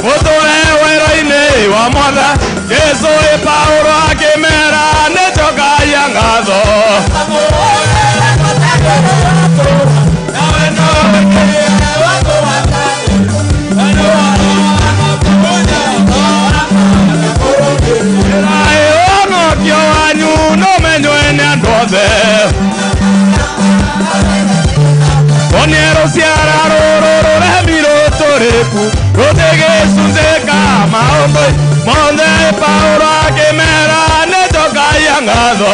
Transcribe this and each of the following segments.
Mũtũre wero-inĩ wa Mwathani Jesũ. Ĩ Paulo akĩmera nĩnjokagia ngatho. Ĩrai ũhonokio wanyu nũmenywe nĩ andũ othe. Onie rũciara rũrũ rũremi rũtũrĩku rũtigĩcunjĩka maũndũ mothe. Paulo akĩmera nĩnjokagia ngatho.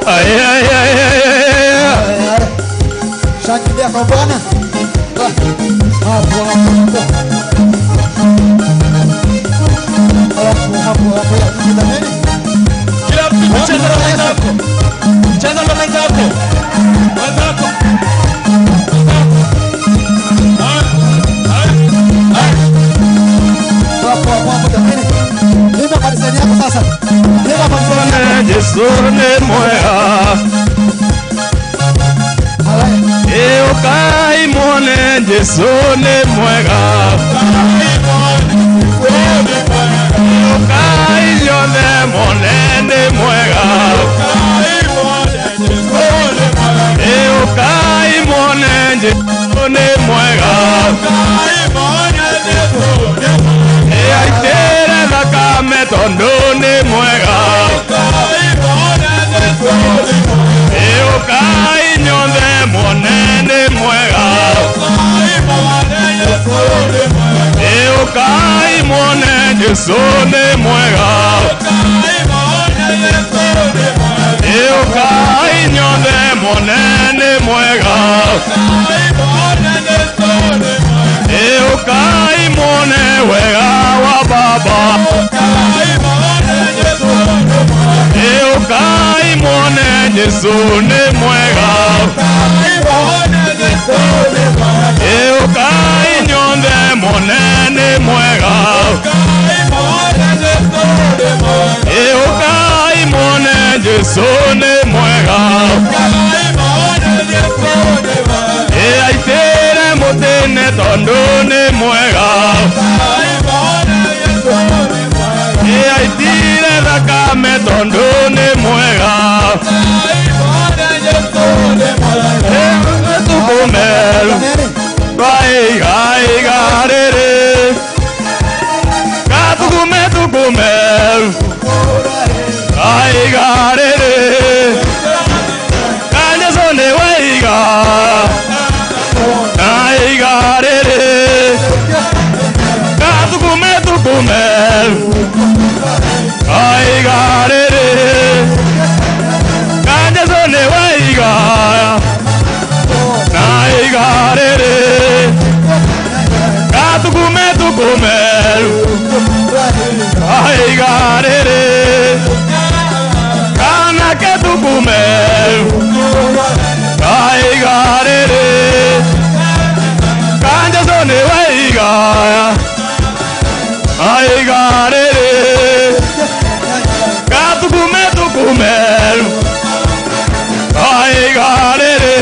Ai, ai, ai, ai, ai. Shangilia kwa Bwana. Hapo hapo. Hapo hapo hapo. Jamani. Kila mtu cheza na mwenzako. Cheza na mwenzako. Mwenzako. Hapo hapo hapo jamani. Imba kwa design yako sasa. Imba kwa design yako. Jesu nĩ mwega. Ũkai muone Jesu nĩ mwega. Ũkai inyuothe muone nĩ mwega. Ũkai muone Jesu nĩ mwega. Aitĩre thakame tondũ nĩ mwega. Ũkai inyuothe muone nĩ mwega. Ũkai muone Jesu nĩ mwega. Ũkai inyuothe muone nĩ mwega. Ũkai muone wega wa Baba. Ũkai muone Jesu nĩ mwega. Ũkai inyuothe muone nĩ mwega. Ũkai muone Jesu nĩ mwega. Aitĩre mũtĩ-inĩ tondũ nĩ mwega. Aitire thakame tondũ nĩ mwega. Tukumeru rwaiga rĩrĩ. Gatugume tukumeru rwaiga rĩrĩ. Ka Jesu nĩ waiga naiga rĩrĩ. Gatugume tukumeru rwaiga rĩrĩ. Ka Jesu nĩ waiga naiga rĩrĩ. Gatugume tukumeru rwaiga rĩrĩ. Kanake tukumeru rwaiga rĩrĩ. Ka Jesu nĩ waiga aiga rĩrĩ. Gatugume tukumeru rwaiga rĩrĩ.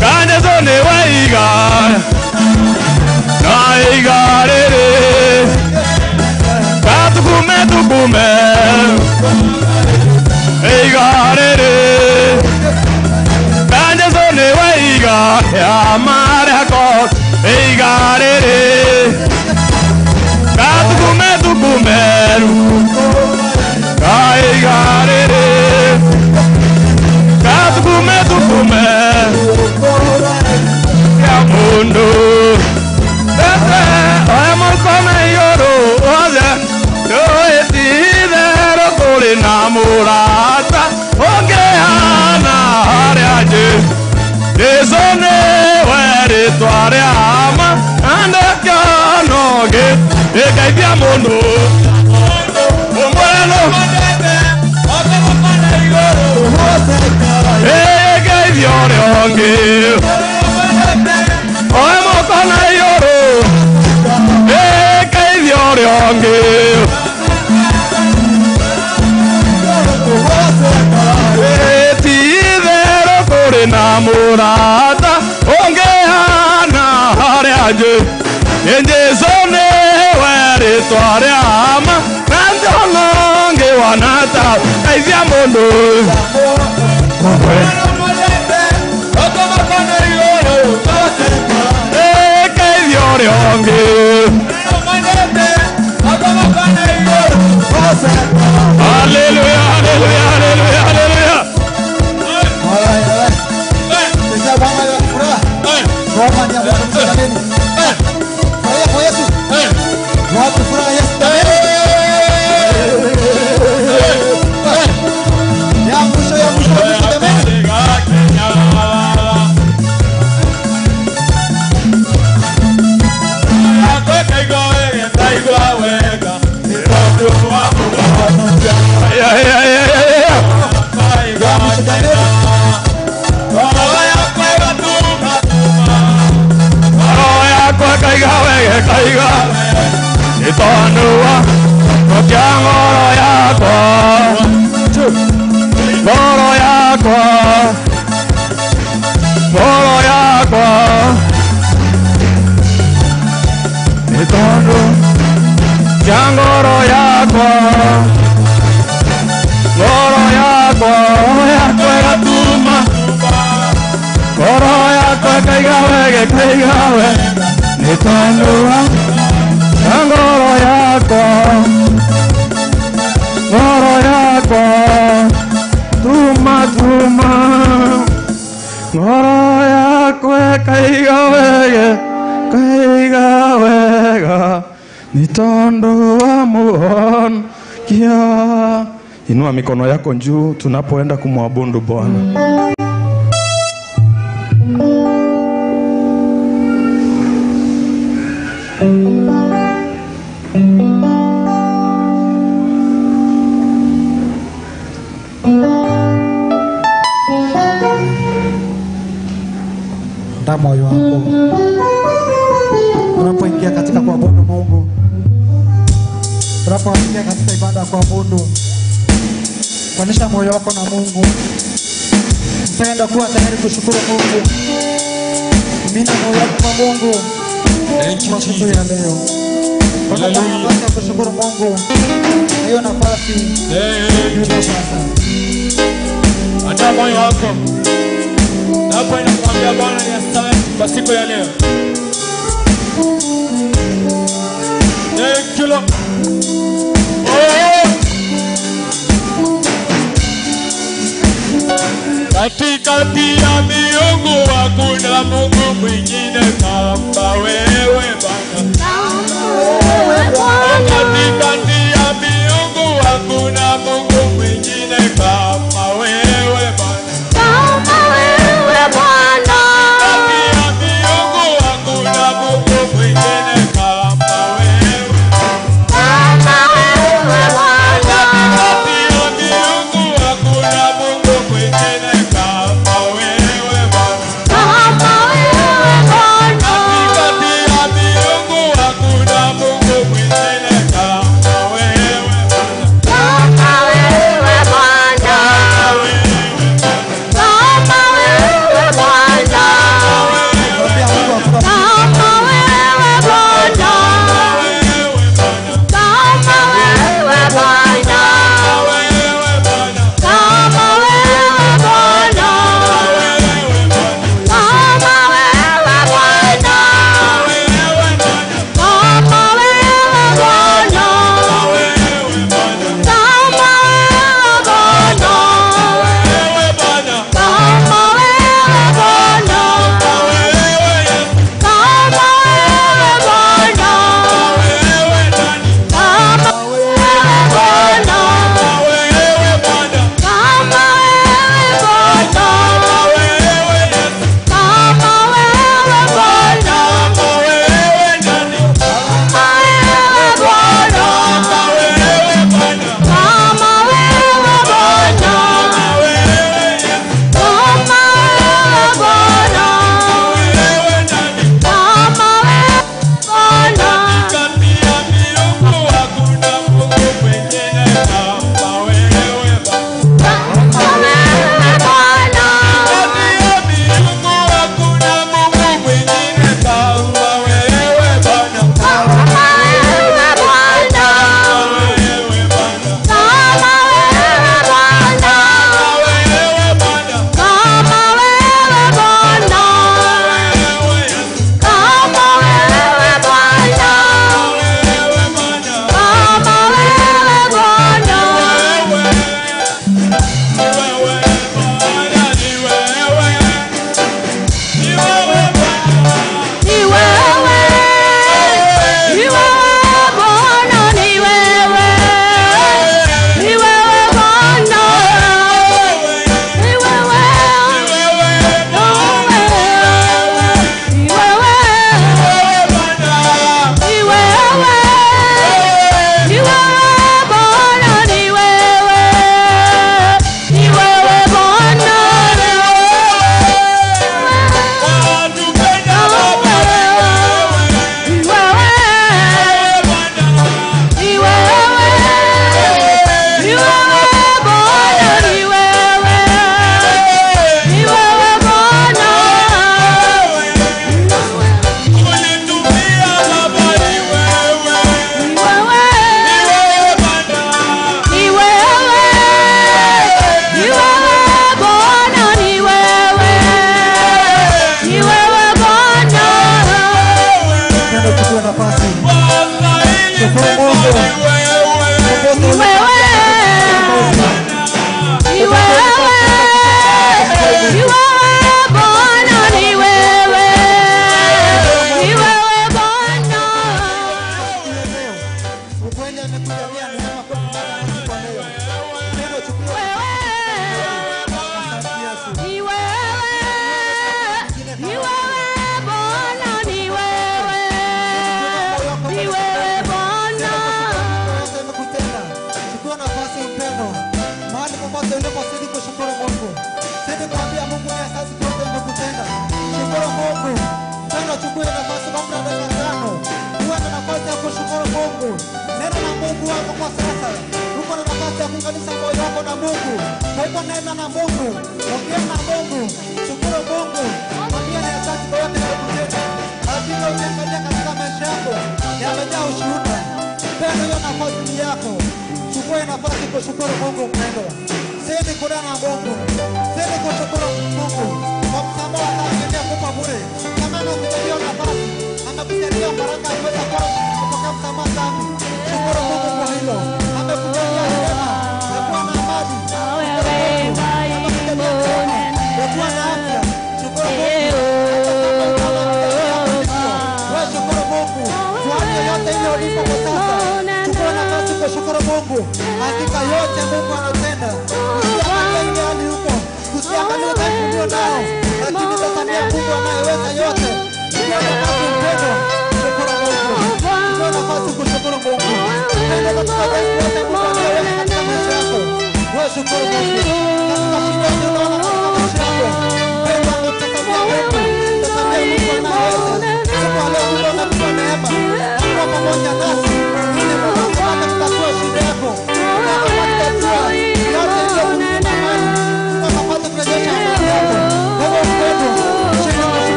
Ka Jesu nĩ waiga naiga rĩrĩ. Gatugume tukumeru aiga rĩrĩ. Ka Jesu nĩ waiga ya marako aiga rĩrĩ. Gatugume tukumeru aiga rĩrĩ. Gatugume tukumeru ya mundu. Tete oya mũkome igũrũ othe tũĩtitherũ kũrĩ na mũrata ũngĩhana harĩa Jesu nĩwe rĩtwa rĩa ma andĩkano gĩgeithia mũndũ ũmweno ĩgeithia ũrĩa ũngĩ. Oya mũkona igũrũ ĩgeithia ũrĩa ũngĩ. nje Jesu ne weritwa rĩa ma na njono ngĩwona ta teithia mũndũ. Teithia ũrĩa ũngĩ. Haleluya, haleluya, haleluya, haleluya. Inua mikono yako juu tunapoenda kumwabudu Bwana. Andaa moyo wako unapoingia katika kuabudu Mungu, unapoingia katika ibada ya kuabudu, kuonyesha moyo wako na Mungu. Mpendo, kuwa tayari kushukuru Mungu. Mimina moyo wako kwa Mungu kwa siku ya leo. Kwa nafasi ya kushukuru Mungu, hiyo nafasi ndio sasa. Andaa moyo wako. Hapo inakuambia Bwana ni asante kwa siku ya leo. Thank you Lord. Oh. Katikati ya miungu hakuna Mungu mwingine kama wewe Bwana. Katikati ya miungu hakuna Mungu mwingine kama wewe Bwana. Kama wewe Bwana. Katikati ya miungu hakuna Mungu mwingine kama wewe. Kama wewe Bwana. Katikati ya miungu hakuna Mungu mwingine kama wewe Bwana. Kama wewe Bwana. Katikati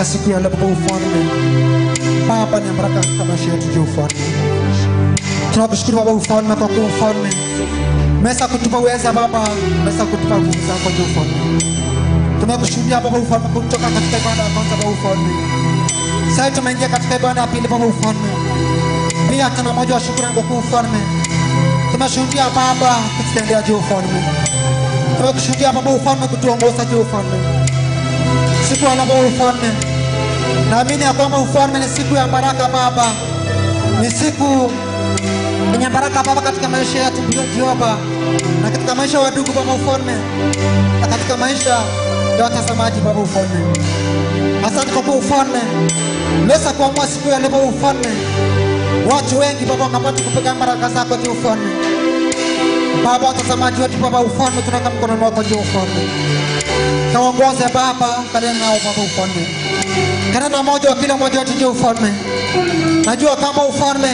Siku ya leo Baba ufalme, Baba ni baraka katika maisha yetu juu ufalme. Tunakushukuru Baba ufalme kwa kuwa ufalme umeweza kutupa uweza Baba, umeweza kutupa nguvu zako juu ufalme. Tunakushuhudia Baba ufalme kutoka katika ibada ya kwanza Baba ufalme. Sasa tumeingia katika ibada ya pili Baba ufalme. Pia tuna moja wa shukrani kwa kuwa ufalme. Tunashuhudia Baba kututendea juu ufalme. Tunakushuhudia Baba ufalme kutuongoza juu ufalme. Siku ya leo ufalme, naamini ya kwamba ufalme ni siku ya baraka Baba, ni siku yenye baraka Baba katika maisha yetu Jehova, na katika maisha ya wadugu Baba ufalme, na katika maisha ya watazamaji Baba ufalme. Asante kwa kuwa ufalme umeweza kuamua siku ya leo ufalme, watu wengi Baba wakapata kupokea baraka zako juu ufalme. Baba, watazamaji wetu Baba ufalme, tunaweka mkononi wako juu ufalme. Kaongoze Baba, kanena nao Baba ufalme, kanena moja wa kila mmoja wetu juu ufalme. Najua kama ufalme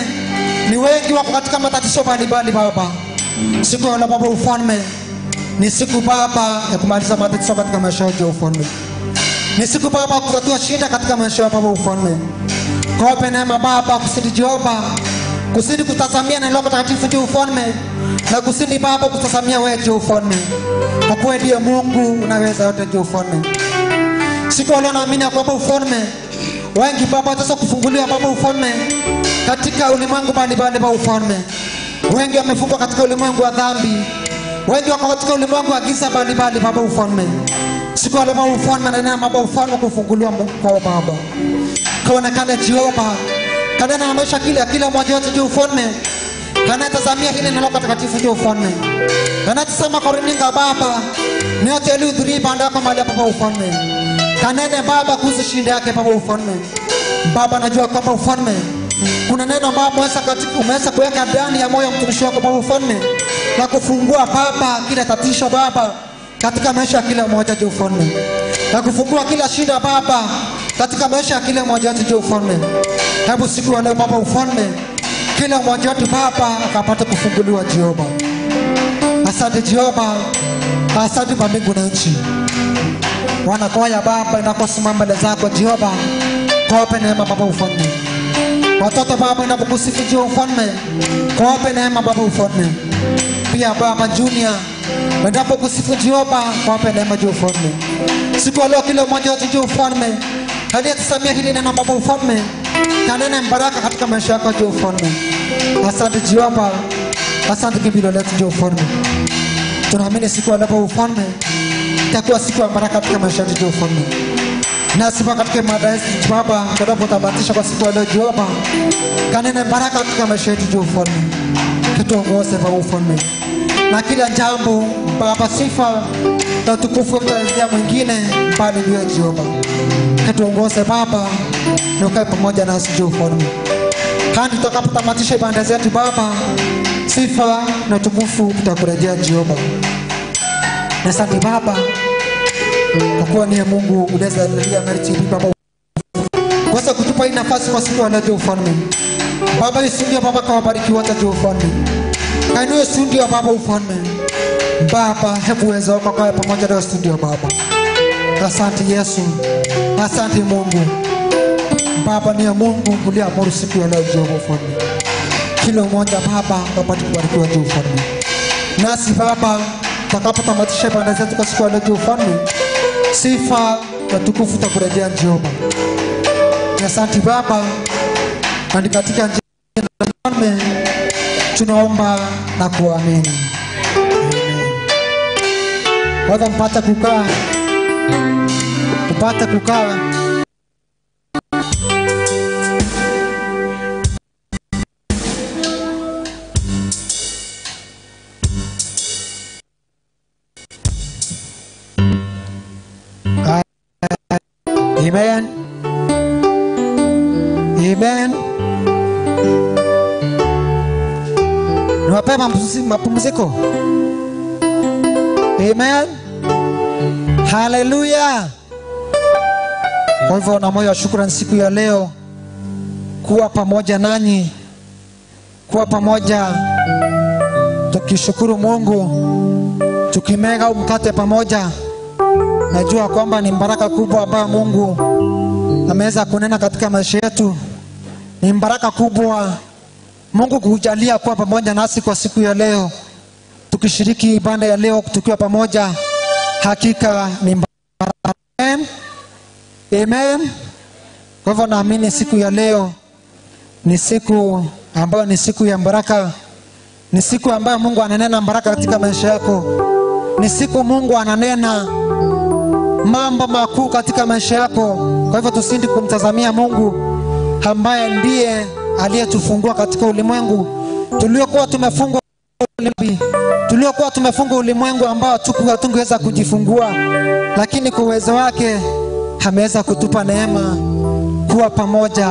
ni wengi wako katika matatizo mbalimbali Baba. Siku ya leo Baba ufalme ni siku Baba ya kumaliza matatizo katika maisha yetu ufalme. Ni siku Baba kutatua shida katika maisha ya Baba ufalme. Kwa neema Baba kusidi Jehova, kusidi kutazamia neno lako takatifu juu ufalme, na kusidi Baba kutazamia wewe juu ufalme. Kwa kuwa ndiye Mungu unaweza yote juu ufalme. Siku ya leo naamini kwamba ufalme wengi Baba wataweza kufunguliwa Baba ufalme katika ulimwengu mbalimbali wa ufalme. Wengi wamefungwa katika ulimwengu wa dhambi, wengi wako katika ulimwengu wa giza mbalimbali Baba ufalme. Siku ya leo ufalme na neema Baba ufalme kufunguliwa kwa Baba, kaonekane Jehova, kanena na maisha kila mmoja wetu juu ufalme, kanatazamia hili neno lako takatifu juu ufalme, kanatazama kwa runinga Baba, ni yote yaliyohudhuria ibada yako mahali hapa ufalme, kanene Baba kuhusu shinda yake Baba ufalme. Baba, najua kwamba ufalme kuna neno Baba umeweza kuweka ndani ya moyo mtumishi wako Baba ufalme, na kufungua Baba kila tatizo Baba katika maisha ya kila mmoja juu ufalme, na kufungua kila shida Baba katika maisha ya kila mmoja wetu juu ufalme. Hebu siku ya leo Baba ufalme, kila mmoja wetu Baba akapata kufunguliwa Jehova. Asante Jehova, asante kwa mbingu na nchi. Wanakwaya Baba inaposimama mbele zako Jehova, kwa neema Baba ufalme. Watoto Baba inapokusifu juu ufalme, kwa neema Baba ufalme. Pia Baba Junior endapo kusifu Jehova, kwa neema juu ufalme. Siku ya leo kila mmoja wetu juu ufalme aliyetusamia hili neno Baba ufalme, kanene baraka katika maisha yako juu ufalme. Asante Jehova, asante kimbilio letu juu ufalme. Tunaamini siku ya leo ufalme itakuwa siku ya baraka katika maisha yetu juu ufalme. Na sifa katika mada yetu Baba tunapotamatisha kwa siku ya leo Jehova, kanene baraka katika maisha yetu juu ufalme. Tuongoze Baba ufalme, na kila jambo Baba sifa na utukufu utaanzia mwingine bali ndiye Jehova. Tuongoze Baba na ukae pamoja nasi juu ufalme. Hadi tutakapotamatisha ibada zetu Baba, sifa na utukufu utakurejea Jehova. Na asante Baba kwa kuwa ni Mungu unaweza kulia mercy Baba, kwa kutupa hii nafasi kwa siku ya leo ufalme. Baba isundio Baba kawabariki wote juu ufalme. Kainue studio Baba ufalme. Baba hebu uwezo wako kae pamoja na studio Baba. Asante Yesu, asante Mungu. Baba ni Mungu uliamuru siku ya leo Jehova ufalme, kila mmoja Baba apate kubarikiwa juu ufalme. Nasi Baba tutakapotamatisha ibada zetu kwa siku ya leo juu ufalme, sifa na tukufu takurejea Jehova. Asante Baba, na katika jina la ufalme tunaomba na kuamini. Amen. Waza mpata kukaa, mpata kukaa. Amen. Amen. Niwape mapumziko. Amen. Hallelujah. Kwa hivyo na moyo wa shukrani siku ya leo kuwa pamoja nanyi, kuwa pamoja tukishukuru Mungu, tukimega mkate pamoja. Najua kwamba ni baraka kubwa ambayo Mungu ameweza kunena katika maisha yetu. Ni baraka kubwa Mungu kujalia kuwa pamoja nasi kwa siku ya leo, tukishiriki ibada ya leo tukiwa pamoja. Hakika ni baraka. Amen. Amen. Kwa hivyo naamini siku ya leo ni siku ambayo ni siku ya baraka. Ni siku ambayo Mungu ananena baraka katika maisha yako. Ni siku Mungu ananena mambo makuu katika maisha yako. Kwa hivyo tusindi kumtazamia Mungu ambaye ndiye aliyetufungua katika ulimwengu tuliokuwa tumefungwa, tuliokuwa tumefungwa ulimwengu ambao hatungeweza kujifungua, lakini kwa uwezo wake ameweza kutupa neema kuwa pamoja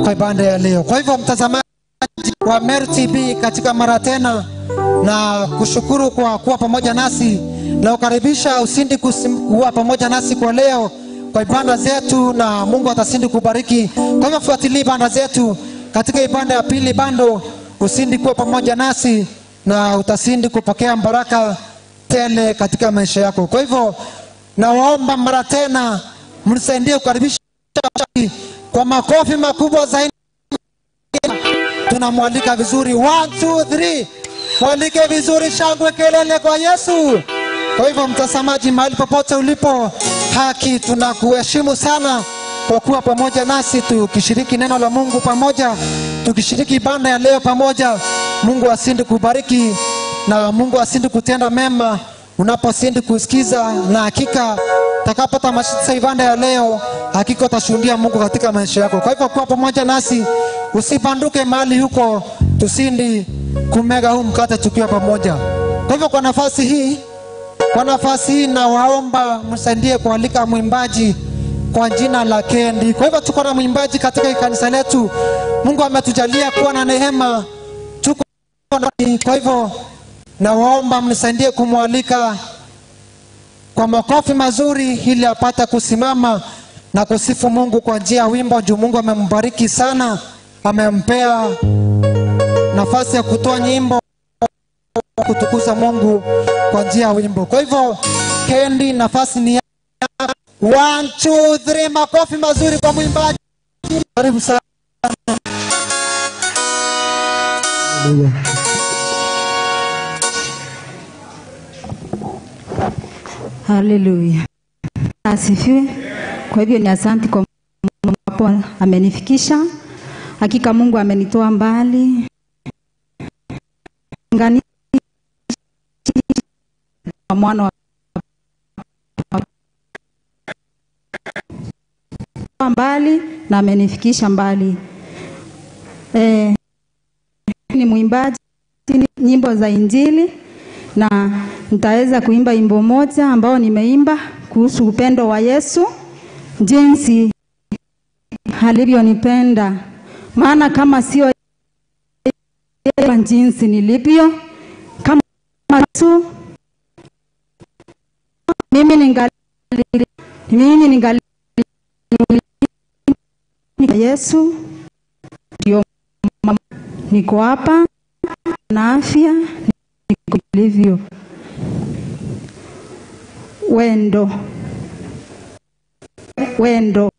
kwa ibada ya leo. Kwa hivyo mtazamaji wa Meru TV, katika mara tena na kushukuru kwa kuwa pamoja nasi na ukaribisha usindi kuwa pamoja nasi kwa leo kwa ibada zetu, na Mungu atasindi kubariki. Kwa hivyo fuatilia ibada zetu katika ibada ya pili bando, usindi kuwa pamoja nasi na utasindi kupokea baraka tele katika maisha yako. Kwa hivyo nawaomba mara tena mnisaidie kukaribisha kwa makofi makubwa zaidi. Tunamwalika vizuri, 1 2 3, mwalike vizuri, shangwe, kelele kwa Yesu. Kwa hivyo mtazamaji, mahali popote ulipo, haki tunakuheshimu sana kwa kuwa pamoja nasi tukishiriki neno la Mungu pamoja, tukishiriki ibada ya leo pamoja. Mungu asindi kubariki na Mungu asindi kutenda mema unaposindi kusikiza, na hakika utakapotamatisha ibada ya leo, hakika utashuhudia Mungu katika maisha yako. Kwa hivyo kuwa pamoja nasi, usibanduke mahali huko, tusindi kumega huu mkate tukiwa pamoja. Kwa hivyo kwa nafasi hii nawaomba msaidie kualika mwimbaji kwa jina la Kendi. Kwa hivyo tuko na mwimbaji katika kanisa letu. Mungu ametujalia kuwa na neema, tuko na. Kwa hivyo nawaomba mnisaidie kumwalika kwa makofi mazuri ili apate kusimama na kusifu Mungu kwa njia ya wimbo. Juu Mungu amembariki sana, amempea nafasi ya kutoa nyimbo kutukuza Mungu kwa njia ya wimbo. Kwa hivyo Kendi, nafasi ni 1 2 3, makofi mazuri kwa mwimbaji. Karibu sana. Haleluya. Asifiwe. Kwa hivyo ni asante kwa Mungu hapo amenifikisha. Hakika Mungu amenitoa mbali. Ngani mwana wa mbali na amenifikisha mbali. Ni mwimbaji nyimbo za Injili, na nitaweza kuimba wimbo moja ambao nimeimba kuhusu upendo wa Yesu, jinsi alivyonipenda. Maana kama sio jinsi nilivyo, kama Yesu, mimi ningali Yesu ndio niko hapa na afya, niko nilivyo. Wendo wendo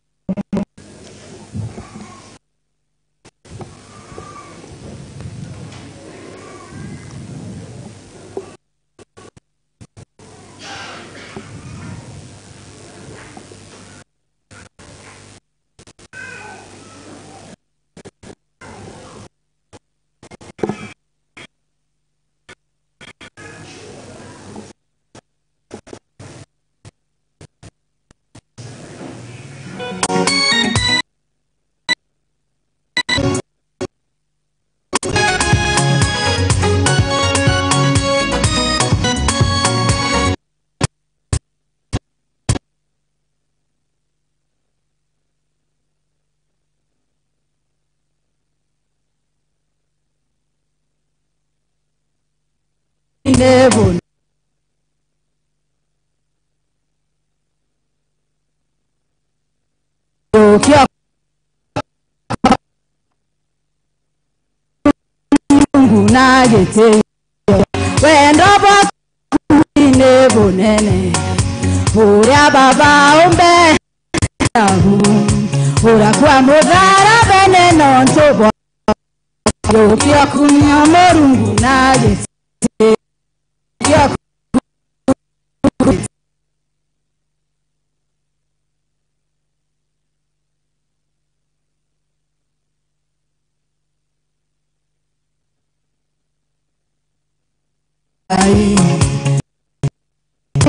Never.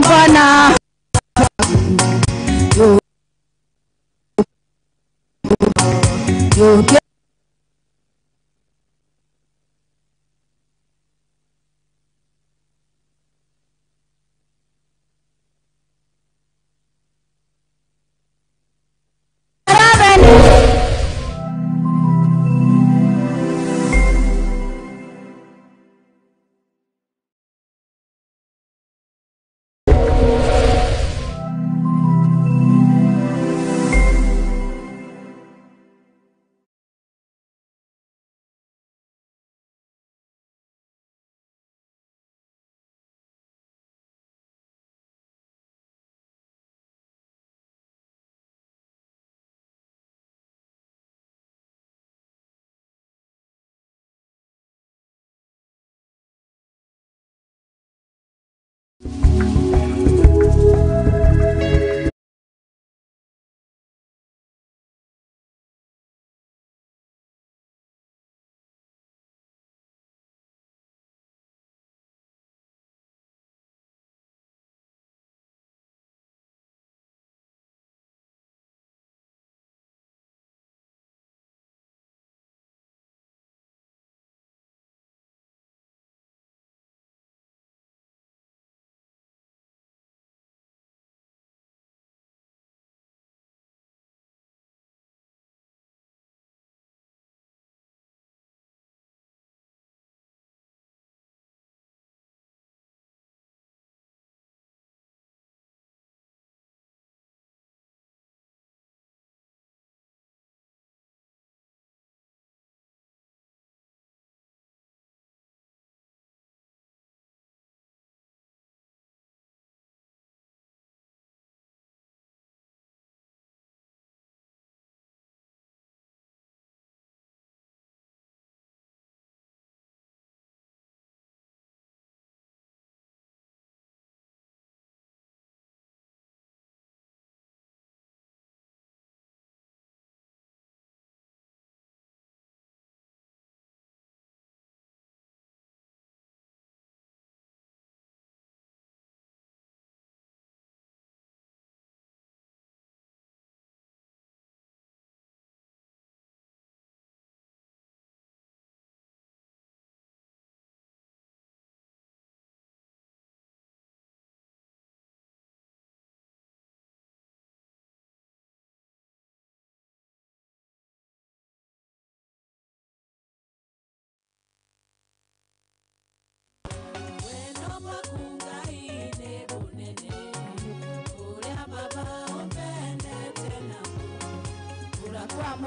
Bwana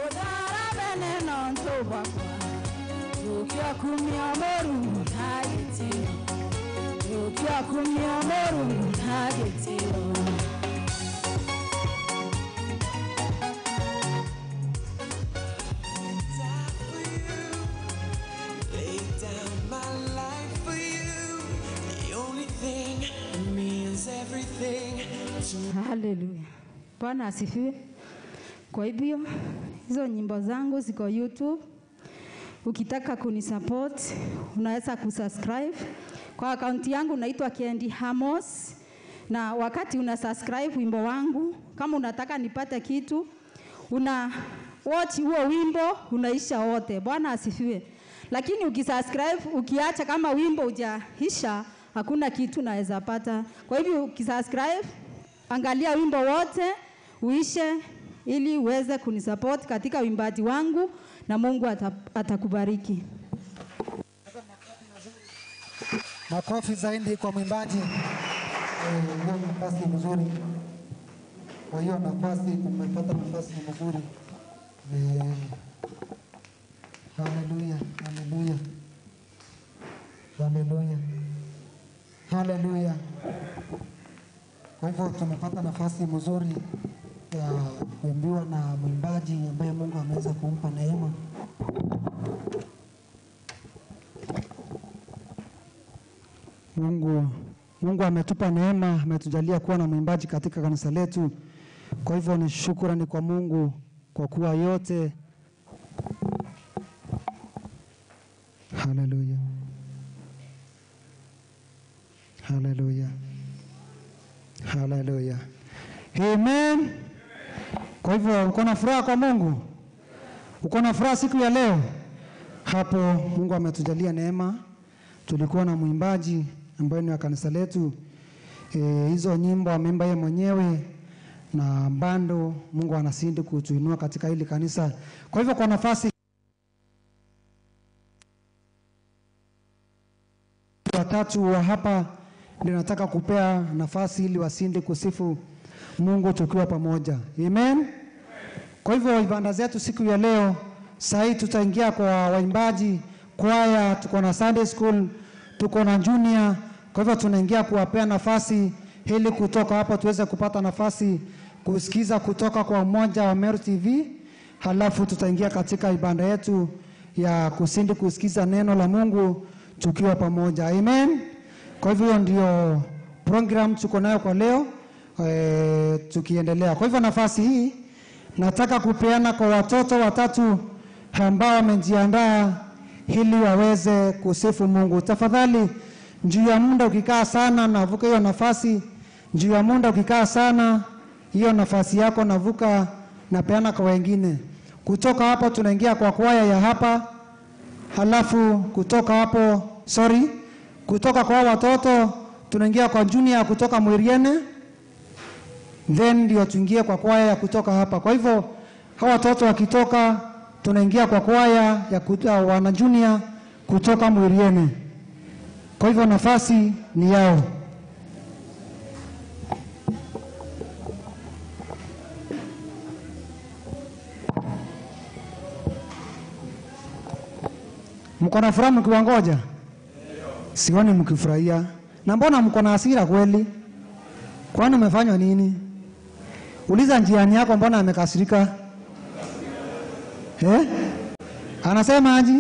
Kudara bene nonto bakwa Tukia kumia morungu nagitio Tukia kumia morungu nagitio. Haleluya. Bwana asifiwe. Kwa hivyo hizo nyimbo zangu ziko YouTube. Ukitaka kunisupport unaweza kusubscribe kwa akaunti yangu, naitwa Kendi Hamos. Na wakati una subscribe wimbo wangu, kama unataka nipate kitu, una watch huo wimbo unaisha wote. Bwana asifiwe. Lakini ukisubscribe ukiacha kama wimbo hujaisha, hakuna kitu naweza pata. Kwa hivyo ukisubscribe, angalia wimbo wote uishe ili uweze kunisupport katika uimbaji wangu na Mungu atakubariki. Makofi zaidi kwa mwimbaji. Hiyo nafasi nzuri. Kwa hiyo nafasi tumepata nafasi nzuri. Haleluya, haleluya. Haleluya. Haleluya. Kwa hivyo tumepata nafasi mzuri ya kuimbiwa na mwimbaji ambaye Mungu ameweza kumpa neema. Mungu ametupa neema, ametujalia kuwa na mwimbaji katika kanisa letu. Kwa hivyo ni shukrani kwa Mungu kwa kuwa yote. Haleluya. Haleluya. Haleluya. Amen. Kwa hivyo uko na furaha kwa Mungu? Uko na furaha siku ya leo? Hapo Mungu ametujalia neema. Tulikuwa na mwimbaji ambaye ni wa kanisa letu. Hizo nyimbo ameimba yeye mwenyewe na bando Mungu anasindi kutuinua katika hili kanisa. Kwa hivyo kwa nafasi watatu wa hapa ndio nataka kupea nafasi ili wasinde kusifu Mungu tukiwa pamoja. Amen. Kwa hivyo ibada zetu siku ya leo, sasa tutaingia kwa waimbaji, kwaya, tuko na Sunday school, tuko na junior. Kwa hivyo tunaingia kuwapea nafasi ili kutoka hapa tuweze kupata nafasi kusikiza kutoka kwa umoja wa Meru TV. Halafu tutaingia katika ibada yetu ya kusindi kusikiza neno la Mungu tukiwa pamoja. Amen. Kwa hivyo ndio program tuko nayo kwa leo, tukiendelea. Kwa hivyo nafasi hii nataka kupeana kwa watoto watatu ambao wamejiandaa ili waweze kusifu Mungu. Tafadhali juu ya muda ukikaa sana navuka hiyo nafasi. Juu ya muda ukikaa sana hiyo nafasi yako navuka, napeana kwa wengine. Kutoka hapo tunaingia kwa kwaya ya hapa. Halafu kutoka hapo, kutoka kwa watoto tunaingia kwa junior kutoka Mwiriene, then ndio tuingie kwa kwaya ya kutoka hapa. Kwa hivyo hawa watoto wakitoka tunaingia kwa kwaya ya wana junior kutoka Mwiriene. Kwa hivyo nafasi ni yao. Mko na furaha mkiwangoja? Sioni mkifurahia. Na mbona mko na hasira kweli? Kwani umefanywa nini? Uliza njiani yako mbona amekasirika? Eh? Anasema aje?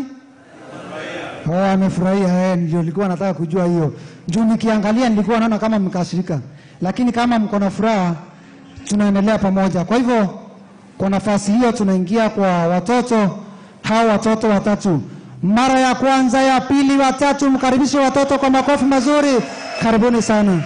Oh, amefurahia. Ndio nilikuwa nataka kujua hiyo. Juu nikiangalia nilikuwa naona kama mkasirika. Lakini kama mko na furaha tunaendelea pamoja. Kwa hivyo kwa nafasi hiyo tunaingia kwa watoto, hao watoto watatu. Mara ya kwanza, ya pili, watatu, mkaribishe watoto kwa makofi mazuri. Karibuni sana.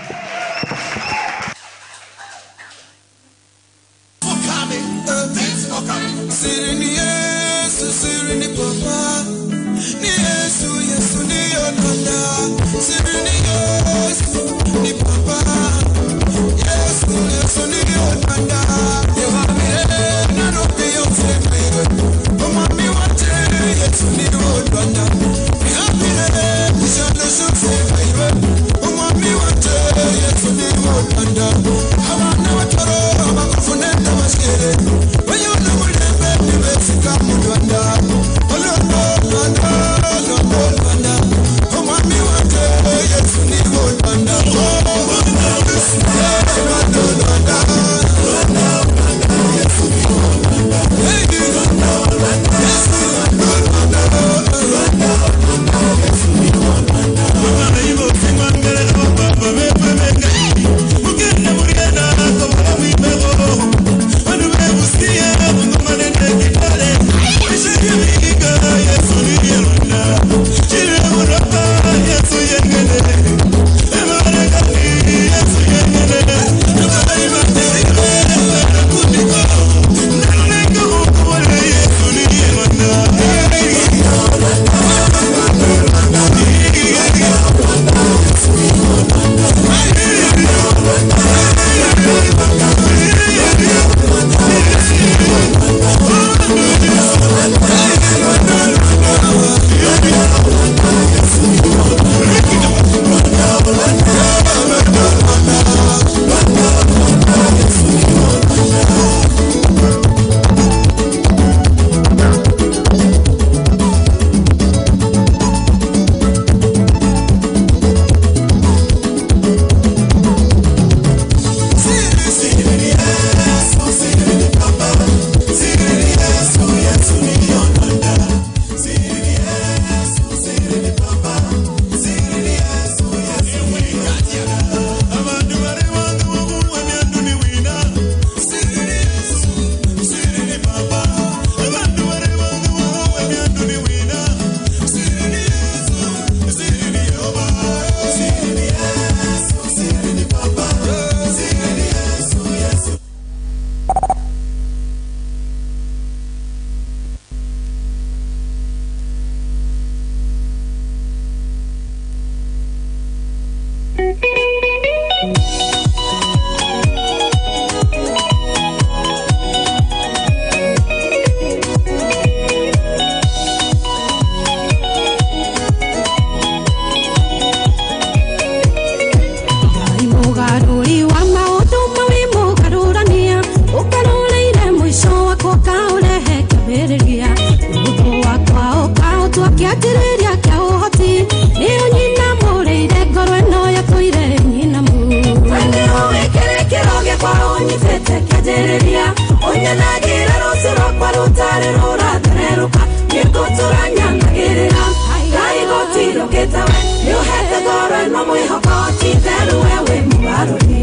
Unyanagĩra rũciũ rwakwa rũtarĩ rũrathererũka nĩngũtũra nyanagĩrĩra Ngai gũtirũkĩte we nĩũhete ngoro ĩno mwĩhoko ti-itherũ we wĩ mũgarũri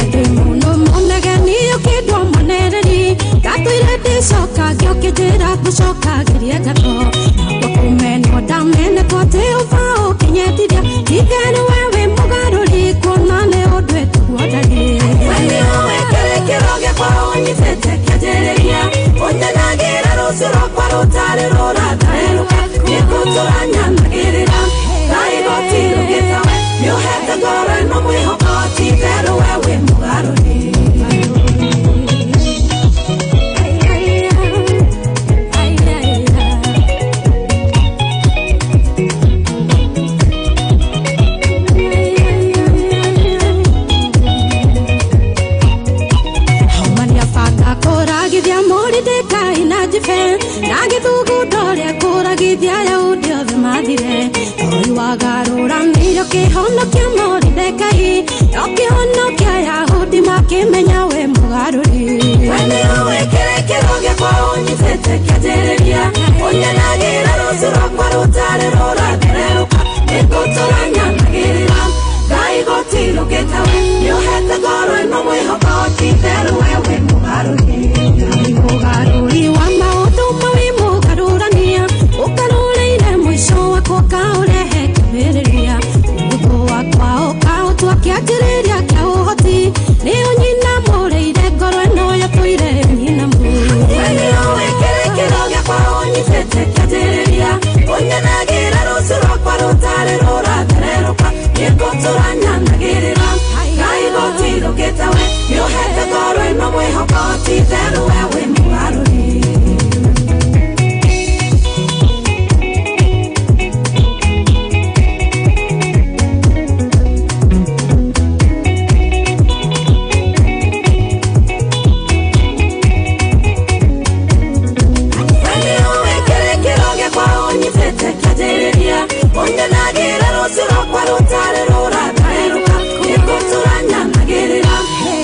Ndĩ mũno mũnegeni ũkĩndwo mwenereri ndatũire ndĩcoka ngĩũkĩnjĩra ngũcokagĩrie ngatho nakwa kũmenwo ndamenetwo atĩ ũba ũkĩnyendithia ti-itherũ we wĩ mũgarũri kuona nĩ ũndũ ĩtuo ndarĩ We nĩũĩ kĩrĩkĩro gĩakwa ũnyitĩte kĩanjĩrĩria Unyanagĩra rũciũ rwakwa rũtarĩ rũrathererũka nĩngũtũra nyanagĩrĩra Ngai gũtirũkĩte we nĩũhete ngoro ĩno mwĩhoko ti-itherũ we wĩ mũgarũri Kũragithia Moridekai na Njibe na gĩthũngũndo rĩa kũragithia Ayahudi othe mathire Ũi wagarũranire ũkĩhonokia Moridekai ũkĩhonokia Ayahudi makĩmenya wĩ mũgarũri We nĩũĩ kĩrĩkĩro gĩakwa ũnyitĩte kĩanjĩrĩria Ũnyanagĩra rũciũ rwakwa rũtarĩ rũrathererũka nĩngũtũra nyanagĩrĩra Ngai gũtirũkĩte we nĩũhete ngoro ĩno mwĩhoko ti-itherũ we wĩ mũgarũri Mũgarũri wa maũndũ mawĩ mũgarũrania ũkarũrĩire mũico wakwa ũkaũrehe kĩambĩrĩria Ũthũ wakwa ũkaũtua kĩanjĩrĩria kĩa ũhoti nĩ ũnyinamũrĩire ngoro ĩno yatũire nyinamu We nĩũĩ kĩrĩkĩro gĩakwa ũnyitĩte kĩanjĩrĩria Ũnyanagĩra rũciũ rwakwa rũtarĩ rũrathererũka nĩngũtũra nyanagĩrĩra Ngai gũtirũkĩte we nĩũhete ngoro ĩno mwĩhoko ti-itherũ we wĩ mũgarũri We nĩũĩ kĩrĩkĩro gĩakwa ũnyitĩte kĩanjĩrĩria Ũnyanagĩra rũciũ rwakwa rũtarĩ rũrathererũka nĩngũtũra nyanagĩrĩra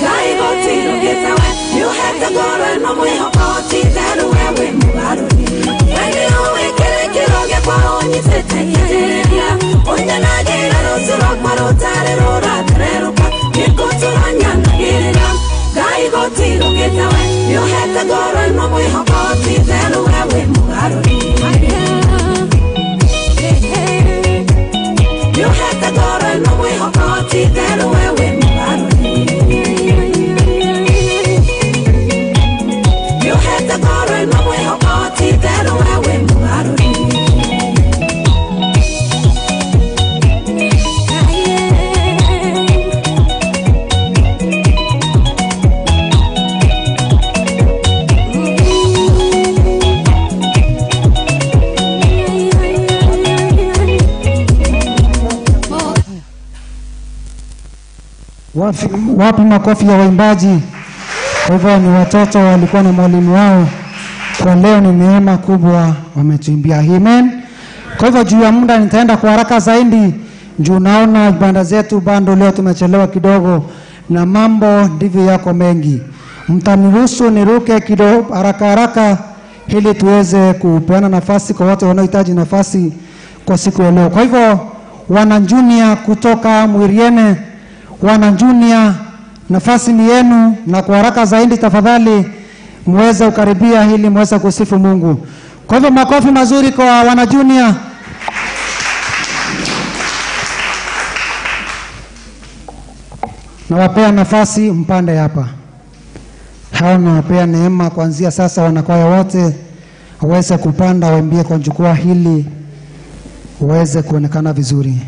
Ngai gũtirũkĩte we nĩũhete ngoro ĩno mwĩhoko ti-itherũ we wĩ mũgarũri We nĩũĩ kĩrĩkĩro gĩakwa ũnyitĩte kĩanjĩrĩria Ũnyanagĩra rũciũ rwakwa rũtarĩ rũrathererũka nĩngũtũra nyanagĩrĩra Ngai gũtirũkĩte we nĩũhete ngoro ĩno mwĩhoko ti-itherũ we wĩ mũgarũri Nĩũhete ngoro ĩno mwĩhoko ti-itherũ we wĩ mũgarũri Nĩũhete ngoro ĩno mwĩhoko ti-itherũ we wĩ mũgarũri Wapi makofi ya waimbaji? Kwa hivyo ni watoto walikuwa na mwalimu wao. Kwa leo ni neema kubwa wametuimbia. Amen. Kwa hivyo juu ya muda nitaenda kwa haraka zaidi. Juu naona banda zetu bando leo tumechelewa kidogo na mambo ndivyo yako mengi. Mtaniruhusu niruke kidogo haraka haraka ili tuweze kupeana nafasi kwa watu wanaohitaji nafasi kwa siku ya leo. Kwa hivyo wana junior kutoka Mwiriene, wana junior, nafasi ni yenu, na kwa haraka zaidi tafadhali muweze kukaribia ili muweze kusifu Mungu. Kwa hivyo makofi mazuri kwa wana junior. Nawapea nafasi mpande hapa. Hao nawapea neema kuanzia sasa wanakwaya wote waweze kupanda waimbie kwa jukwaa hili waweze kuonekana vizuri.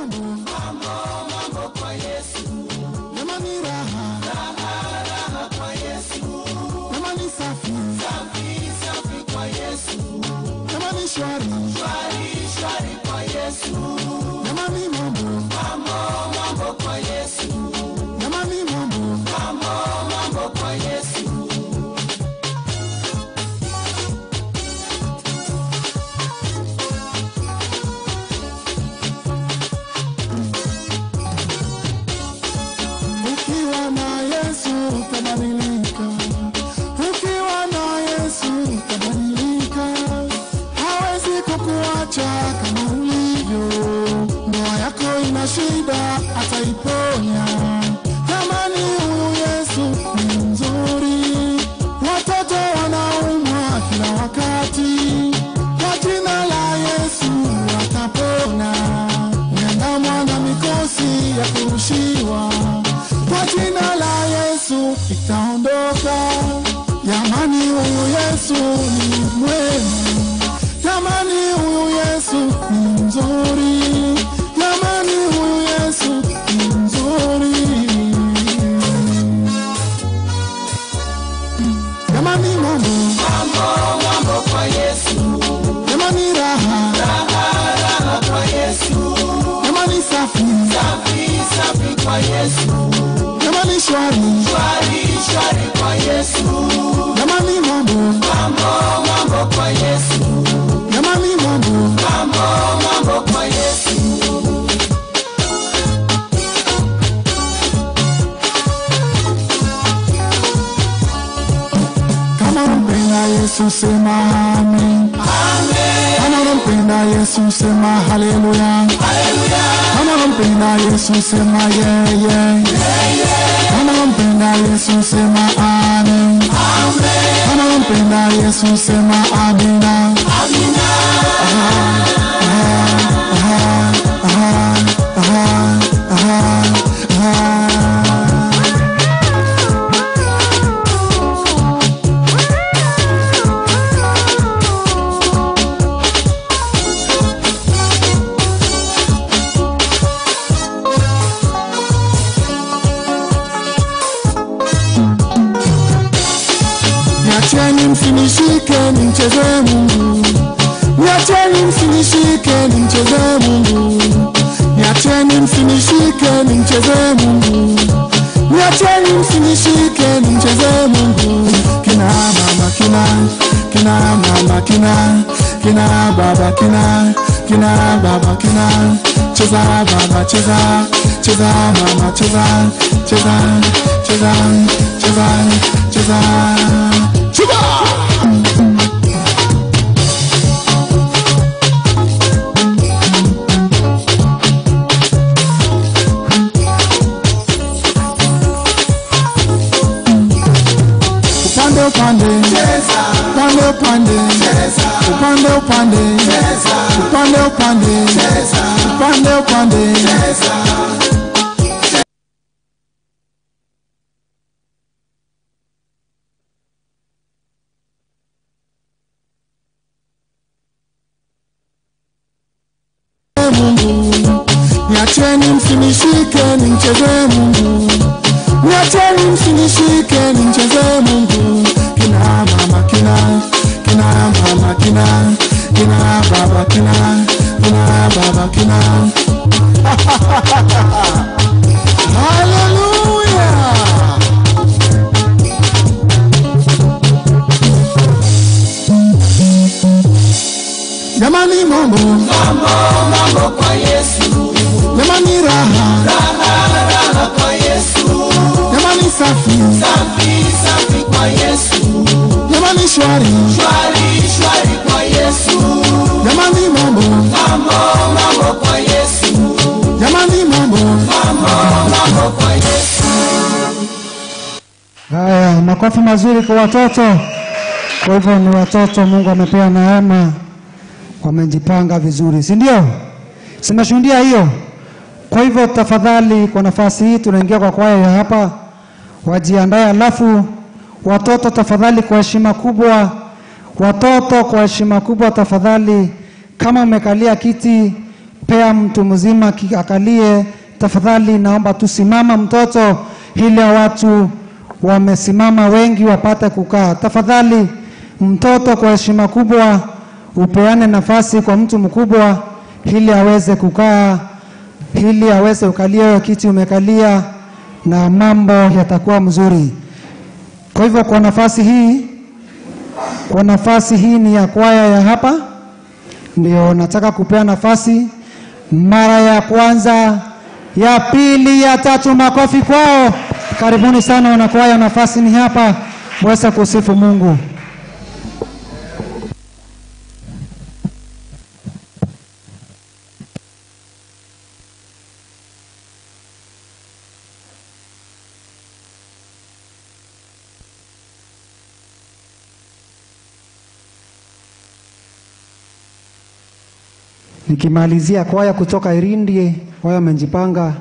mambo, mambo, mambo kwa Yesu. Jamani raha, raha, raha kwa Yesu. Jamani safi, safi, safi kwa Yesu. Jamani shwari, shwari, shwari kwa Yesu. Jamani mambo, mambo, mambo kwa Yesu. Jamani mambo, mambo, mambo kwa Yesu. Ukiwa na Yesu utabadilika. Ukiwa na Yesu utabadilika. Hawezi kukuacha kama ulivyo. Ndoa yako ina shida, ataiponya. Jamani huyu Yesu ni mzuri. Watoto wanaumwa kila wakati, kwa jina la Yesu watapona. Miandamwa na mikosi ya kurushiwa, kwa jina la Yesu itaondoka. Jamani huyu Yesu ni mwema. Jamani huyu Yesu ni mzuri. Jamani huyu Yesu ni mzuri. Jamani mambo, mambo, mambo kwa Yesu. Jamani raha, raha, raha kwa Yesu. Jamani safi, safi, safi kwa Yesu. Jamani shwari, shwari, shwari kwa Yesu. Jamani mambo, mambo, mambo kwa Yesu. Jamani mambo, mambo, mambo kwa Yesu. Kama unampenda Yesu sema amen. Amen. Kama unampenda Yesu sema haleluya. Haleluya. Kama unampenda Yesu sema yeah yeah. Yeah yeah. Kama unampenda Yesu sema amen. Amen. Kama unampenda Yesu sema amina. Amina. Ah, ah, ah, ah, ah, ah. Niacheni msinishike nimcheze Mungu. Niacheni msinishike nimcheze Mungu. Niacheni msinishike nimcheze Mungu. Niacheni msinishike nimcheze Mungu. Kina mama kina, kina mama kina, kina baba kina, kina baba kina. Cheza baba cheza, cheza mama cheza, cheza, cheza, cheza, cheza. Chuba! Upande upande, cheza. Upande upande, cheza. Upande upande, cheza. Upande upande, cheza. Upande upande, cheza. Mungu. Niacheni msinishike nimcheze Mungu. Niacheni msinishike nimcheze Mungu. Kina mama kina, kina mama kina, kina baba kina, kina baba kina. Hallelujah. Jamani mambo, mambo, mambo kwa Yesu. Jamani raha, raha, raha kwa Yesu. Jamani safi, safi, safi kwa Yesu. Jamani shwari, shwari, shwari kwa Yesu. Jamani mambo, mambo, mambo kwa Yesu. Jamani mambo, mambo, mambo kwa Yesu. Haya, makofi mazuri kwa watoto. Kwa hivyo ni watoto Mungu amepea neema, wamejipanga vizuri, si ndio? Simeshuhudia hiyo. Kwa hivyo tafadhali, kwa nafasi hii tunaingia kwa kwaya ya hapa, wajiandae. Alafu watoto tafadhali, kwa heshima kubwa, watoto kwa heshima kubwa tafadhali, kama umekalia kiti pea mtu mzima akalie. Tafadhali naomba tusimama mtoto, ili watu wamesimama wengi wapate kukaa. Tafadhali mtoto, kwa heshima kubwa upeane nafasi kwa mtu mkubwa ili aweze kukaa, ili aweze kukalia kiti umekalia, na mambo yatakuwa mzuri. Kwa hivyo kwa nafasi hii ni ya kwaya ya hapa, ndio nataka kupea nafasi mara ya kwanza, ya pili, ya tatu. Makofi kwao. Karibuni sana wanakwaya, nafasi ni hapa, mweze kusifu Mungu. Nikimalizia kwaya kutoka Irindi, wao wamejipanga,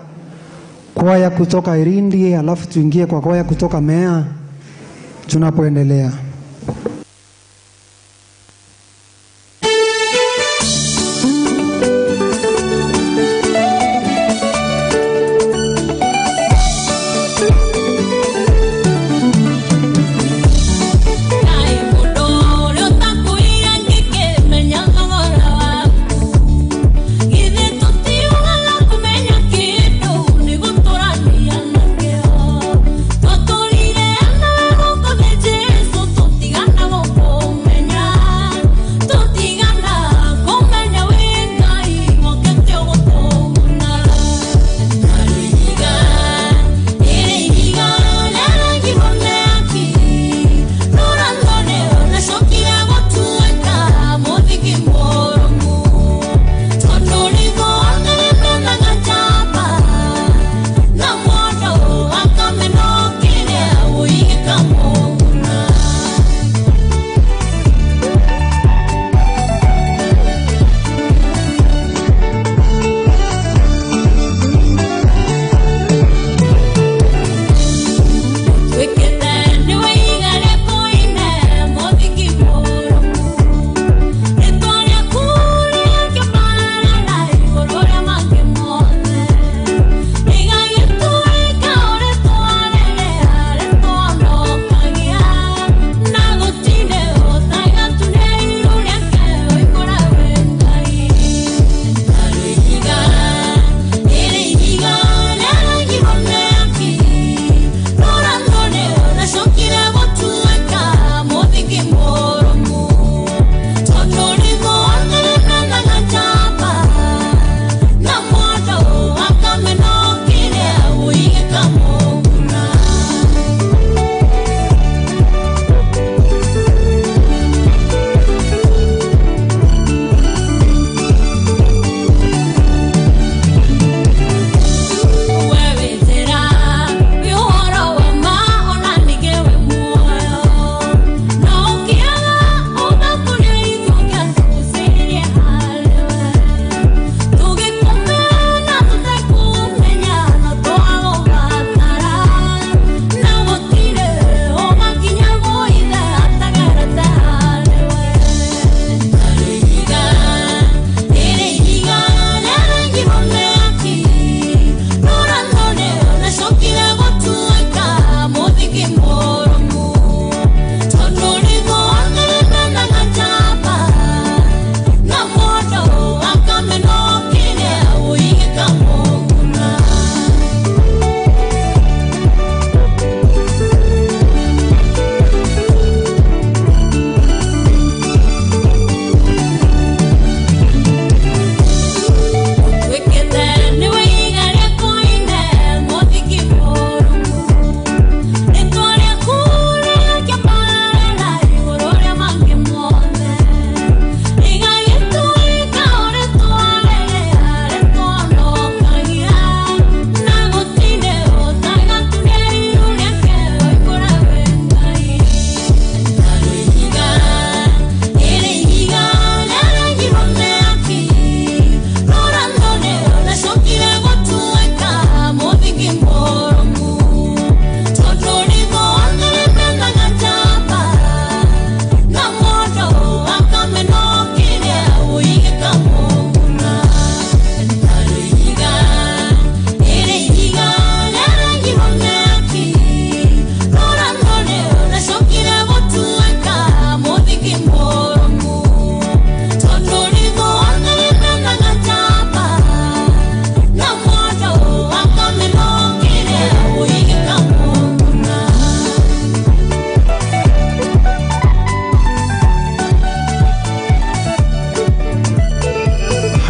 kwaya kutoka Irindi, alafu tuingie kwa kwaya kutoka Mea tunapoendelea. Jesu.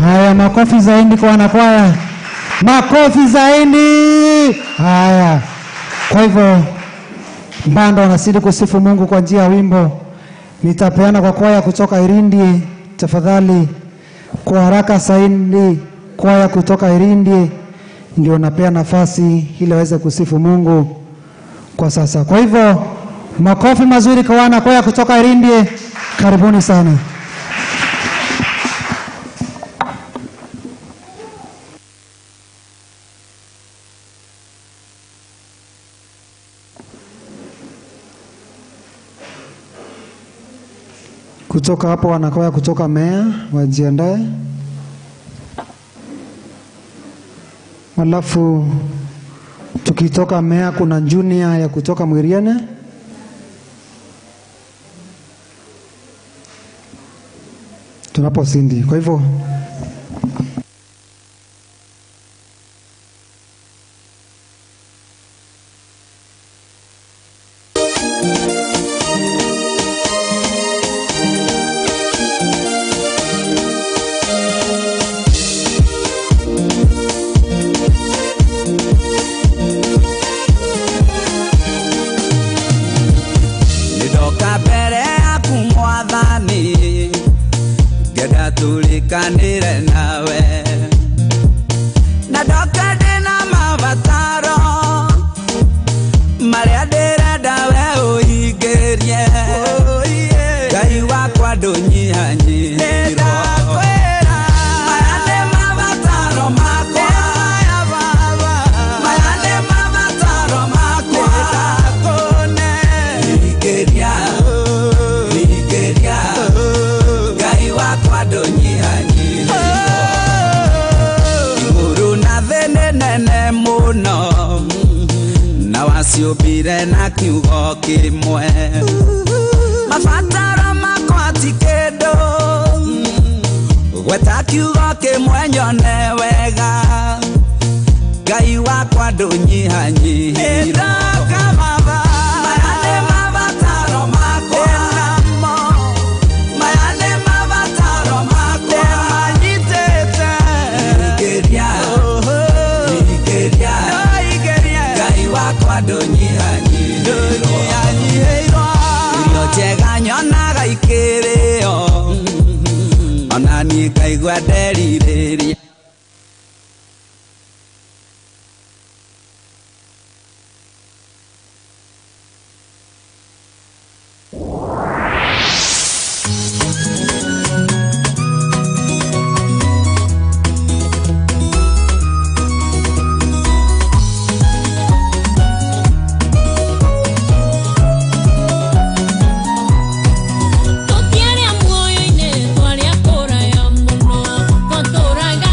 Haya, makofi zaidi kwa wanakwaya, makofi zaidi. Haya, kwa hivyo bado wanazidi kusifu Mungu kwa njia ya wimbo. Nitapeana kwa kwaya kutoka Irindi, tafadhali kwa haraka zaidi, kwaya kutoka Irindi ndio napea nafasi ili waweze kusifu Mungu kwa sasa. Kwa hivyo makofi mazuri kwa wanakwaya kutoka Irindi, karibuni sana. Kutoka hapo wanakwaya kutoka Mea wajiandae. Alafu tukitoka Mea kuna junior ya kutoka Mwiriene. Tunaposindi. Kwa hivyo Tulikanire nawe na ndoka ndĩna mabataro marĩa ndĩrenda we ũhingĩrie Ngai wakwa ndũnyihanyihĩrwo maya nĩ mabataro makwa maya nĩ mabataro makwa hingĩria hingĩria Ngai wakwa ndũnyihanyihĩrwo igũrũ na thĩ nĩ nene mũno na waciũmbire na kiugo kĩmwe mabataro makwa ti kĩndũ gweta kiugo kĩmwe nyone wega Ngai wakwa ndũnyihanyihĩrwo maya nĩ mabataro makwa maya nĩ mabataro makwa manyitĩte hingĩria hingĩria Ngai wakwa ndũnyihanyihĩrwo irio njega nyonaga ikĩrĩo ona niĩ ngaigua nderirĩria. Tũtiarĩa muoyo-inĩ twarĩa kũraya mũno tũtũraga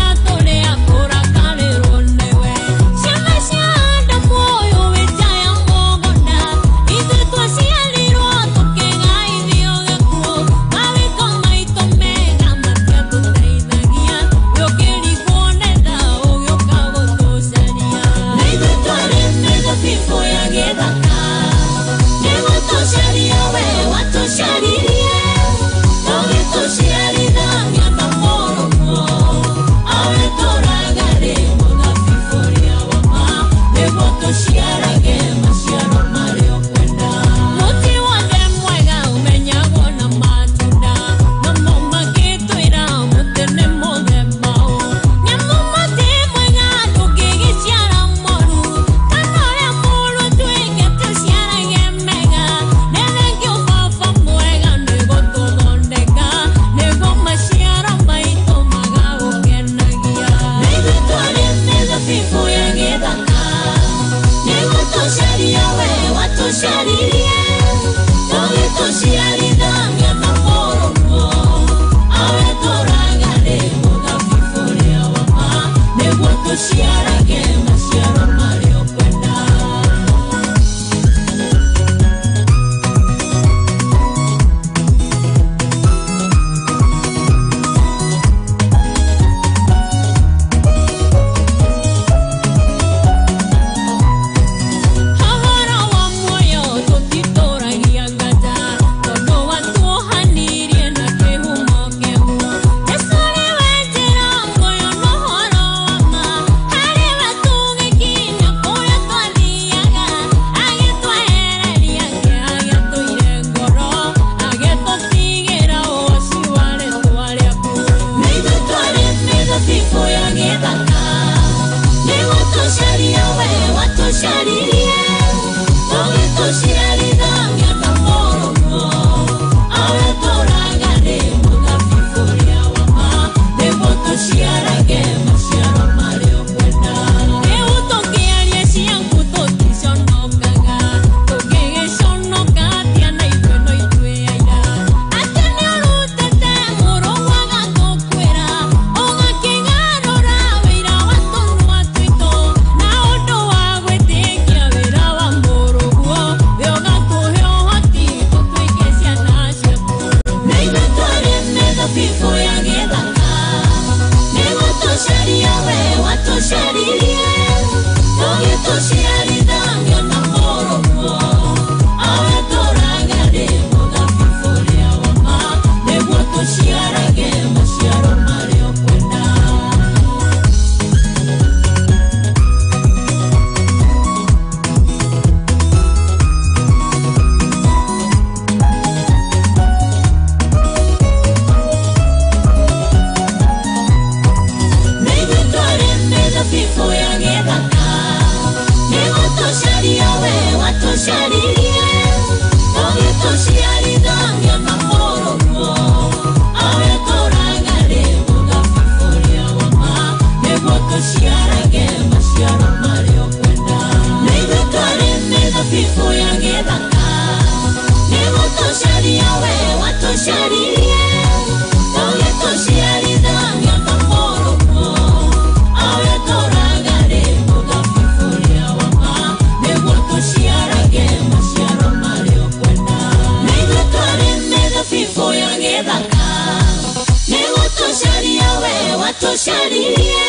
Ũgĩtũciaririe,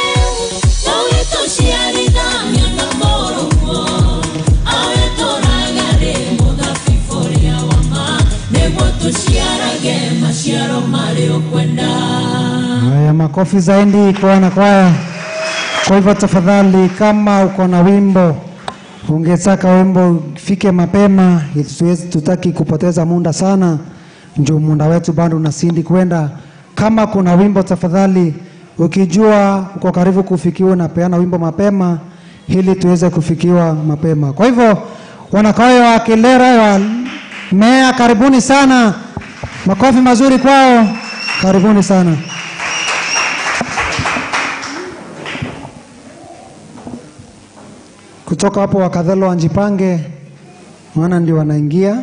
ũgĩtũciarithania na mũrũguo, agĩtũraga rĩ mũthabibũ ũrĩa wa ma, nĩguo tũciarage maciaro marĩa ũkwenda. Haya, makofi zaidi kwa wanakwaya. Kwa hivyo tafadhali, kama uko na wimbo ungetaka wimbo ufike mapema, tusiwezi tutaki kupoteza muda sana, ndio muda wetu bado unasindi kwenda. Kama kuna wimbo tafadhali, ukijua uko karibu kufikiwa, unapeana wimbo mapema ili tuweze kufikiwa mapema. Kwa hivyo wanakwaya wa Kilera wa Mea, karibuni sana, makofi mazuri kwao, karibuni sana. Kutoka hapo Wakadhelo wanjipange, maana ndio wanaingia.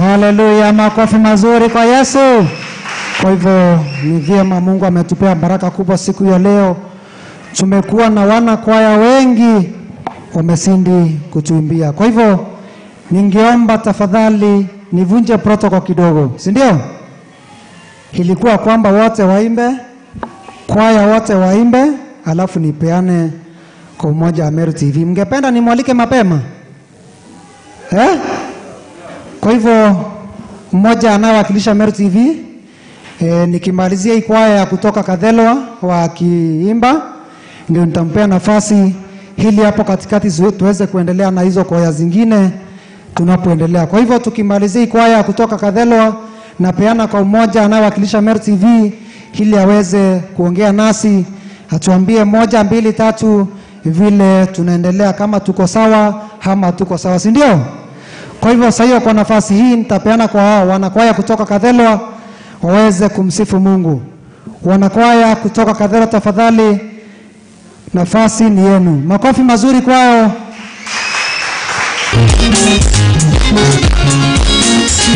Haleluya, makofi mazuri kwa Yesu. Kwa hivyo ni vyema, Mungu ametupea baraka kubwa siku ya leo. Tumekuwa na wana kwaya wengi wamesindi kutuimbia. Kwa hivyo ningeomba tafadhali nivunje protocol kidogo, si ndio? Ilikuwa kwamba wote waimbe, kwaya wote waimbe, alafu nipeane kwa Umoja wa Meru TV. Mngependa nimwalike mapema? Eh? Kwa hivyo mmoja anayewakilisha Meru TV, nikimalizia hii kwaya ya kutoka Kathelwa wakiimba, ndio nitampea nafasi hili hapo katikati tuweze kuendelea na hizo kwaya zingine tunapoendelea. Kwa hivyo tukimalizia hii kwaya kutoka Kathelwa, napeana kwa mmoja anayewakilisha Meru TV ili aweze kuongea nasi, atuambie 1 2 3 vile tunaendelea, kama tuko sawa ama tuko sawa, si ndio? Kwa hivyo sasa hiyo kwa nafasi hii nitapeana kwa hao wanakwaya kutoka Kathelwa waweze kumsifu Mungu. Wanakwaya kutoka Kathelwa, tafadhali nafasi ni yenu. Makofi mazuri kwao. Yesu,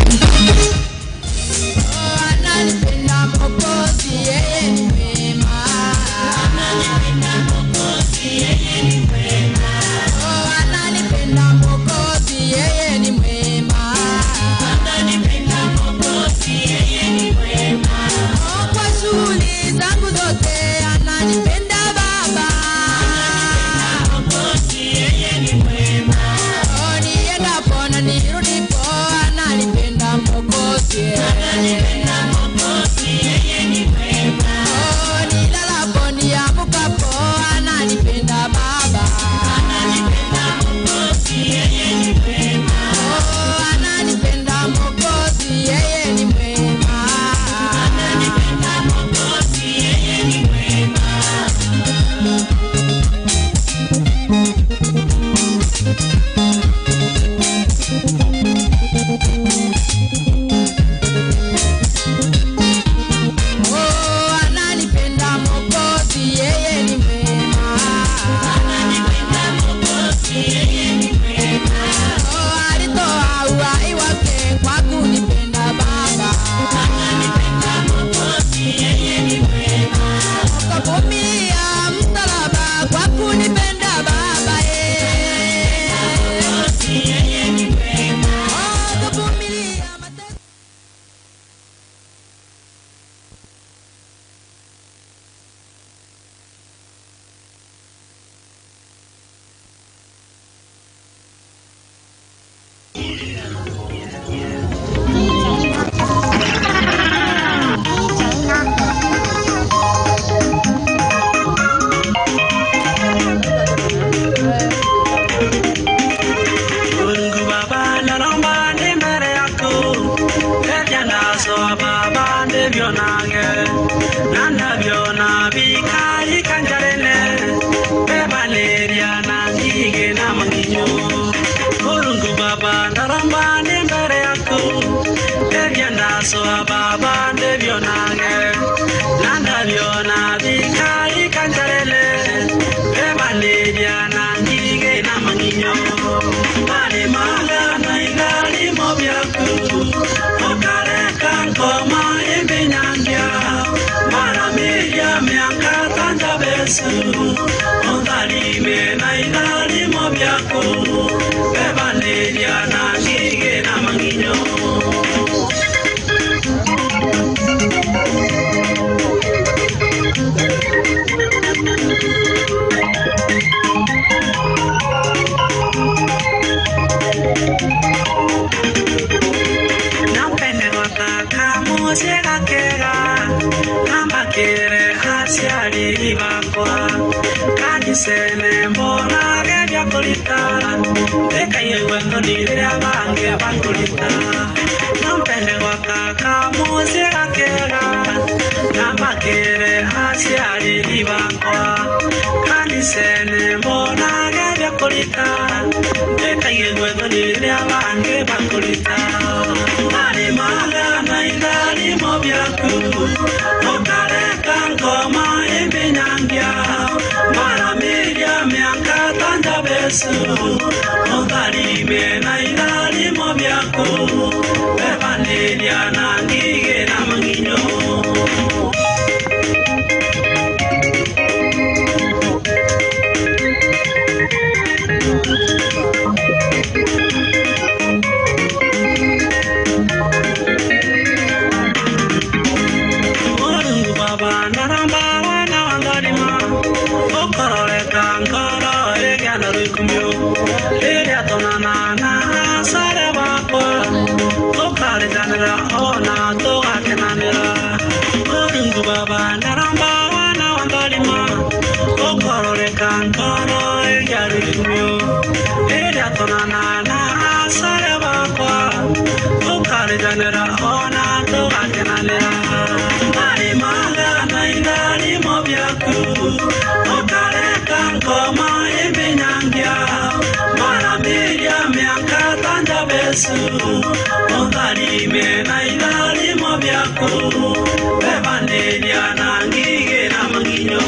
Bebanĩria na ngigĩ na mang'inyo. Mulungu Baba ndaramba wana wangarima ukororeka ngoro ĩgĩa na rũikumio rĩrĩa tonana na asare bakwa tũkarĩjanĩra ona tũgakenanĩra. Mulungu Baba ndaramba wana wangarima ukororeka ngoro ĩgĩa rũikumio rĩrĩa tonana na asare bakwa tũkarĩjanĩra ona tũgakenanĩra. Marimaga na indarimo byaku ukareka ngoma iminyangia maramiria miaka tanja besu utharime na indarimo byaku bebanĩria na ngigĩ na mang'inyo.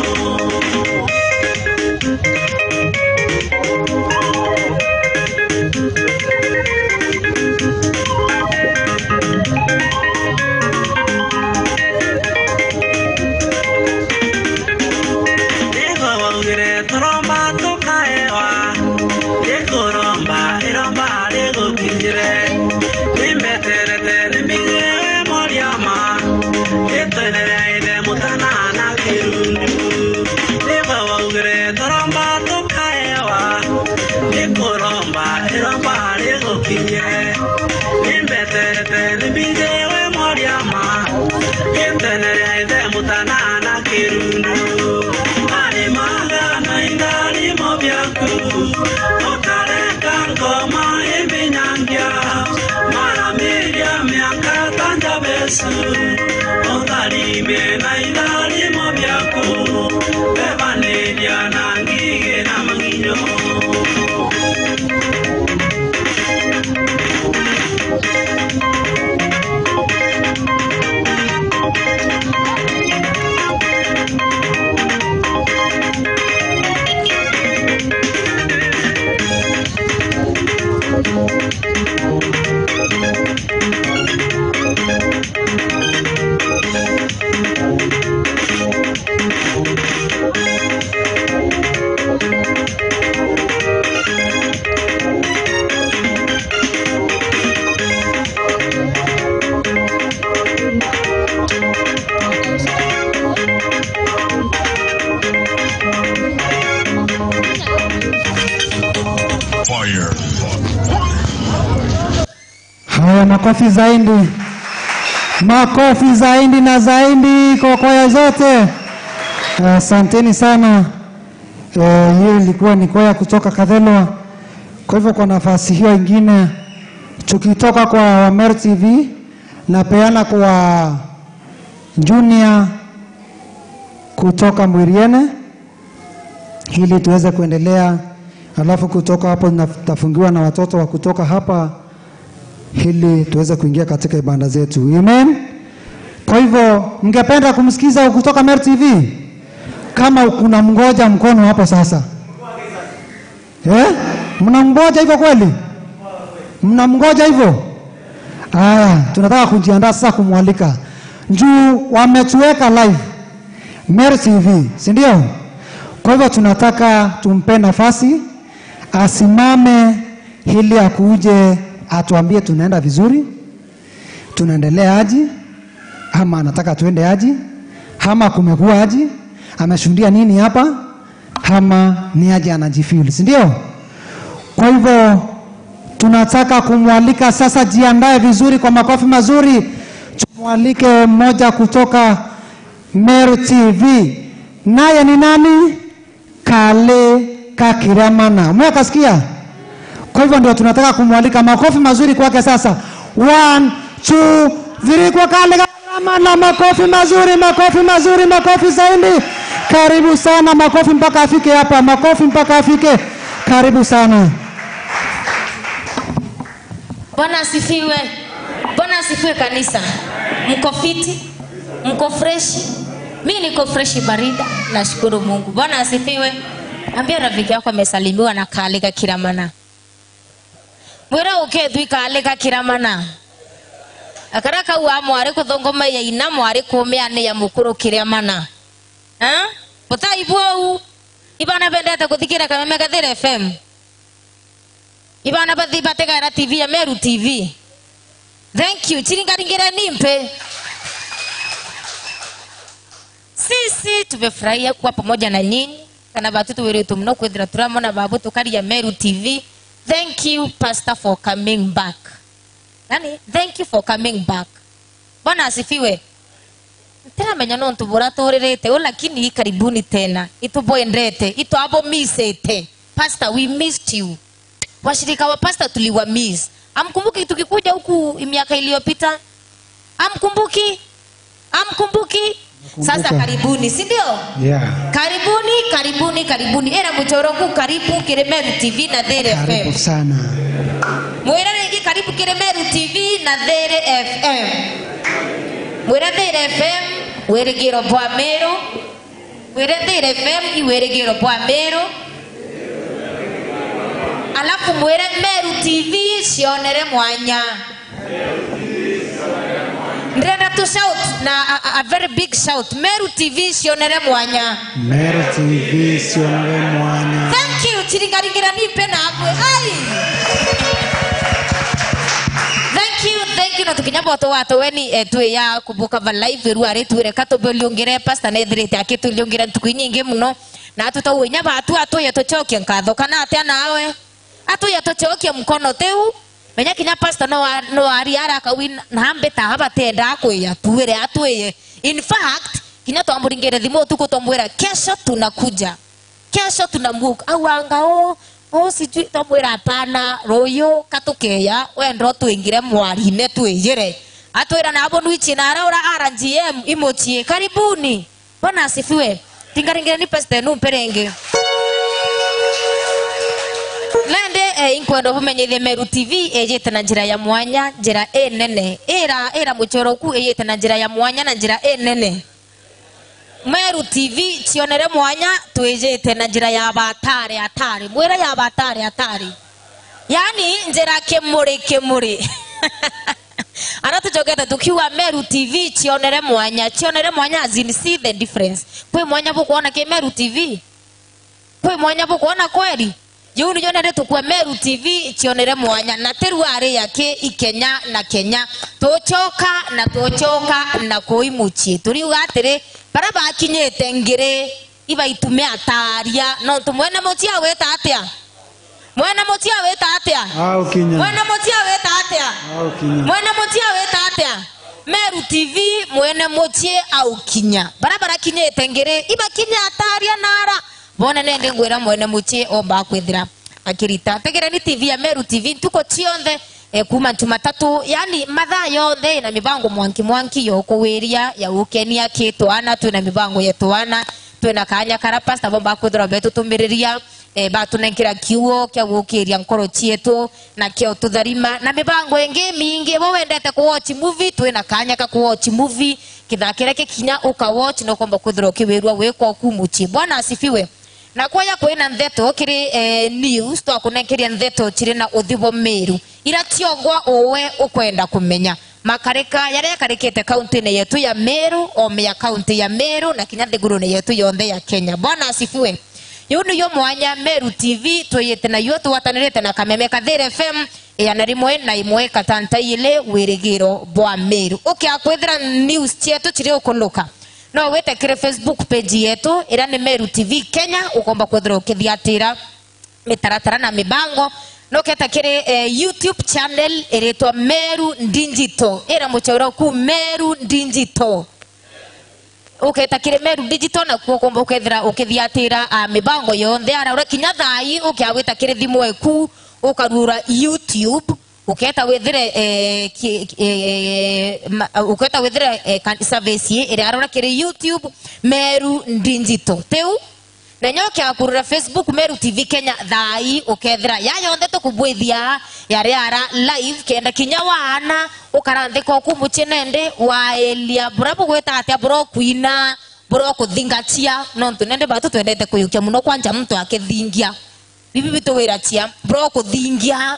Utharime na indarimo byaku bebanĩria na ngigĩ na mang'inyo. Haya, makofi zaidi, makofi zaidi na zaidi kwa kwaya zote. Asanteni sana. Hiyo ilikuwa ni kwaya kutoka Kathelwa. Kwa hivyo kwa nafasi hiyo ingine, tukitoka kwa Wameru TV napeana kwa Junior kutoka Mwiriene ili tuweze kuendelea. Alafu kutoka hapo nitafungiwa na watoto wa kutoka hapa ili tuweze kuingia katika ibada zetu. Amen. Kwa hivyo mngependa kumsikiza kutoka Meru TV? Kama kuna mngoja mkono hapo sasa. Mnamngoja hivyo kweli? Mnamngoja hivyo? Aya, tunataka kujiandaa sasa kumwalika. Njoo wametuweka live Meru TV, si ndio? Kwa hivyo tunataka tumpe nafasi asimame ili akuje atuambie tunaenda vizuri, tunaendelea aje, ama anataka tuende aje, ama kumekuwa aje, ameshuhudia nini hapa, ama ni aje anajifeel, si ndio? Kwa hivyo tunataka kumwalika sasa. Jiandae vizuri kwa makofi mazuri. Tumwalike mmoja kutoka Meru TV. Naye ni nani? Kale Kakiramana. Umekasikia? Kwa hivyo ndio tunataka kumwalika. Makofi mazuri kwake sasa. 1 2 3 kwa Kale Kakiramana. Makofi mazuri, makofi mazuri, makofi zaidi. Karibu sana, makofi mpaka afike hapa, makofi mpaka afike. Karibu sana. Bwana asifiwe. Bwana asifiwe kanisa. Mko fiti? Mko fresh? Mimi niko fresh barida. Nashukuru Mungu. Bwana asifiwe. Ambia rafiki yako amesalimiwa na Kale Kakiramana. Mwira ukethwi Kale Kakiramana. Akaraka wa mwari kuthongoma ya ina mwari kumia ni ya mukuru kiria mana. Ha? Butaibu ibana bendete kuthikira Kameme Kathere FM. Ibana bathi bategara TV ya Meru TV. Thank you. Chiringaringira nimpe. Sisi tumefurahia kuwa pamoja na nyinyi. Kana batutu wetu mno kwethira turamona babu tukari ya Meru TV. Thank you pastor for coming back. Nani? Thank you for coming back. Bwana asifiwe. Tena menya no ntubura turirite lakini karibuni tena. Ituboendete, ituabo misete. Pastor, we missed you. Washirika wa pastor tuliwa miss. Amkumbuki tukikuja huku miaka iliyopita? Amkumbuki? Amkumbuki? Sasa karibuni, si ndio? Yeah. Karibuni, karibuni, karibuni. Era muchoroku karibu Kiremeru TV na There FM. Karibu sana. Mwira ringi karibu Kiremeru TV na There FM. Mwira There FM, wirigiro bwa Meru. Mwira There FM, iwirigiro bwa Meru. Alafu mwira Meru TV cionere mwanya. Ndenda to shout na a very big shout. Meru TV cionere mwanya. Meru TV cionere mwanya. Thank you. Chiringaringira nipe na akwe. Ai. Thank you, thank you. Na tukinyabo to watu weni tuwe ya kubuka va live ruare tuwe kato beliongere pastor na edrete akitu liongera tukinyingi muno. Na tutauwe nyaba atu atu ya tochoke nkatho kana atia nawe. Atu ya tochoke mkono teu. Menya kinya pastor no ari araka win na hambe ta habatenda akweya tuwere atweye. In fact kinya twamburingere thimu tuko twamwira kesho tunakuja. Kesho tunamuka au anga o sijui twamwira hapana royo katukeya wendo twingire mwarine twiyire. Atwira na abo nwichi na araura RGM imochie karibuni. Bwana asifiwe. Tingaringere ni pastor numperenge. Lende inkwendo bumenyithie Meru TV ejete na njira ya mwanya njira enene era muchoroku ejete na njira ya mwanya na njira enene Meru TV cionere mwanya twejete na njira ya batare atare mwira ya batare atare yani njira kimuri kimuri Ana tuchokete tukiwa Meru TV cionere mwanya as in see the difference kwi mwanya bukuona ki Meru TV kwi mwanya bukuona kweli Yuni yonere tukua Meru TV cionere mwanya na teruare yake ikenya na Kenya tochoka na tochoka na koimuchi turiuga atiri bara bakinyete ngire iba itume ataria no tumwene mutia weta atia mwene mutia weta atia au kinya mwene mutia weta atia au kinya mwene mutia weta atia Meru TV mwene mutie au kinya bara kinyete ngire iba kinya ataria nara bona nende ngwira mwene mutie omba kwithira akirita tegera ni TV ya Meru TV tuko chionthe kuma Jumatatu yani mathaa yonthe na mibango mwanki mwanki yo kuwiria ya ukenia kitwana twina mibango yetwana twina kanya kara pastor bomba kwithira betu tumiriria batunenkira kiuo kia gukiria nkoro chietu na kio tutharima na mibango ingi mingi bo wendete ku watch movie twina kanya ka ku watch movie kithakire kikinya uka watch no komba kwithira ukiwirwa wikwa ku muchi Bwana asifiwe. Na kwaya kwina ntheto kiri news twakunenkeria ntheto chiri na uthibo Meru ira tiongwa uwe ukwenda kumenya makarika yaria yakarikite kaunti-ini yetu ya Meru o mea kaunti ya Meru na kinya thiguru-ini yetu yonthe ya Kenya. Bwana asifiwe. Yunu yo mwanya Meru TV twiyete na yo twatanirite na Kameme Kathere FM ya rimwe na imwe katanta ile wirigiro bwa Meru ukiakwithira news chetu chiri ukuluka no wetekere Facebook page yetu ira ni Meru TV Kenya ukomba kwithira ukithiatira mitaratara na mibango no ketakire YouTube channel iritwa Meru Digital ira muchaura ku Meru Digital uketakire Meru Digital na kuo komba ukethira ukithiatira mibango yonthe ara ura kinya thai ukiawitakire thimu eku ukarura YouTube uketa wethire uketa wethire service ira arora kiri YouTube Meru Digital teu na nyoke akurura Facebook Meru TV Kenya thai ukethira ya yonthe tukubwithia yari ara live kenda kinya wana ukaranthika okumuchinende waelia burabu gweta atia buro kuina buro kuthingatia no ntunende batu twendete kuyukia muno kwanja mtu akithingia bibi bitowira chia buro kuthingia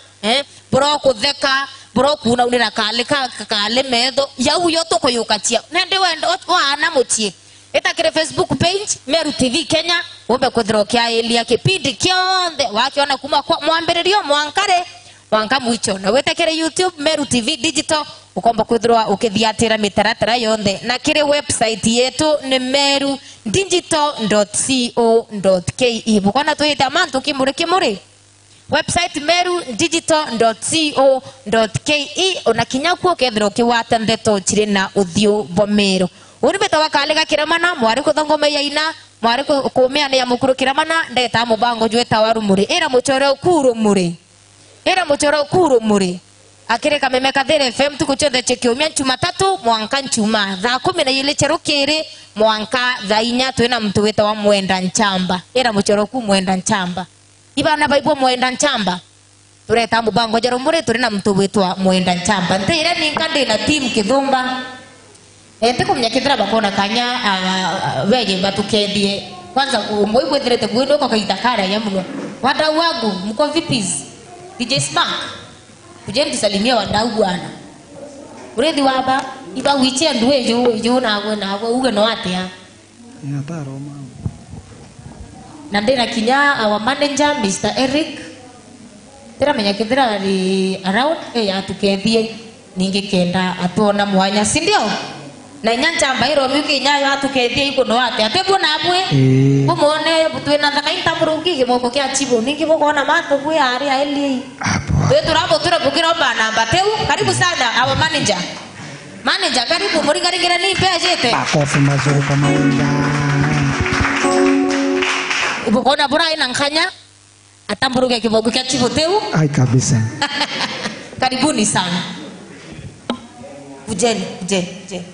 buro kutheka Buroku na unira kale ka kale metho yau yo tukuyukatia nende wendo wana mutie itakire Facebook page Meru TV Kenya wombe kwithira elia kipindi kionthe wakiona kuma kwa mwambiririo mwankare mwanka mwicho na witekere YouTube Meru TV Digital ukomba kwithirwa ukithiatira mitaratara yonthe na kire website yetu ni merudigital.co.ke bukona twita mantu kimuri kimuri website merudigital.co.ke ona kinya kuo kethira ukiwata ndeto chiri na uthio bomero uribeta wakalega kiramana mwari kuthongome yaina mwari kumia ni ya mukuru kiramana ndeta mubango jweta warumuri era muchoro ukuru muri era muchoro ukuru muri akire kameme kathere FM tukuchothe chekiumia Jumatatu mwanka Njuma thaa 12 cherukiri mwanka thaa 4 twina mtu wita wa Mwenda Nchamba era muchoro ku Mwenda Nchamba ibana baibwo Mwenda Nchamba tureta mubango jarumuri turi na mtu witwa Mwenda Nchamba ntire ninkandi na team Kithumba ente kumnyakithira bakona kanya weje batukendie kwanza umwe gwithirite gwino kwa kaita kara ya muno wadau wangu mko vipi DJ Smack kuje tusalimia wadau bwana urethi waba iba wiche ndu ejo ejo nawe nawe uge no atia na ndina kinya our manager Mr Eric tiramenya kithira ari around atukethie ningi kenda atuona mwanya si ndio na nyanchamba iro miki nyayo atukethie ikuno atia twebwo nabwe umone twina thaka intamurungi gimoko kia chibo ningi mukona mantu bwe ari aeli twe turabo turabukira namba teu karibu sana our manager manager karibu murigaringira ni pejete makofi mazuri kwa manager ubukona bura ina nkanya atamburuke kibogo kia chibo teu ai kabisa karibuni sana kujeni kujeni kujeni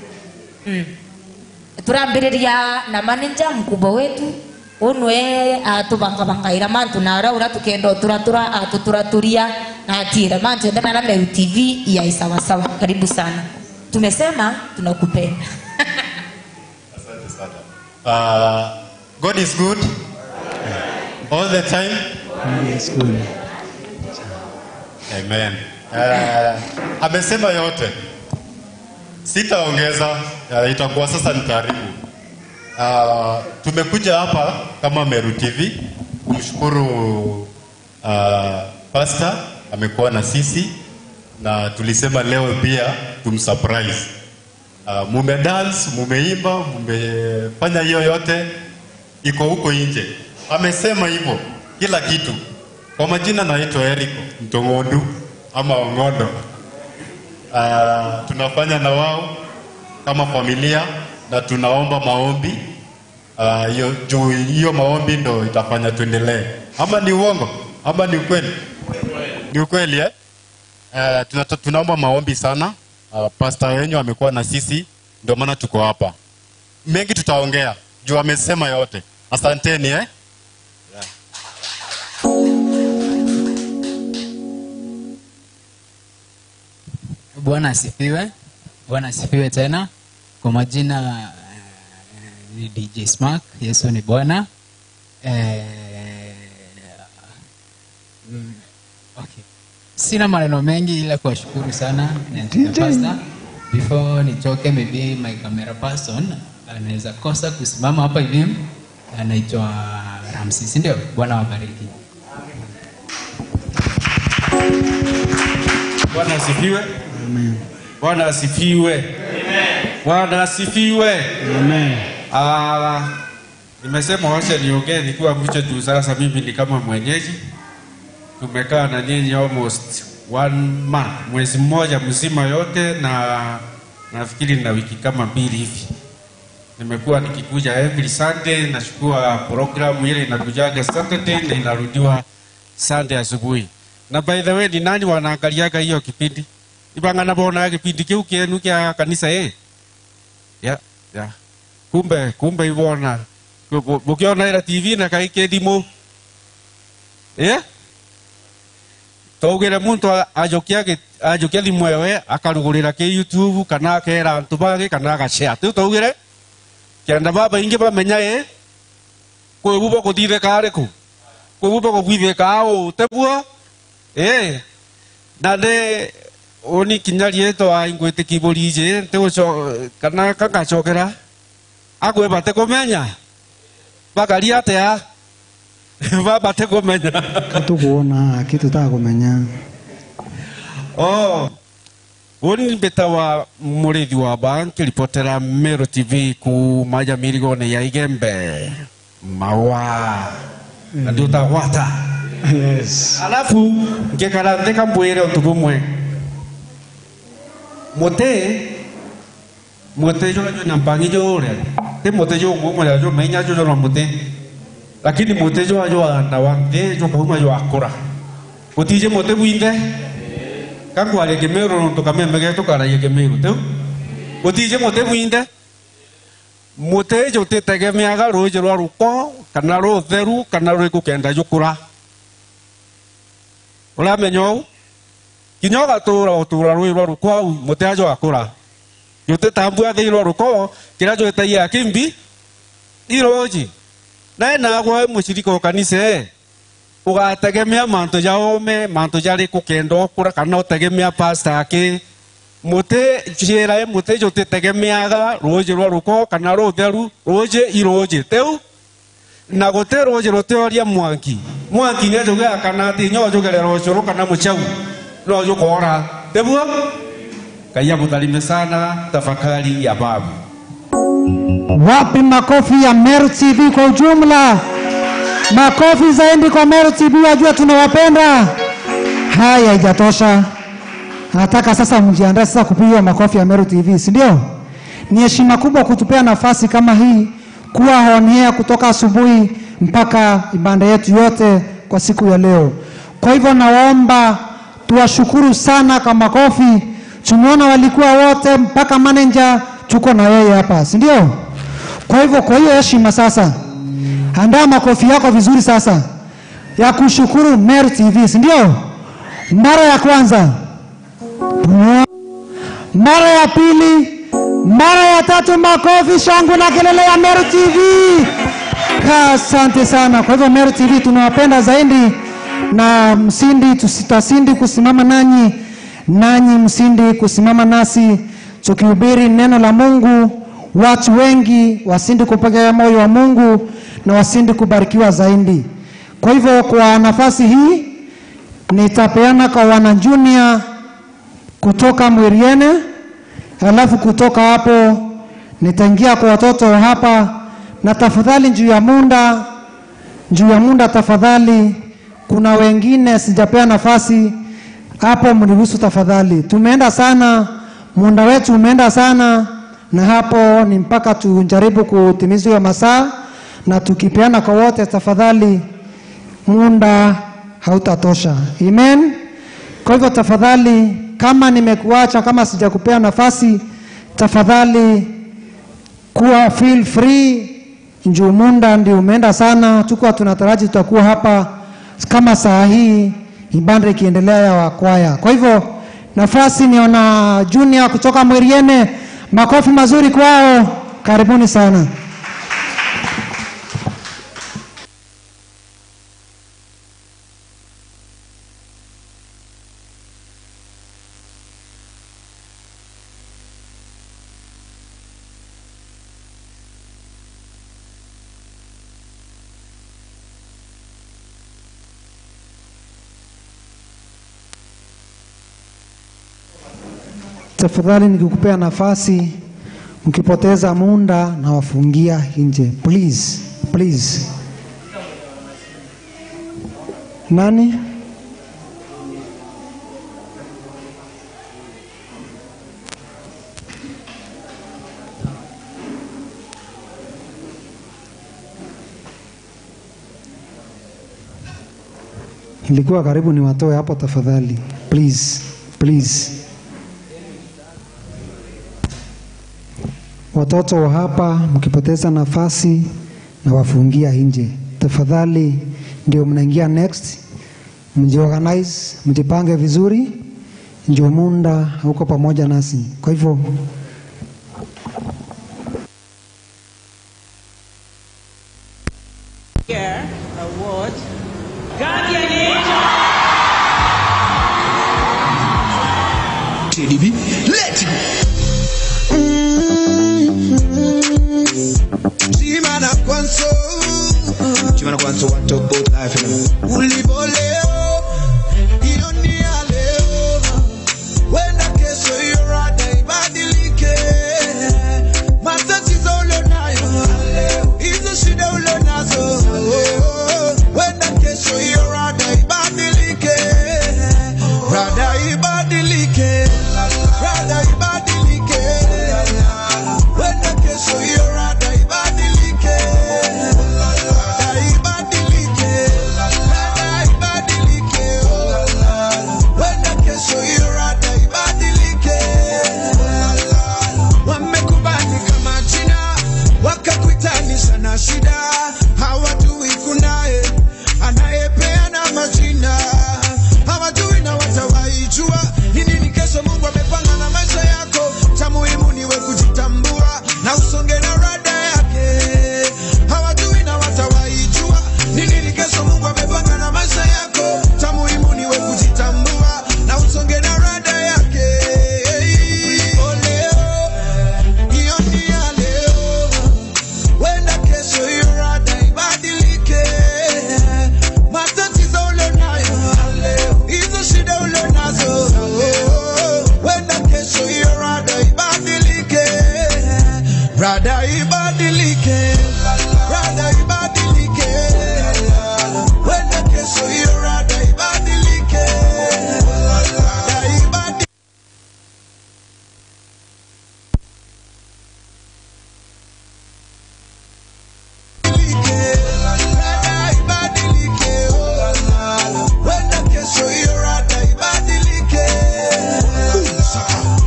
Turambiriria na manager mkubwa wetu unwe atubanga bangaira mantu na ura tukendo turatura atuturaturia na atira mantu ndana na Meru TV ya sawa sawa karibu sana tumesema tunakupenda. Asante sana. God is good all the time. Yes, good. Amen. Amesema yote. Sitaongeza, itakuwa sasa nitaribu. Tumekuja hapa kama Meru TV kumshukuru pastor amekuwa na sisi na tulisema leo pia tumsurprise. Mume dance, mumeimba, mumefanya hiyo yote iko huko nje. Amesema hivyo kila kitu. Kwa majina naitwa Eric Mtongodu ama Ongodo. Tunafanya na wao kama familia na tunaomba maombi. Hiyo maombi ndo itafanya tuendelee. Ama ni uongo? Ama ni ukweli? Ni ukweli eh? Tunaomba maombi sana. Pastor wenyu amekuwa na sisi ndio maana tuko hapa. Mengi tutaongea juu amesema yote. Asanteni eh? Yeah. Bwana asifiwe. Bwana asifiwe tena. Kwa majina ni DJ Smack. Yesu ni Bwana. Okay. Sina maneno mengi ila kuwashukuru sana na pastor. Before nitoke, maybe my camera person anaweza kosa kusimama hapa hivi, anaitwa Ramsey, si ndio? Bwana wabariki. Bwana asifiwe. Amen. Bwana asifiwe. Amen. Bwana asifiwe. Amen. Nimesema wacha niongee nikiwa mwisho juu sasa mimi ni kama mwenyeji. Tumekaa na nyinyi almost 1 month, mwezi mmoja mzima yote, na nafikiri na wiki kama 2 hivi. Nimekuwa nikikuja every Sunday, nashukua program ile inakujaga Saturday na inarudiwa Sunday asubuhi. Na by the way, ni nani wanaangaliaga hiyo kipindi? Ibanga nabona kipindi kiu kienu kia kanisa eh? Ya, ya. Kumbe, kumbe ibona. Bukiona ila TV na kaike dimo. Eh? Togera muntu ajokia ajokia limwewe akarugurira ke YouTube kana akera antu bage kana agashare. Tu togere kenda baba ingi bamenya eh? Kwebubo kuthire kariku. Kwebubo kuthire kao tebua. Eh, na ne Oni kinya rietwa ingwitikia ibori ije ntiguco kana kangacokera akwebate kumenya bakaria atia babate kumenya katukuona kitu takumenya. Oh, uni mbetawa murithi wa banki ripotera Meru TV ku maja mirigone ya Igembe mawa na ndio tagwata. Yes. Alafu ngekara ndeka mbwire untu bumwe mote mote jo na mpangi jo ure te mote jo ngumwe jo menya jo jo mote lakini mote jo ajo anda wante jo kauma jo akora gutije mote bwinde kakware Kimeru nontu kameme tukaragia Kimeru teu gutije mote bwinde mote jo titegemeaga rũũĩ rwa ruko kana rũtheru kana rwĩgũkenda jũkũra ũramenya ũũ kinya ũgatũra ũtũra rũĩ rwa ruko au mũtĩ ajo akũra jũtĩtambua thĩ rwa ruko kĩrĩa jũĩtagia kimbi iroji nae nagwo mũcirika wa kanitha ugategemea mantu ja ome mantu jari kukenda okura kana utegemea pastor ake mute ciira mute jutitegemeaga rũũĩ rwa ruko kana rũtheru rũũĩ irũũĩ teu na gũtĩ rũũĩ rũtĩoria mwanki mwanki nĩ njugaga kana atĩ nyo njugerera ũcũrũ kana mũchau no njũkora tebuo. Ngai amũtharime sana. Tafakari ya babu. Wapi makofi ya Meru TV kwa ujumla? Makofi zaidi kwa Meru TV, wajua tunawapenda. Haya, haijatosha. Nataka sasa mjiandae sasa kupiga makofi ya Meru TV, si ndio? Ni heshima kubwa kutupea nafasi kama hii kuwa on air kutoka asubuhi mpaka ibada yetu yote kwa siku ya leo. Kwa hivyo naomba tuwashukuru sana kwa makofi. Tumeona walikuwa wote mpaka manager tuko na yeye hapa, si ndio? Kwa hivyo kwa hiyo heshima sasa, andaa makofi yako vizuri sasa ya kushukuru Meru TV, si ndio? Mara ya kwanza, mara ya pili, mara ya tatu, makofi, shangwe na kelele ya Meru TV. Asante sana. Kwa hivyo Meru TV tunawapenda zaidi na msindi, tusitasindi kusimama nanyi, nanyi msindi kusimama nasi tukihubiri neno la Mungu. Watu wengi wasindi kupokea moyo wa Mungu na wasindi kubarikiwa zaidi. Kwa hivyo kwa nafasi hii nitapeana kwa wana junior kutoka Mwiriene, halafu kutoka hapo nitaingia kwa watoto hapa. Na tafadhali juu ya munda tafadhali, kuna wengine sijapea nafasi hapo, mniruhusu tafadhali. Tumeenda sana, muda wetu umeenda sana, na hapo ni mpaka tujaribu kutimiza hiyo masaa, na tukipeana kwa wote tafadhali muda hautatosha. Amen. Kwa hivyo tafadhali, kama nimekuacha, kama sijakupea nafasi, tafadhali kuwa feel free. Njoo muda ndio umeenda sana, tuko tunataraji tutakuwa hapa kama saa hii ibada ikiendelea ya wakwaya. Kwa hivyo nafasi niona junior kutoka Mwiriene, makofi mazuri kwao, karibuni sana. Tafadhali nikikupea nafasi, mkipoteza muda na wafungia nje. Please, please. Nani? Nilikuwa karibu niwatoe hapo, tafadhali. Please, please. Watoto wa hapa mkipoteza nafasi na wafungia nje. Tafadhali ndio mnaingia next. Mjiorganize, mjipange vizuri. Ndio muda huko pamoja nasi. Kwa hivyo here award Guardian Angel. Ulivyo leo, hiyo ni ya leo. Wenda kesho hiyo rada ibadilike. Matatizo ulionayo, hizo shida ulionazo, wenda kesho hiyo rada ibadilike. Rada ibadilike, rada ibadilike. Wenda kesho hiyo rada ibadilike. Rada ibadilike, rada ibadilike. Wenda kesho hiyo rada ibadilike. Wamekubali kama jina, wakakuitanisha na shida. Hawajui kunaye anayepeana majina, hawajui na watawaijua ni nini kesho Mungu amepanga na maisha yako. Cha muhimu niwe kujitambua na usonge na rada yake. Hawajui na watawaijua ni nini kesho Mungu amepanga na maisha yako. Cha muhimu niwe kujitambua na usonge na rada yake. Oh, leo, hiyo ni ya leo. Wenda kesho hiyo rada ibadilike. Matatizo ulionayo, hizo shida ulionazo, wenda kesho hiyo rada ibadilike. Rada ibadilike, rada ibadilike. Wenda kesho hiyo rada ibadilike. Rada ibadilike. Rada ibadilike, wenda kesho hiyo rada ibadilike.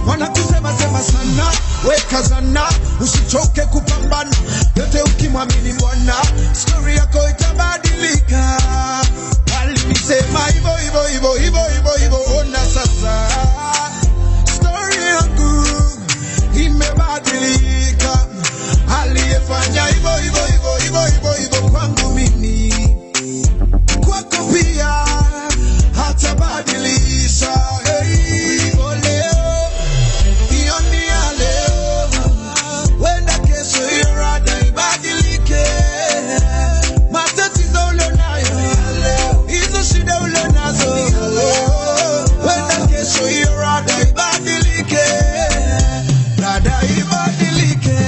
Wanakusema sema sana, weka zana, usichoke kupambana, yote ukimwamini Bwana, story yako itabadilika. Walinisema hivyo hivyo hivyo hivyo hivyo hivyo, ona sasa story yangu imebadilika. Aliyefanya hivyo hivyo hivyo hivyo hivyo hivyo kwangu mimi, kwako pia hatabadilisha. Hey, oh leo, hiyo ni ya leo. Wenda kesho hiyo rada ibadilike. Matatizo ulionayo, hizo shida ulionazo, wenda kesho hiyo rada ibadilike. Rada ibadilike,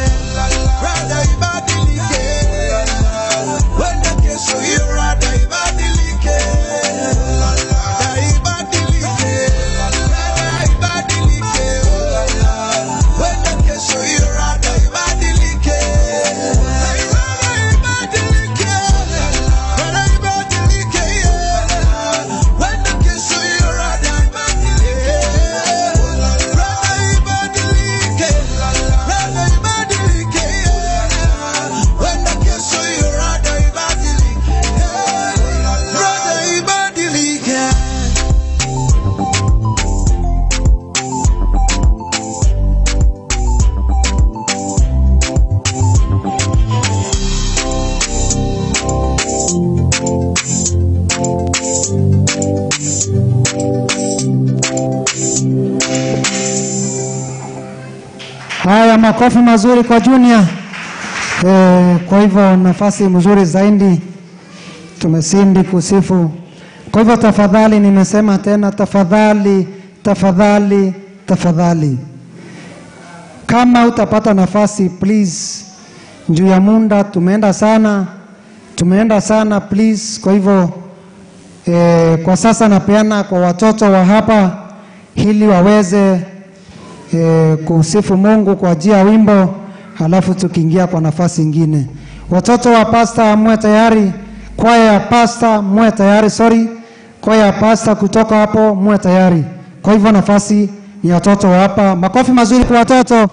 rada ibadilike. Wenda kesho hiyo rada ibadilike. Rada ibadilike, rada ibadilike. Wenda kesho hiyo rada ibadilike. Rada ibadilike, rada ibadilike. Wenda kesho hiyo rada ibadilike. Rada ibadilike, rada ibadilike. Wenda kesho hiyo rada ibadilike. Rada ibadilike. Haya, makofi mazuri kwa Junior. Kwa hivyo nafasi mzuri zaidi tumesindi kusifu. Kwa hivyo tafadhali, nimesema tena, tafadhali, tafadhali, tafadhali, kama utapata nafasi please, juu ya muda tumeenda sana, tumeenda sana please. Kwa hivyo kwa sasa napeana kwa watoto wa hapa ili waweze kusifu Mungu kwa njia ya wimbo, halafu tukiingia kwa nafasi nyingine. Watoto wa pasta mwe tayari, kwaya ya pasta mwe tayari, sorry, kwaya ya pasta kutoka hapo mwe tayari. Kwa hivyo nafasi ni watoto wa hapa. Makofi mazuri kwa watoto.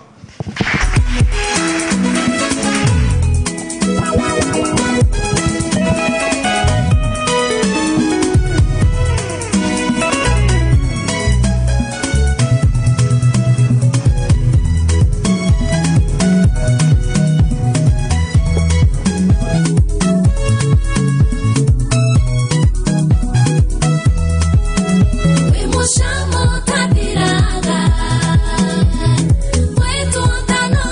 Wimushamo kadiraga, wetu tano.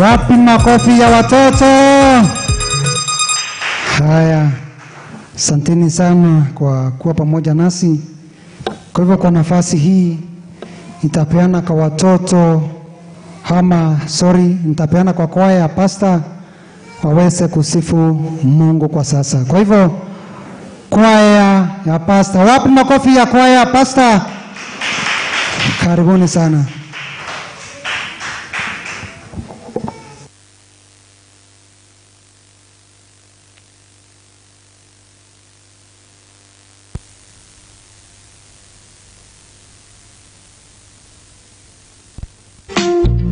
Wapi makofi ya watoto? Haya, asanteni sana kwa kuwa pamoja nasi. Kwa hivyo kwa nafasi hii nitapeana kwa watoto ama sorry, nitapeana kwa kwaya ya pasta waweze kusifu Mungu kwa sasa. Kwa hivyo kwaya ya pasta, wapi makofi ya kwaya ya pasta? Karibuni sana.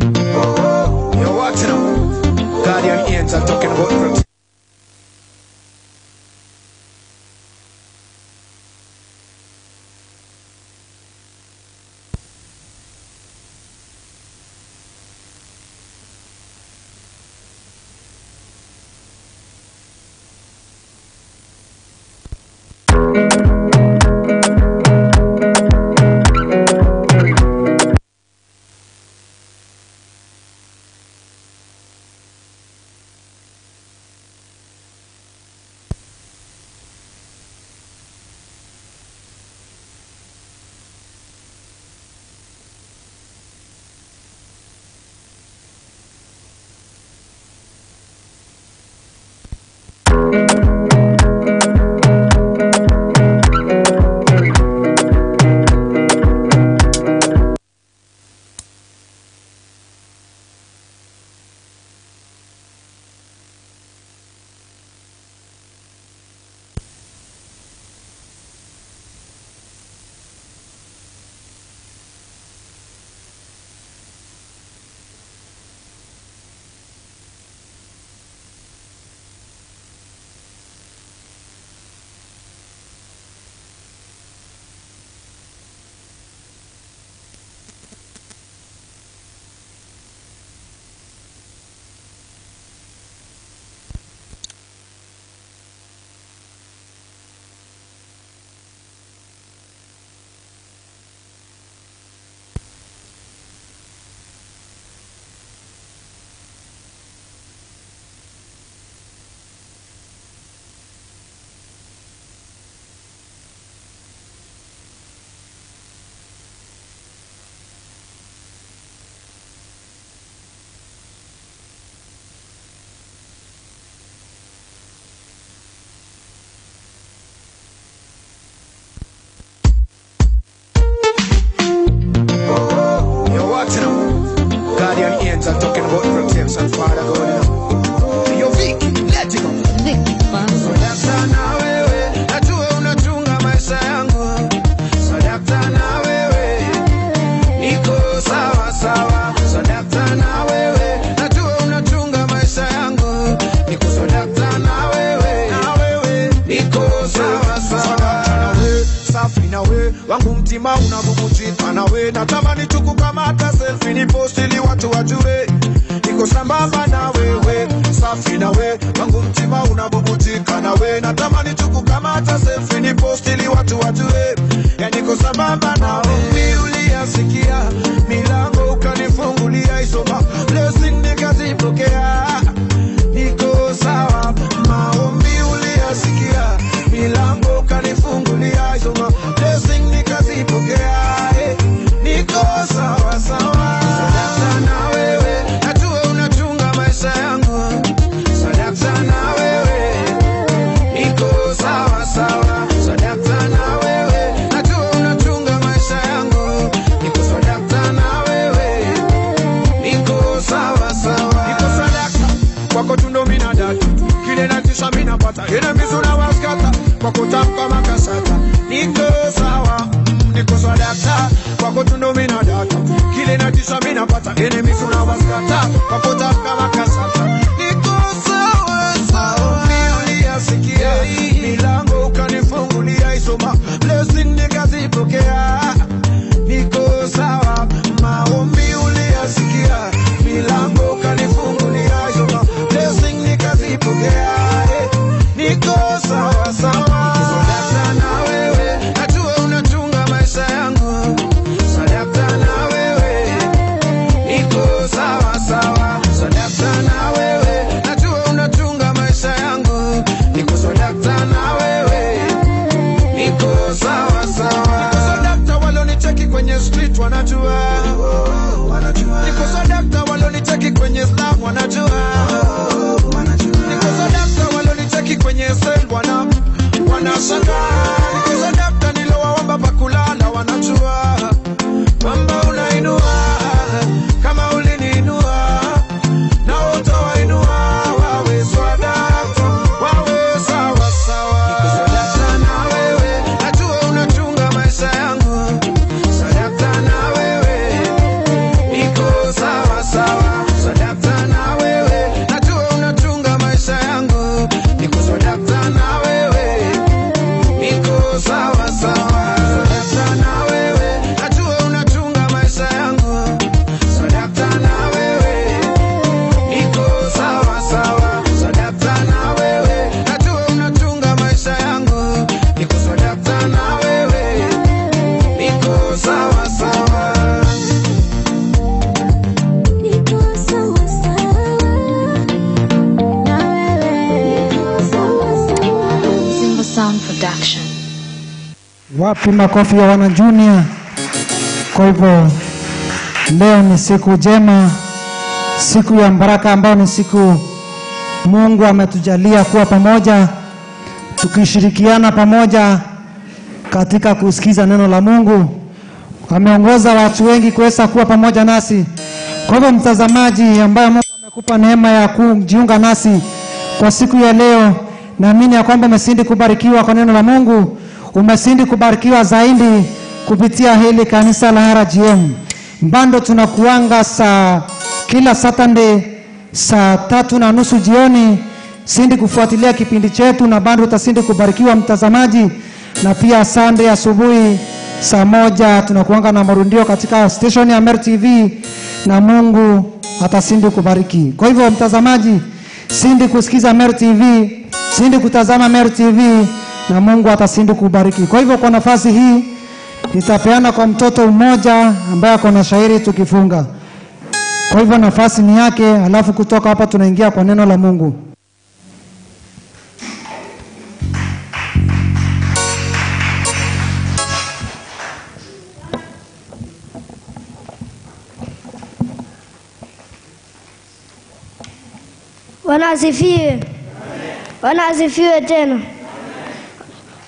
You're watching them. Guardian angel talking about protection. You're watching them. Guardian angel talking about protection, Father God. You know. Yo, Vicky, let it go. Vicky, Sadakta na wewe, najua unachunga maisha yangu. Sadakta na wewe, niko sawa sawa. Sadakta na wewe, najua unachunga maisha yangu. Niko sadakta na wewe, na wewe, niko sawa sawa. Safi na we, wangu mtima unabubujika na we. Natamani tukukamata selfie ni post ili watu wajue niko sambamba na wewe. Safi na we, wangu mtima unabubujika na we. Natamani tukukamata selfie ni post ili watu wajue ya niko sambamba na we. Uliyasikia milango ukanifungulia, isoma blessing nikazipokea, niko sawa. Maombi uliyasikia milango ukanifungulia, isoma blessing nikazipokea, niko sawa sawa. Sadakta na wewe, najua unachunga maisha yangu. Sadakta na wewe, niko sawa sawa. Sadakta na wewe, najua unachunga maisha Wapi makofi ya wana junior? Kwa hivyo leo ni siku njema, siku ya baraka, ambayo ni siku Mungu ametujalia kuwa pamoja, tukishirikiana pamoja katika kusikiza neno la Mungu. Ameongoza watu wengi kuweza kuwa pamoja nasi. Kwa hivyo mtazamaji ambaye Mungu amekupa neema ya kujiunga nasi kwa siku ya leo, naamini ya kwamba umesindi kubarikiwa kwa neno la Mungu, umesindi kubarikiwa zaidi kupitia hili kanisa la RGM. Bado tunakuanga saa kila Saturday saa 3:30 jioni. Sindi kufuatilia kipindi chetu na bado utasindi kubarikiwa mtazamaji. Na pia Sunday asubuhi saa 1 tunakuanga na marundio katika station ya Meru TV, na Mungu atasindi kubariki. Kwa hivyo mtazamaji, sindi kusikiza Meru TV, sindi kutazama Meru TV, na Mungu atasindi kubariki. Kwa hivyo kwa nafasi hii nitapeana kwa mtoto mmoja ambaye ako na shairi tukifunga. Kwa hivyo nafasi ni yake, alafu kutoka hapa tunaingia kwa neno la Mungu. Bwana asifiwe. Bwana asifiwe tena.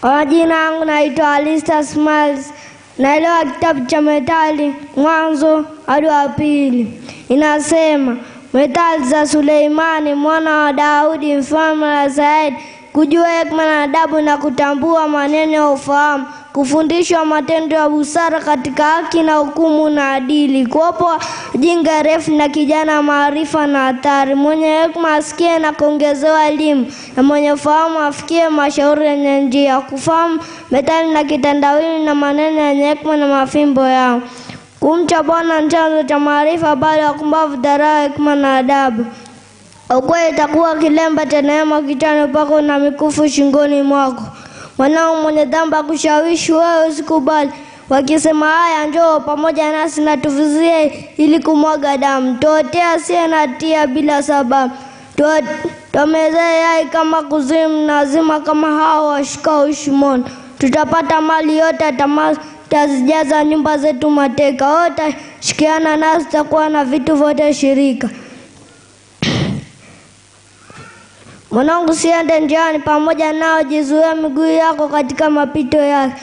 Kwa jina yangu naitwa Alistair Smiles. Naelewa kitabu cha Methali mwanzo hadi wa pili. Inasema, Methali za Suleimani mwana wa Daudi mfalme wa Israeli, kujua hekima na adabu na kutambua maneno ya ufahamu, kufundishwa matendo ya busara katika haki na hukumu na adili, kuopoa jinga refu na kijana maarifa na hatari. Mwenye hekima asikie na kuongezewa elimu, na mwenye ufahamu afikie mashauri yenye njia, kufahamu methali na kitendawili na maneno yenye hekima na mafimbo yao. Kumcha Bwana ni chanzo cha maarifa, bali wapumbavu dharau hekima na adabu. Ukweli itakuwa kilemba cha neema kichwani pako na mikufu shingoni mwako. Mwanao mwenye dhambi akushawishi wewe usikubali. Wakisema haya, njoo pamoja nasi na tuvizie ili kumwaga damu. Tuotea asiye na hatia bila sababu. Tuwamezee yai kama kuzimu na zima kama hao washikao shimoni. Tutapata mali yote, tamaa tazijaza nyumba zetu mateka. Wote shikiana nasi, tutakuwa na vitu vyote shirika. Mwanangu, siende njiani pamoja nao, jizuie miguu yako katika mapito yake.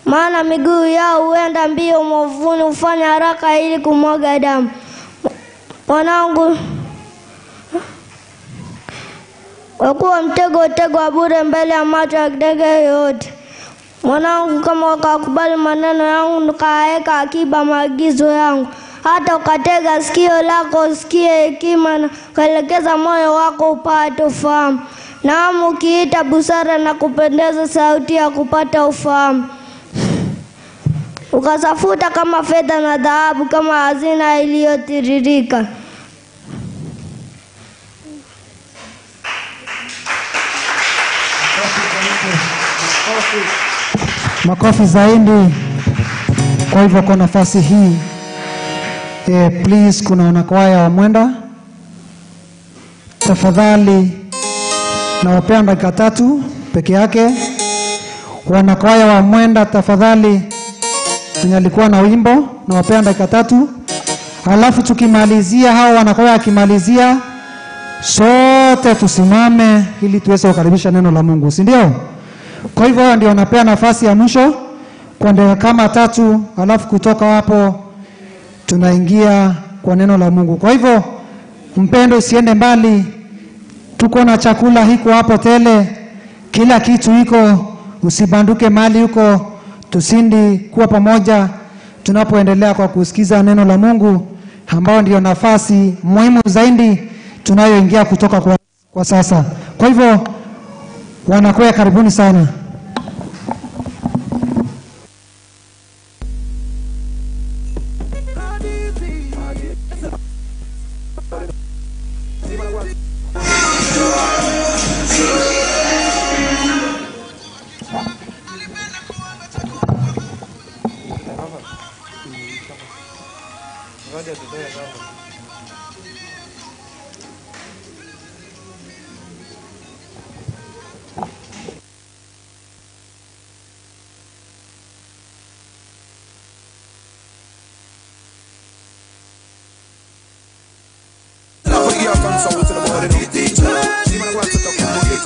Maana miguu yao huenda mbio mwovuni, hufanya haraka ili kumwaga damu. Mwanangu, kwa kuwa mtego hutegwa bure mbele ya macho ya ndege yoyote. Mwanangu, kama ukakubali maneno yangu, ukaweka akiba maagizo yangu, hata ukatega sikio lako usikie hekima, na ukaelekeza moyo wako upate ufahamu. Naam, ukiita busara na kupendeza sauti ya kupata ufahamu, ukasafuta kama fedha na dhahabu, kama hazina iliyotiririka. Makofi zaidi. Kwa hivyo kwa nafasi hii please, kuna wanakwaya wa Mwenda, tafadhali nawapea dakika 3 peke yake. Wanakwaya wa Mwenda tafadhali, mwenye alikuwa na wimbo nawapea dakika 3, alafu tukimalizia, hao wanakwaya akimalizia, sote tusimame ili tuweze kukaribisha neno la Mungu, si ndio? Kwa hivyo ndio napea nafasi ya mwisho kwa dakika kama 3, alafu kutoka hapo tunaingia kwa neno la Mungu. Kwa hivyo mpendo, usiende mbali, tuko na chakula hiko hapo tele, kila kitu iko, usibanduke mali huko, tusindi kuwa pamoja tunapoendelea kwa kusikiza neno la Mungu, ambao ndio nafasi muhimu zaidi tunayoingia kutoka kwa sasa. Kwa hivyo wanakwaya, karibuni sana. girl consult to the body. See man, I want to talk about it.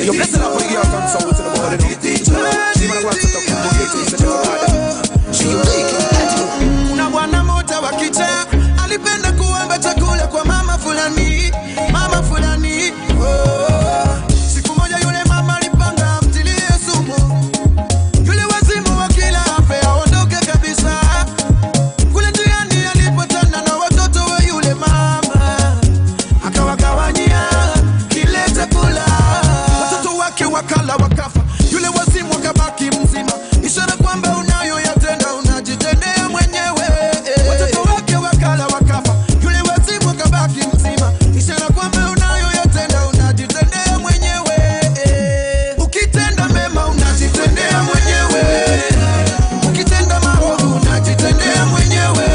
You bless it up for the girl consult to the body. See man, I want to talk about it. Kuna bwana mmoja wa kichaa alipenda kuomba chakula kwa mama fulani, mama fulani. Oh. Siku moja yule mama alipanga amtilie sumu. Yule wazimu wa kila afe aondoke kabisa. Kule njiani alipotana na watoto wa yule mama, akawagawanyia kile chakula. Watoto wake wakala wakafa, yule wazimu akabaki mzima. Ishara kwamba unayoyatenda unajitendea mwenyewe. Watoto wake wakala wakafa, yule wazimu akabaki mzima. Ishara kwamba unayoyatenda unajitendea mwenyewe. Ukitenda mema unajitendea mwenyewe. Ukitenda maovu unajitendea mwenyewe.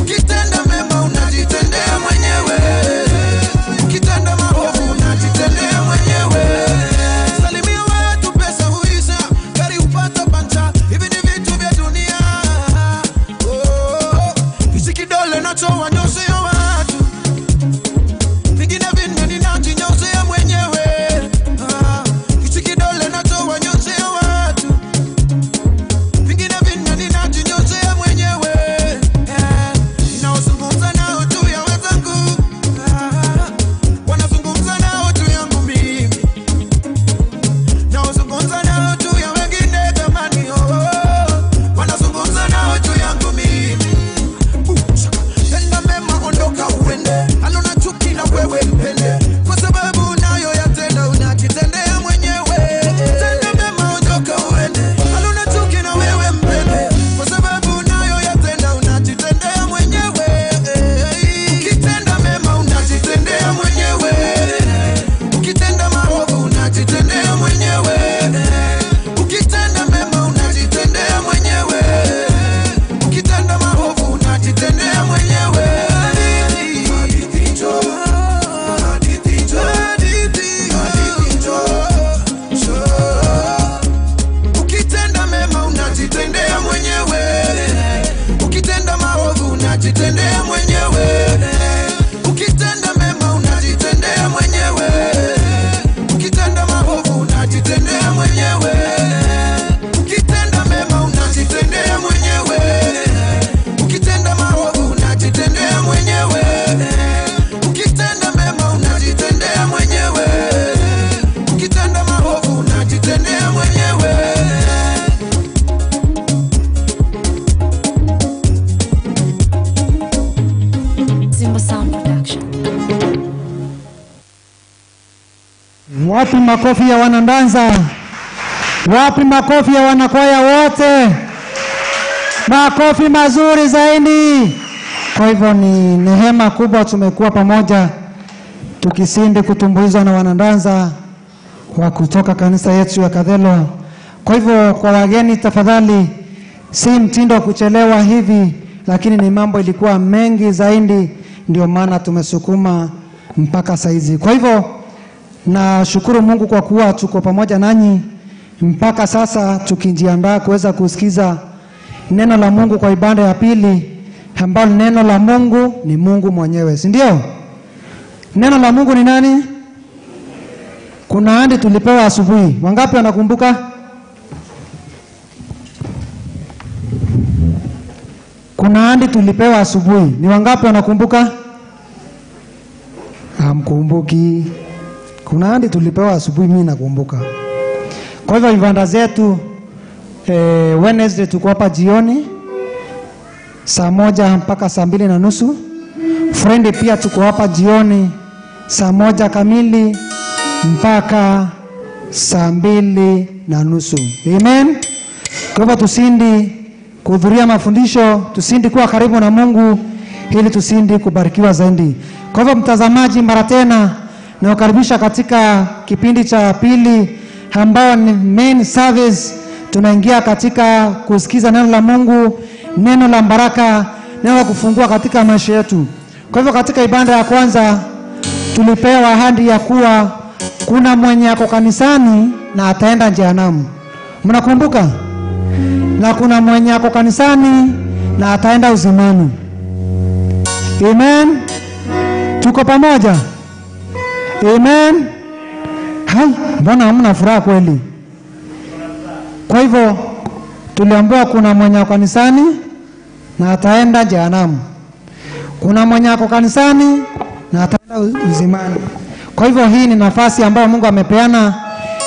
Ukitenda mema unajitendea mwenyewe. Ukitenda maovu unajitendea mwenyewe. Salimia watu, pesa huisha, gari hupata pancha, hivi ni vitu vya dunia. Oh, hichi kidole nacho wanyoshea watu, vingine vinne ninajinyoshea mwenyewe. Ah, hichi kidole nacho wanyoshea watu, vingine vinne ninajinyoshea mwenyewe. Ninaozungumza nao juu ya wenzangu, wanazungumza nao juu yangu mimi, naozungumza nao juu ya wengine jamani, oh, wanazungumza nao juu yangu mimi. Tenda mema, ondoka uende, alona chuki na wewe mpende, kwa sababu unayoyatenda unajitendea mwenyewe. Tenda mema, ondoka uende, alona chuki na wewe mpende, kwa sababu unayoyatenda unajitendea mwenyewe. Ukitenda mema unajitendea mwenyewe. Ukitenda maovu unajitendea mwenyewe. Ukitenda mema unajitendea mwenyewe. Ukitenda maovu unajitendea mwenyewe. Hadithi njoo, hadithi njoo, hadithi njoo. Ukitenda mema unajitendea mwenyewe. Ukitenda maovu unajitendea mwenyewe. Ukitenda mema unajitendea mwenyewe. Ukitenda maovu unajitendea mwenyewe. Ukitenda mema unajitendea mwenyewe. Ukitenda maovu unajitendea mwenyewe. Ukitenda mema unajitendea mwenyewe. Ukitenda maovu unajitendea mwenyewe. Simba Sound Production. Wapi makofi ya wanandanza? Wapi makofi ya wanakwaya wote? Makofi mazuri zaidi. Kwa hivyo ni nehema kubwa tumekuwa pamoja tukisindi kutumbuizwa na wanandanza wa kutoka kanisa yetu ya Kathelo. Kwa hivyo kwa wageni tafadhali, si mtindo wa kuchelewa hivi, lakini ni mambo ilikuwa mengi zaidi, ndio maana tumesukuma mpaka saizi. Kwa hivyo nashukuru Mungu kwa kuwa tuko pamoja nanyi mpaka sasa tukijiandaa kuweza kusikiza neno la Mungu kwa ibada ya pili, ambalo neno la Mungu ni Mungu mwenyewe, si ndio? Neno la Mungu ni nani? Kuna ahadi tulipewa asubuhi. Wangapi wanakumbuka? Kuna ahadi tulipewa asubuhi. Ni wangapi wanakumbuka? Hamkumbuki. Kuna ahadi tulipewa asubuhi, mimi nakumbuka. Kwa hivyo ibada zetu Wednesday tuko hapa jioni saa 1 mpaka saa 2:30. Friday pia tuko hapa jioni saa 1 kamili mpaka saa 2:30. Amen. Kwa hivyo tusindi kuhudhuria mafundisho, tusindi kuwa karibu na Mungu ili tusindi kubarikiwa zaidi. Kwa hivyo mtazamaji, mara tena nakukaribisha katika kipindi cha pili ambao ni main service. Tunaingia katika kusikiza neno la Mungu, neno la baraka, neno la kufungua katika maisha yetu. Kwa hivyo katika ibada ya kwanza tulipewa ahadi ya kuwa kuna mwenye ako kanisani na ataenda jehanamu. Mnakumbuka? Na kuna mwenye ako kanisani na ataenda uzimani. Amen. Tuko pamoja? Amen. Hai, mbona hamna furaha kweli? Kwa hivyo tuliambiwa kuna mwenye ako kanisani na ataenda jehanamu. Kuna mwenye ako kanisani na ataenda uzimani. Kwa hivyo hii ni nafasi ambayo Mungu amepeana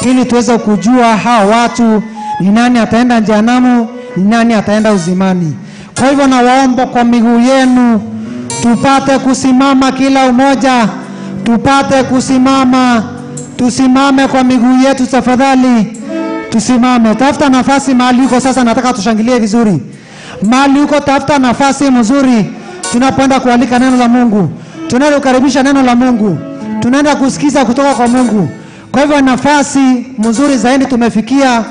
ili tuweze kujua hao watu ni nani ataenda jehanamu, ni nani ataenda uzimani. Kwa hivyo nawaomba kwa miguu yenu tupate kusimama kila umoja, tupate kusimama, tusimame kwa miguu yetu tafadhali. Tusimame. Tafuta nafasi mahali uko sasa, nataka tushangilie vizuri. Mahali uko tafuta nafasi mzuri tunapoenda kualika neno la Mungu. Tunaenda kukaribisha neno la Mungu. Tunaenda kusikiza kutoka kwa Mungu. Kwa hivyo nafasi mzuri zaidi tumefikia,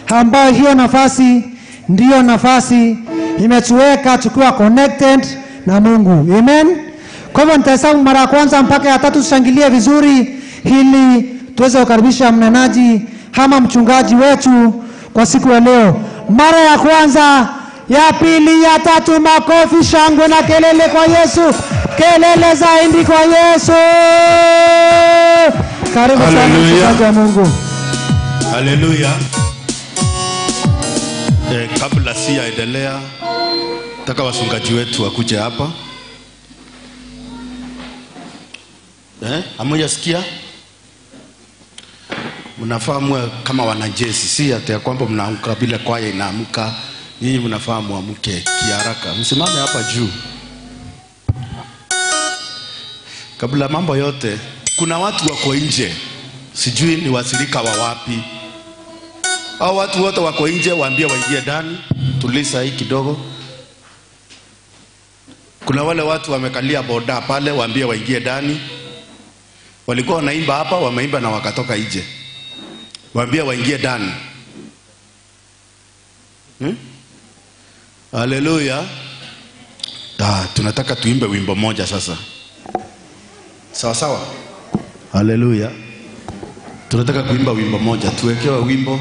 ambayo hiyo nafasi ndiyo nafasi imetuweka tukiwa connected na Mungu. Amen. Kwa hivyo nitahesabu mara ya kwanza mpaka ya tatu, tushangilie vizuri ili tuweze kukaribisha mnenaji ama mchungaji wetu kwa siku ya leo. Mara ya kwanza, ya pili, ya tatu, makofi, shangwe na kelele kwa Yesu. Kelele zaidi kwa Yesu. Karibu sana mchungaji wa Mungu. Haleluya. Kabla sijaendelea, nataka wasungaji wetu wakuje hapa. Hamjasikia? Mnafaa muwe kama wanajeshi, si ati ya kwamba mnaamka bila kwaya inaamka. Nyinyi mnafaa muamke kiharaka. Msimame hapa juu. Kabla mambo yote, kuna watu wako nje. Sijui ni wasirika wa wapi. Hao watu wote wako nje, waambie waingie ndani. Tulisa hii kidogo. Kuna wale watu wamekalia boda pale, waambie waingie ndani. Walikuwa wanaimba hapa, wameimba na wakatoka nje. Waambie waingie ndani. Haleluya. Tunataka tuimbe wimbo moja sasa. Sawa sawa. Haleluya. Tunataka kuimba wimbo moja. Tuwekewe wimbo.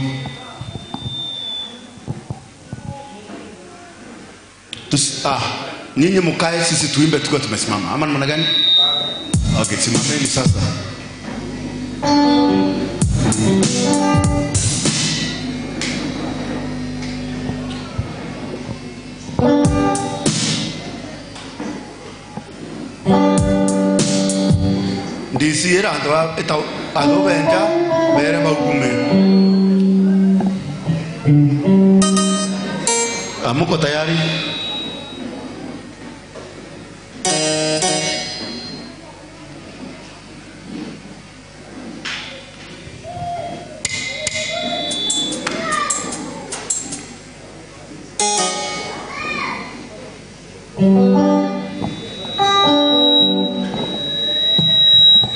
Nyinyi mkae, sisi tuimbe tukiwa tumesimama. Ama namna gani? Okay, simameni sasa. Ndisi era eta adobenja bere maugume. Muko tayari?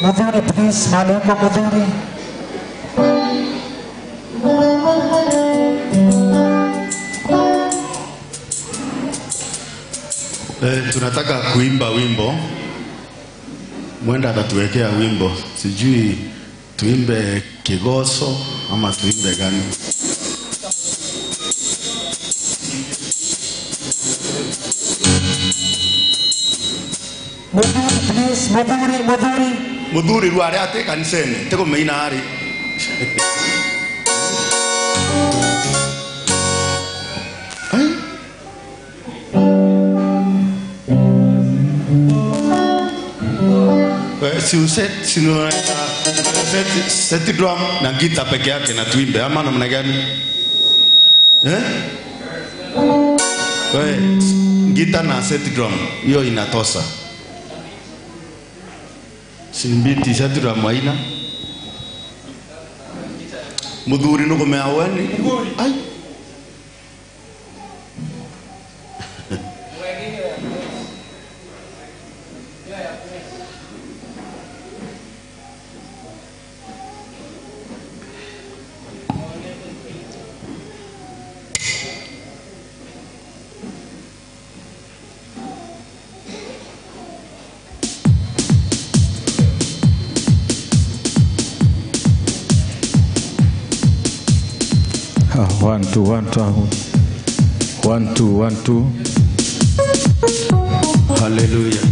Mudhuri, please, Malumba Mudhuri. Tunataka kuimba wimbo. Mwenda atatuwekea wimbo. Sijui tuimbe Kigoso ama tuimbe gani. Mudhuri, please, Mudhuri, Mudhuri. Mudhuri ruare ate kaniseni teko meina ari. Ai. Si uset sino set drum na gita peke yake na tuimbe ama namna gani? Wewe gita na set drum hiyo inatosa. Simbiti set drum haina. Mudhuri nuko meaweni. Ai. 1 2 1 2 1 2 1 2. Hallelujah.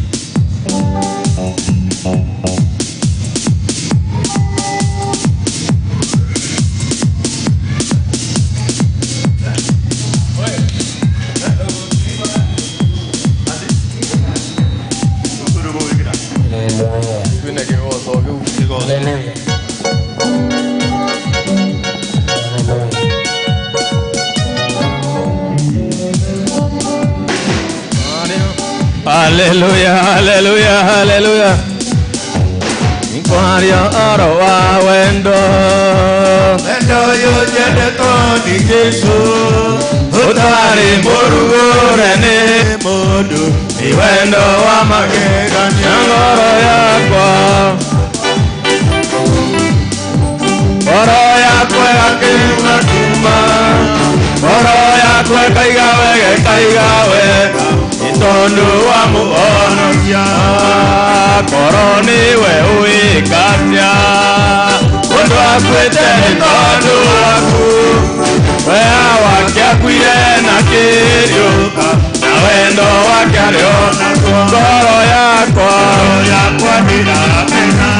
Hallelujah, hallelujah, hallelujah. Kwaria oro wa wendo. Wendo yo jende to ni Jesu. Utari murugore ne mundu. Ni wendo wa magegania ngoro yakwa. Ngoro yakwa yakiuga kuma. Ngoro yakwa kaiga wega kaiga wega. Tondu wa muonokia koroni we uikatia undu akwete ni tondu waku we wake akuire na kiriuka na wendo wake ariona ngoro yakwa yakwa ndiramena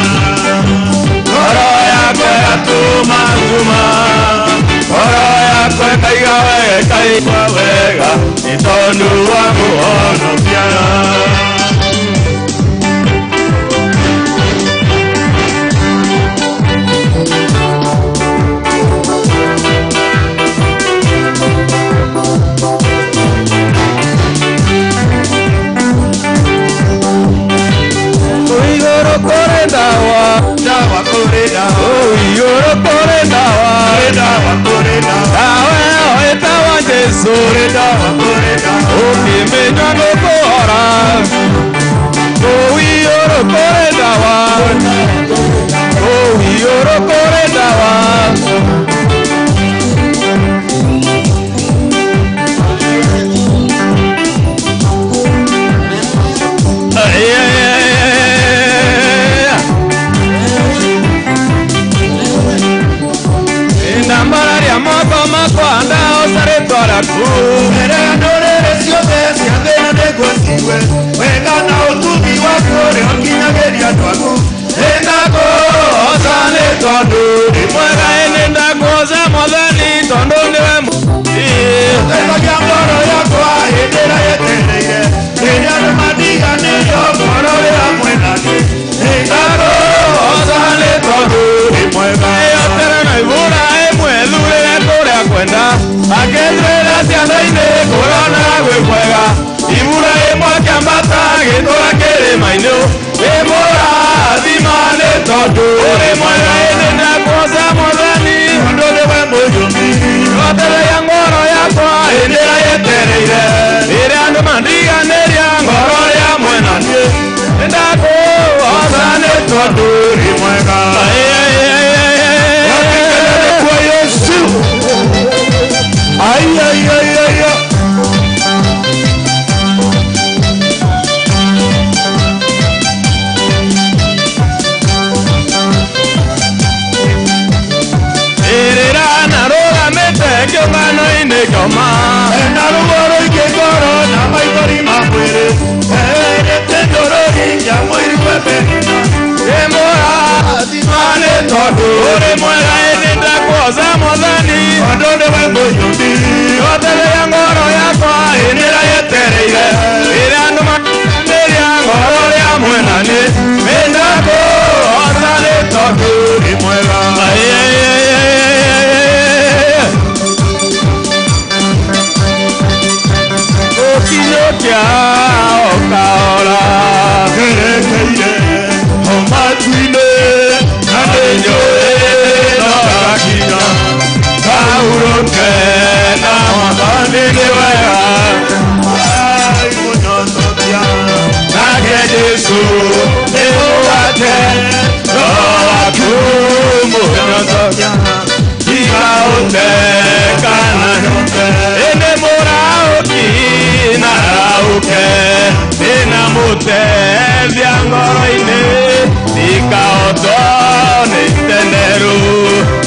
ngoro yakwa yatuma tuma ngoro yakwa kaiga wega kaiga wega ni tondu wa muonokia.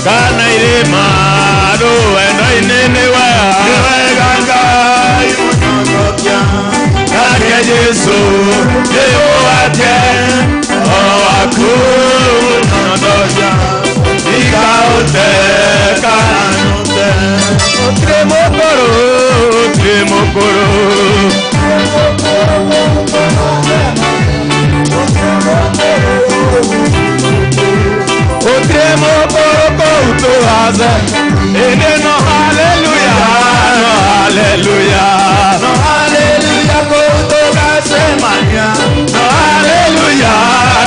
Kana irima ruendo. Niwe niwe Ngai mũnyonokia nake Yesu nĩũwate o waku mũnyonokia ikaũteka nute ũtirĩ mũkũrũ ũtirĩ mũkũrũ ũtirĩ mũkũrũ kũu tũhace ĩndĩ no haleluya no haleluya no haleluya kũu tũgacemania no haleluya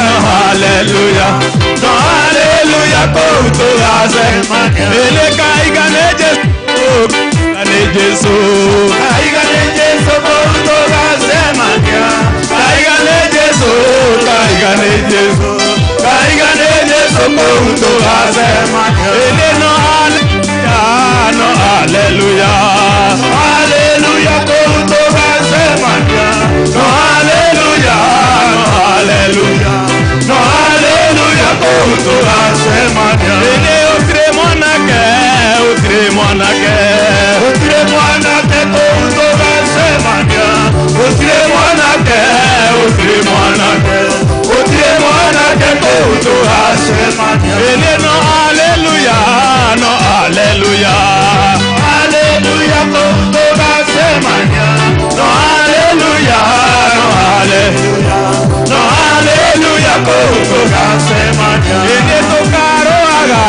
no haleluya no haleluya kũu tũgacemania ĩndĩ kaiga nĩ Jesu nĩ Jesu kaiga nĩ Jesu kũu tũgacemania kaiga nĩ Jesu kaiga nĩ Jesu kaiga nĩ Jesu kũu tũgacemania ĩndĩ no haleluya no haleluya haleluya kũu tũgacemania no haleluya no haleluya no haleluya kũu tũgacemania ĩndĩ ũtirĩ mwanake ũtirĩ mwanake ũtirĩ mwanake kũu tũgacemania ũtirĩ mwanake ũtirĩ mwanake ũtirĩ mwanake kũu tũgacemania ĩndĩ no haleluya no haleluya haleluya kũu tũgacemania no haleluya no haleluya no haleluya kũu tũgacemania ĩndĩ tũkarũaga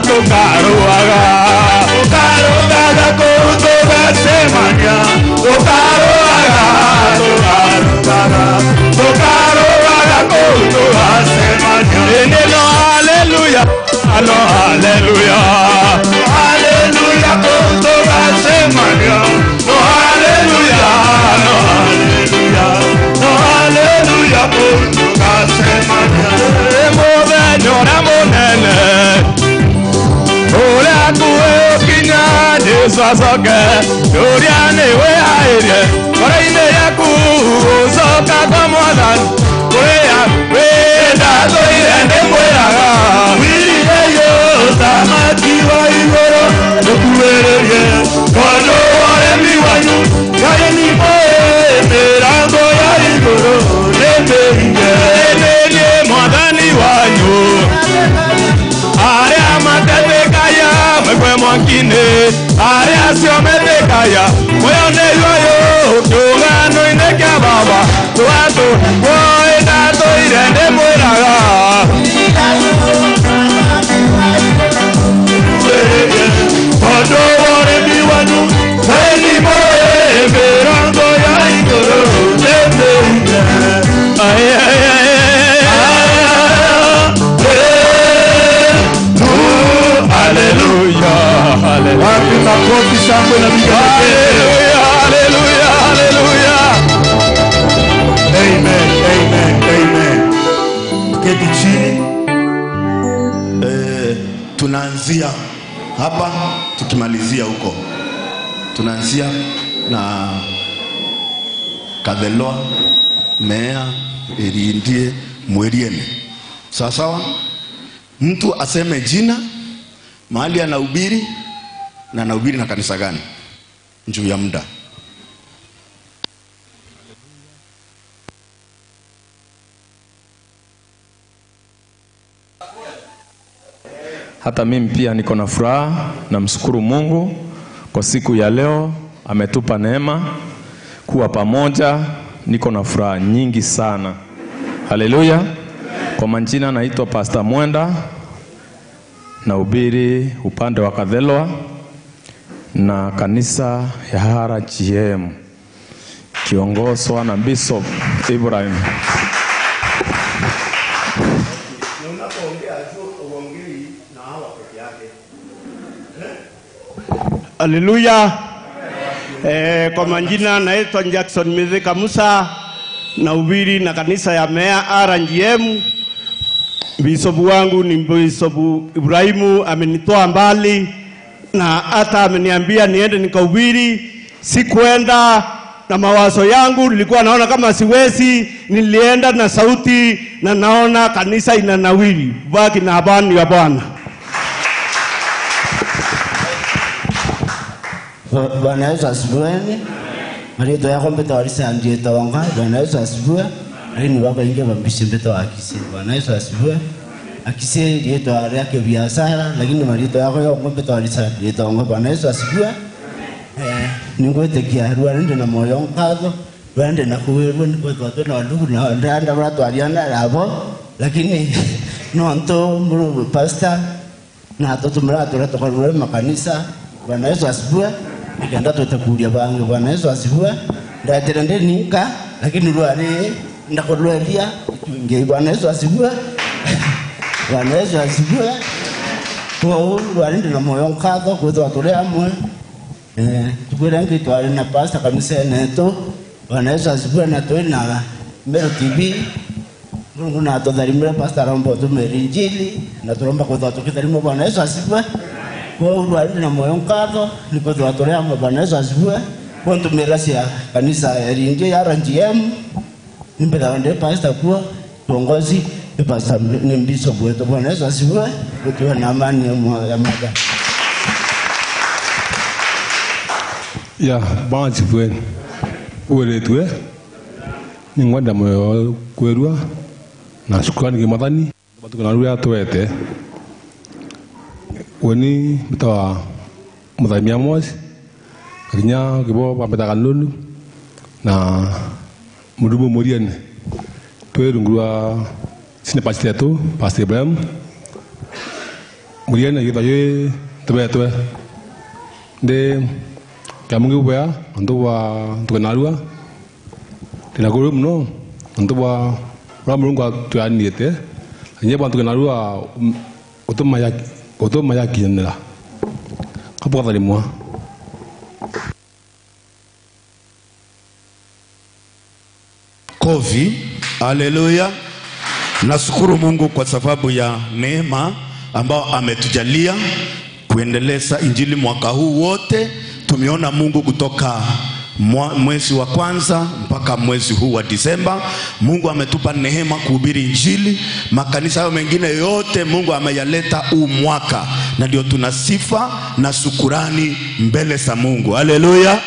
tũkarũaga tũkarũaga kũu tũgacemania tũkarũaga tũkarũaga tũkarũaga kũu tũgacemania ĩndĩ no haleluya no haleluya haleluya kũu tũgacemania no haleluya no haleluya no haleluya kũu tũgacemania mũthenya ũrĩa mũnene ũrĩa kuĩ ũkinya Jesu acoke ũrĩa nĩwĩhaĩrie ngoro-inĩ yaku gũcoka kwa Mwathani kũrĩa wĩndatũire ndĩmwĩraga wirireyo ũthamaki wa igũrũ ndũkuhĩrĩrie tondũ ũremi wanyu Ngai nĩmũĩ mĩrango ya igũrũ nĩmĩhinge nĩniĩ Mwathani wanyu arĩa matetĩkaya mekwe mwaki-inĩ arĩa acio metĩkaya muoyo nĩguo kĩũngano-inĩ kĩa Baba twatũ woi ndatũire ndĩmwĩraga tondũ ũrĩmi wanyu Ngai nĩmũĩ mĩrango ya igũrũ nĩmĩhinge ai ai ai haleluya haleluya. Wapi makofi, shangwe na vigelegele? Haleluya haleluya haleluya. Amen, amen, amen. Tuketi chini. Tunaanzia hapa tukimalizia huko. Tunaanzia na Katheloa, Mea, Erindie, Mweriene. Sawa sawa? Mtu aseme jina, mahali anahubiri na anahubiri na kanisa gani. Juu ya muda. Hata mimi pia niko na furaha, namshukuru Mungu kwa siku ya leo, ametupa neema kuwa pamoja. Niko na furaha nyingi sana. Haleluya. Kwa majina naitwa Pastor Mwenda, nahubiri upande wa Katheloa na kanisa ya Hara GM kiongozwa na Bishop Ibrahim. Na unapoongea uongei na hawa peke yake. Haleluya. Kwa majina naitwa Jackson Mithika Musa, nahubiri na kanisa ya Mea RGM. Bishop wangu ni Bishop Ibrahimu, amenitoa mbali na hata ameniambia niende nikahubiri. Sikuenda na mawazo yangu, nilikuwa naona kama siwezi. Nilienda na sauti na naona kanisa inanawiri. Baki na habari ya Bwana. Bwana Yesu asifiwe. Marito yako mbeto alisa ndiye tawanga. Bwana Yesu asifiwe. Lakini baba inge bambishe mbeto akise. Bwana Yesu asifiwe. Akise ndiye tawari yake biashara, lakini marito yako yako mbeto alisa ndiye tawanga. Bwana Yesu asifiwe. Ningwetekia rwande na moyo nkatho. Rwande na kuwerwe ni kwa na ndugu na ndanda watu aliana nabo, lakini no anto mru pastor na toto mratu ratoka makanisa. Bwana Yesu asifiwe. Nikaenda tutakulia bangi. Bwana Yesu asifiwe. Ndatira ninka lakini rware ndakolwelia nge. Bwana Yesu asifiwe. Bwana Yesu asifiwe. Kwa rware na moyo nkatho kwetwa tuli amwe. Tukwira ngi twari na pastor kanisa neto. Bwana Yesu asifiwe na twina na Meru TV. Mungu na atotharimire pastor rombo tumeri injili na turomba kwetwa tukitharimwo. Bwana Yesu asifiwe. Kwa rware na moyo nkatho niko twatore amwe. Bwana Yesu asifiwe. Kwa ntumira cia kanisa ya Rinje ya RGM nimbetha ndi pastor kuo kiongozi ni pastor ni bishop wetu. Bwana Yesu asifiwe. Tuwe na amani ya Mungu. Ya Bwana asifiwe. Uweletwe ningwenda moyo kwerua na shukrani kimathani batuko na ruya twete weni mtawa muthamia mosi kinya kibo pambetaga lulu na murubu muriene twerungurwa sine pasitetu Pastor Ibrahim muriene githaye twetwe ndi kamungi bwa andu wa tukanarua tinakuru muno andu wa ramurungu atwaniete nyeba tukanarua utuma yakinera kapwa Kovi. Haleluya. Nashukuru Mungu kwa sababu ya neema ambao ametujalia kuendeleza injili mwaka huu wote. Tumeona Mungu kutoka mwezi wa kwanza mpaka mwezi huu wa Disemba. Mungu ametupa neema kuhubiri injili. Makanisa hayo mengine yote Mungu ameyaleta huu mwaka, na ndio tuna sifa na shukurani mbele za Mungu. Haleluya.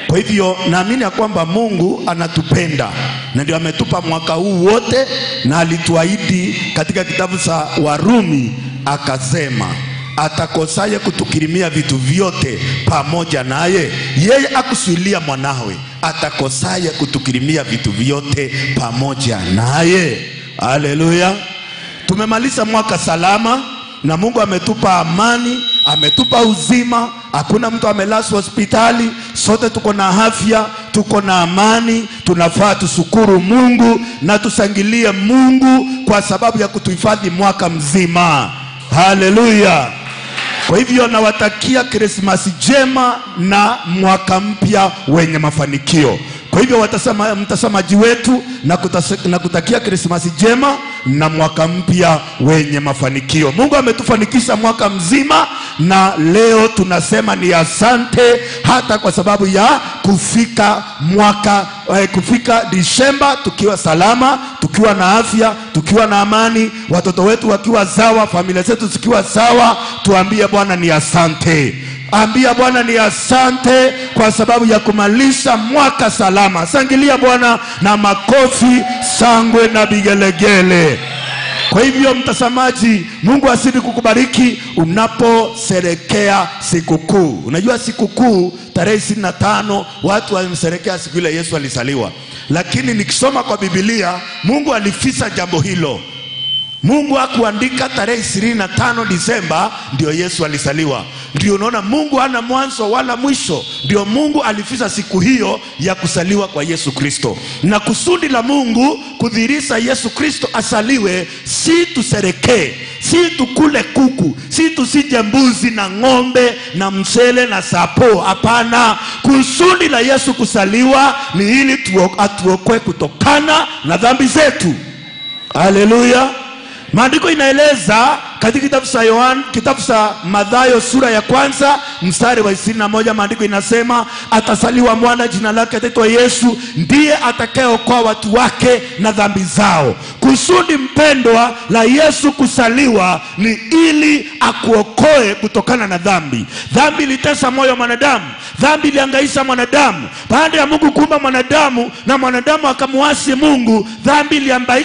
Kwa hivyo naamini ya kwamba Mungu anatupenda na ndio ametupa mwaka huu wote, na alituahidi katika kitabu cha Warumi akasema atakosaye kutukirimia vitu vyote pamoja naye, yeye akusuilia mwanawe, atakosaye kutukirimia vitu vyote pamoja naye. Haleluya. Tumemaliza mwaka salama na Mungu ametupa amani, ametupa uzima, hakuna mtu amelazwa hospitali, sote tuko na afya, tuko na amani. Tunafaa tushukuru Mungu na tusangilie Mungu kwa sababu ya kutuhifadhi mwaka mzima. Haleluya. Kwa hivyo nawatakia Krismasi njema na mwaka mpya wenye mafanikio. Kwa hivyo mtazamaji wetu na kutakia Krismasi njema na mwaka mpya wenye mafanikio. Mungu ametufanikisha mwaka mzima na leo tunasema ni asante, hata kwa sababu ya kufika mwaka, kufika Disemba tukiwa salama, tukiwa na afya, tukiwa na amani, watoto wetu wakiwa sawa, familia zetu zikiwa sawa. Tuambie Bwana ni asante. Ambia Bwana ni asante kwa sababu ya kumalisha mwaka salama. Sangilia Bwana na makofi, sangwe na vigelegele. Kwa hivyo mtazamaji, Mungu azidi kukubariki unaposherehekea sikukuu. Unajua sikukuu tarehe 25 watu walimsherehekea siku ile Yesu alizaliwa. Lakini nikisoma kwa Biblia, Mungu alifisa jambo hilo. Mungu hakuandika tarehe 25 Disemba ndio Yesu alizaliwa. Ndio unaona Mungu hana mwanzo wala mwisho. Ndio Mungu alifisa siku hiyo ya kusaliwa kwa Yesu Kristo. Na kusudi la Mungu kudhihirisha Yesu Kristo asaliwe, si tuserekee, si tukule kuku, si tusije mbuzi na ng'ombe na mchele na sapo. Hapana. Kusudi la Yesu kusaliwa ni ili atuokoe kutokana na dhambi zetu. Haleluya. Maandiko inaeleza katika kitabu cha Yohana, kitabu cha Mathayo sura ya kwanza mstari wa 21, maandiko inasema atasaliwa mwana, jina lake ataitwa Yesu, ndiye atakayeokoa watu wake na dhambi zao. Kusudi mpendwa la Yesu kusaliwa ni ili akuokoe kutokana na dhambi. Dhambi ilitesa moyo mwanadamu, Dhambi ilihangaisha mwanadamu. Baada ya Mungu kuumba mwanadamu na mwanadamu akamuasi Mungu, dhambi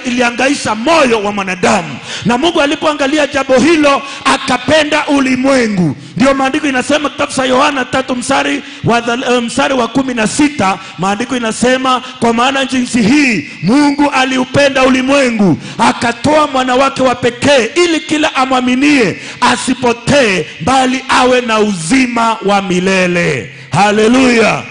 ilihangaisha moyo wa mwanadamu. Na Mungu alipoangalia jambo hilo akapenda ulimwengu. Ndio maandiko inasema kitabu cha Yohana 3 mstari wa 16, maandiko inasema kwa maana jinsi hii Mungu aliupenda ulimwengu akatoa mwana wake wa pekee ili kila amwaminie asipotee bali awe na uzima wa milele. Haleluya.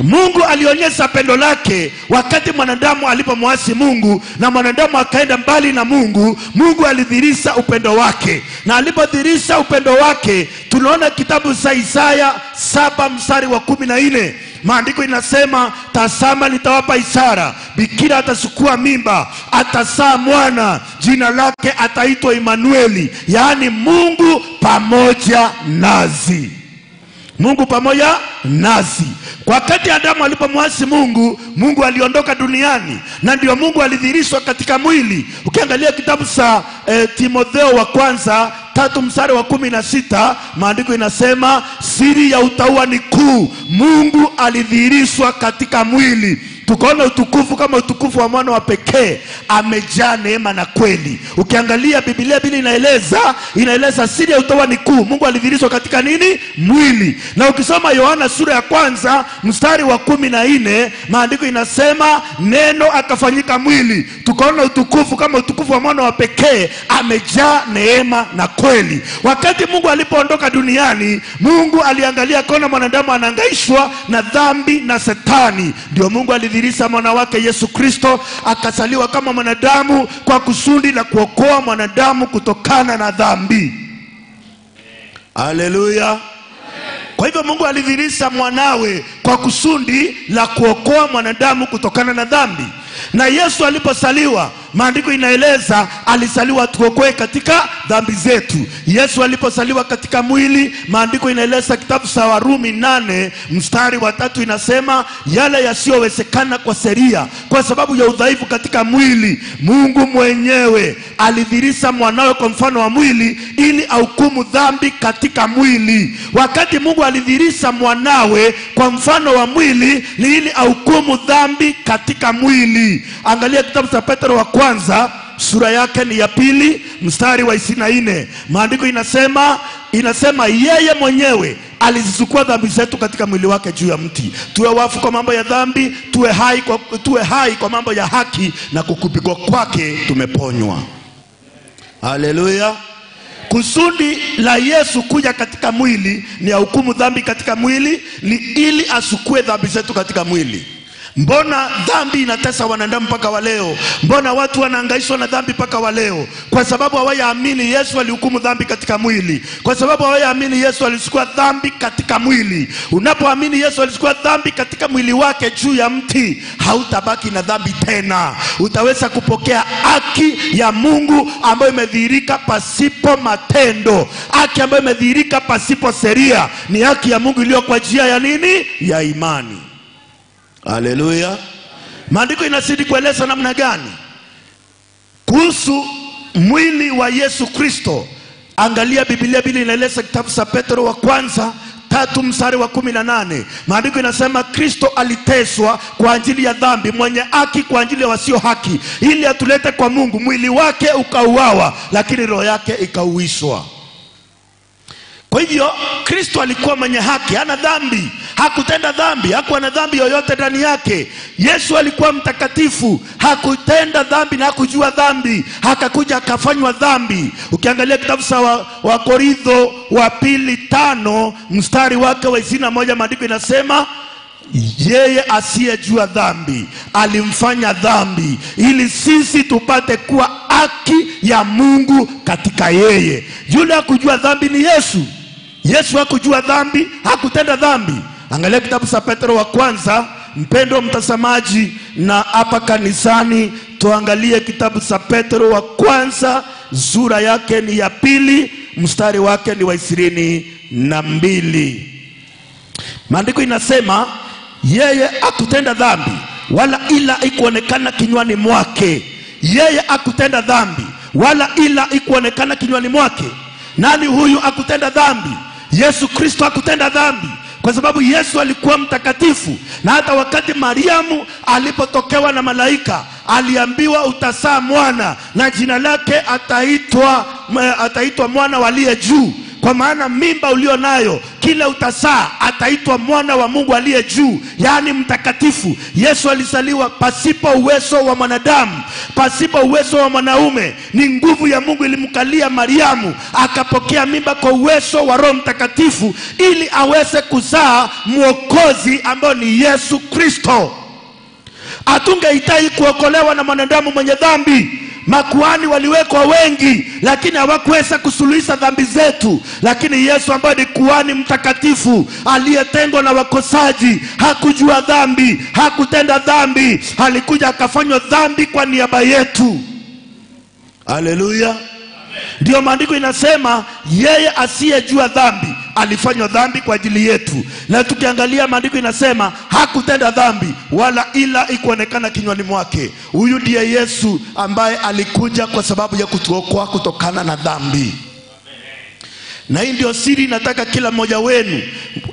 Mungu alionyesha pendo lake wakati mwanadamu alipomwasi Mungu na mwanadamu akaenda mbali na Mungu. Mungu alidhihirisha upendo wake, na alipodhihirisha upendo wake tunaona kitabu cha Isaya 7 mstari wa 14. Maandiko inasema tazama nitawapa ishara, bikira atachukua mimba, atazaa mwana, jina lake ataitwa Emanueli, yaani Mungu pamoja nasi. Mungu pamoja nasi. Wakati Adamu alipomwasi Mungu, Mungu aliondoka duniani, na ndio Mungu alidhihirishwa katika mwili. Ukiangalia kitabu cha Timotheo wa kwanza 3 mstari wa 16, maandiko inasema siri ya utauwa ni kuu, Mungu alidhihirishwa katika mwili. Tukaona utukufu kama utukufu wa mwana wa pekee, amejaa neema na kweli. Ukiangalia Biblia bili inaeleza siri ya utauwa ni kuu, Mungu alidhihirishwa katika nini? Mwili. Na ukisoma Yohana sura ya kwanza mstari wa 14, maandiko inasema neno akafanyika mwili. Tukaona utukufu kama utukufu wa mwana wa pekee, amejaa neema na kweli. Wakati Mungu alipoondoka duniani, Mungu aliangalia kona mwanadamu anahangaishwa na dhambi na Shetani. Ndio Mungu alidhihirisha mwana wake Yesu Kristo, akazaliwa kama mwanadamu kwa kusudi la kuokoa mwanadamu kutokana na dhambi. Haleluya. Kwa hivyo Mungu alidhihirisha mwanawe kwa kusudi la kuokoa mwanadamu kutokana na dhambi. Na Yesu aliposaliwa, maandiko inaeleza alisaliwa tuokoe katika dhambi zetu. Yesu aliposaliwa katika mwili, maandiko inaeleza kitabu cha Warumi 8 mstari wa 3 inasema yale yasiyowezekana kwa sheria kwa sababu ya udhaifu katika mwili, Mungu mwenyewe alidhihirisha mwanawe kwa mfano wa mwili ili ahukumu dhambi katika mwili. Wakati Mungu alidhihirisha mwanawe kwa mfano wa mwili ni ili ahukumu dhambi katika mwili. Angalia kitabu cha Petro wa kwanza sura yake ni ya 2 mstari wa 24. Maandiko inasema yeye mwenyewe alizichukua dhambi zetu katika mwili wake juu ya mti, tuwe wafu kwa mambo ya dhambi, tuwe hai kwa mambo ya haki, na kukupigwa kwake tumeponywa. Haleluya. Kusudi la Yesu kuja katika mwili ni ahukumu dhambi katika mwili, ni ili asukue dhambi zetu katika mwili. Mbona dhambi inatesa wanadamu mpaka wa leo? Mbona watu wanahangaishwa na dhambi mpaka wa leo? Kwa sababu hawayaamini Yesu alihukumu dhambi katika mwili. Kwa sababu hawayaamini Yesu alichukua dhambi katika mwili. Unapoamini Yesu alichukua dhambi katika mwili wake juu ya mti, hautabaki na dhambi tena. Utaweza kupokea haki ya Mungu ambayo imedhihirika pasipo matendo. Haki ambayo imedhihirika pasipo sheria ni haki ya Mungu iliyo kwa njia ya nini? Ya imani. Haleluya. Maandiko inazidi kueleza namna gani kuhusu mwili wa Yesu Kristo. Angalia Biblia bili inaeleza kitabu cha Petro wa kwanza 3 mstari wa 18. Maandiko inasema Kristo aliteswa kwa ajili ya dhambi, mwenye haki kwa ajili ya wasio haki, ili atulete kwa Mungu. Mwili wake ukauawa, lakini roho yake ikauishwa. Kwa hivyo Kristo alikuwa mwenye haki, hana dhambi, hakutenda dhambi, hakuwa na dhambi yoyote ndani yake. Yesu alikuwa mtakatifu, hakutenda dhambi na hakujua dhambi, hakakuja akafanywa dhambi. Ukiangalia kitabu cha wa Korintho wa pili 5 mstari wake wa 21, maandiko inasema yeye asiyejua dhambi alimfanya dhambi ili sisi tupate kuwa haki ya Mungu katika yeye. Yule hakujua dhambi ni Yesu. Yesu hakujua dhambi, hakutenda dhambi. Angalia kitabu cha Petro wa kwanza, mpendwa mtazamaji, na hapa kanisani tuangalie kitabu cha Petro wa kwanza sura yake ni ya 2 mstari wake ni wa 22. Maandiko inasema yeye hakutenda dhambi wala ila ikuonekana kinywani mwake. Yeye hakutenda dhambi wala ila ikuonekana kinywani mwake. Nani huyu hakutenda dhambi? Yesu Kristo hakutenda dhambi. Kwa sababu Yesu alikuwa mtakatifu. Na hata wakati Mariamu alipotokewa na malaika, aliambiwa utazaa mwana na jina lake ataitwa mwana wa aliye juu. Kwa maana mimba ulio nayo, kile utazaa ataitwa mwana wa Mungu aliye juu, yaani mtakatifu. Yesu alizaliwa pasipo uwezo wa mwanadamu, pasipo uwezo wa mwanaume. Ni nguvu ya Mungu ilimkalia Mariamu, akapokea mimba kwa uwezo wa Roho Mtakatifu ili aweze kuzaa Mwokozi ambao ni Yesu Kristo. Hatungehitaji kuokolewa na mwanadamu mwenye dhambi. Makuhani waliwekwa wengi, lakini hawakuweza kusuluhisha dhambi zetu. Lakini Yesu ambaye ni kuhani mtakatifu aliyetengwa na wakosaji, hakujua dhambi, hakutenda dhambi, alikuja akafanywa dhambi kwa niaba yetu. Haleluya. Ndio maandiko inasema yeye asiyejua dhambi alifanywa dhambi kwa ajili yetu. Na tukiangalia maandiko inasema hakutenda dhambi wala ila ikuonekana kinywani mwake. Huyu ndiye Yesu ambaye alikuja kwa sababu ya kutuokoa kutokana na dhambi. Na hii ndio siri nataka kila mmoja wenu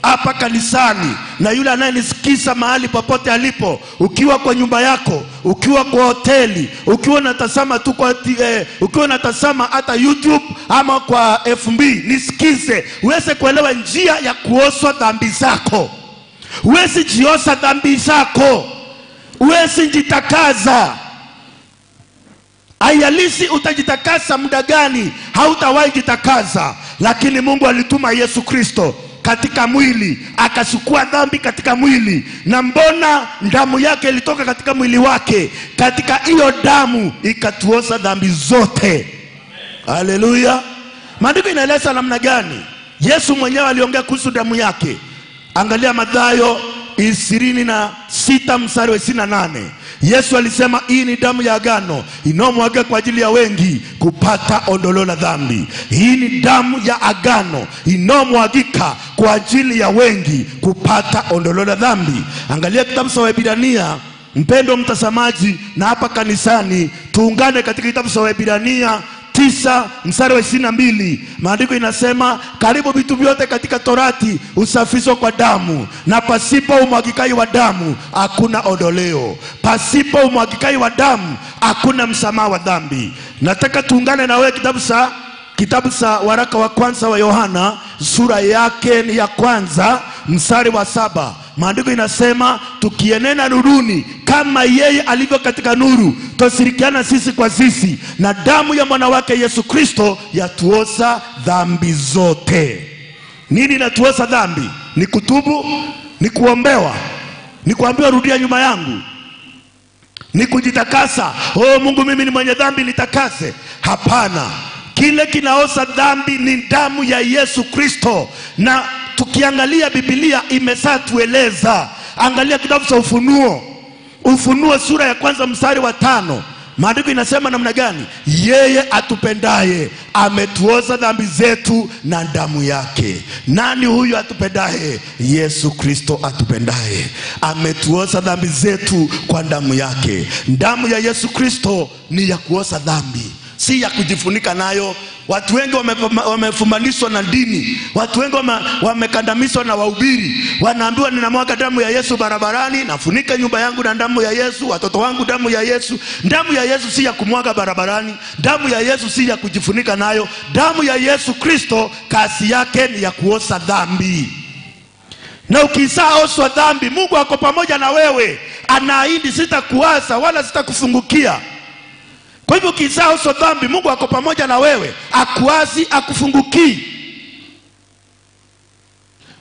hapa kanisani na yule anayenisikiza mahali popote alipo, ukiwa kwa nyumba yako, ukiwa kwa hoteli, ukiwa unatazama tu kwa ukiwa unatazama hata YouTube ama kwa FB, nisikize uweze kuelewa njia ya kuoswa dhambi zako. Uweze jiosa dhambi zako, uweze jitakaza. Haijalishi utajitakasa muda gani, hautawahi jitakaza. Lakini Mungu alituma Yesu Kristo katika mwili, akachukua dhambi katika mwili. Na mbona damu yake ilitoka katika mwili wake, katika hiyo damu ikatuoza dhambi zote. Haleluya. Maandiko inaeleza namna gani Yesu mwenyewe aliongea kuhusu damu yake. Angalia Mathayo 26 mstari wa 28. Yesu alisema hii ni damu ya agano inayomwagika kwa ajili ya wengi kupata ondoleo la dhambi. Hii ni damu ya agano inayomwagika kwa ajili ya wengi kupata ondoleo la dhambi. Angalia kitabu cha Waebrania, mpendo mtazamaji, na hapa kanisani tuungane katika kitabu cha Waebrania 9 mstari wa 22. Maandiko inasema karibu vitu vyote katika Torati usafishwa kwa damu, na pasipo umwagikai wa damu hakuna ondoleo. Pasipo umwagikai wa damu hakuna msamaha wa dhambi. Nataka tuungane na wewe kitabu cha waraka wa kwanza wa Yohana sura yake ni ya kwanza mstari wa 7. Maandiko inasema tukienena nuruni kama yeye alivyo katika nuru, tushirikiana sisi kwa sisi, na damu ya mwana wake Yesu Kristo yatuosa dhambi zote. Nini inatuosa dhambi? Ni kutubu, ni kuombewa, ni kuambiwa rudia nyuma yangu, ni kujitakasa. Oh Mungu, mimi ni mwenye dhambi, nitakase. Hapana. Kile kinaosa dhambi ni damu ya Yesu Kristo. Na tukiangalia Biblia imesatueleza. Angalia kitabu cha Ufunuo. Ufunuo sura ya kwanza mstari wa 5. Maandiko inasema namna gani? Yeye atupendaye ametuoza dhambi zetu na damu yake. Nani huyu atupendaye? Yesu Kristo atupendaye ametuoza dhambi zetu kwa damu yake. Damu ya Yesu Kristo ni ya kuoza dhambi, si ya kujifunika nayo. Watu wengi wamefumanishwa na dini. Watu wengi wamekandamizwa na wahubiri. Wanaambiwa ninamwaga damu ya Yesu barabarani, nafunika nyumba yangu na damu ya Yesu, watoto wangu damu ya Yesu. Damu ya Yesu si ya kumwaga barabarani. Damu ya Yesu si ya kujifunika nayo. Damu ya Yesu Kristo kasi yake ni ya kuosa dhambi. Na ukisaoswa dhambi, Mungu ako pamoja na wewe. Anaahidi sitakuasa wala sitakufungukia. Kwa hivyo ukisaoswa dhambi, Mungu ako pamoja na wewe, akuasi, akufungukii.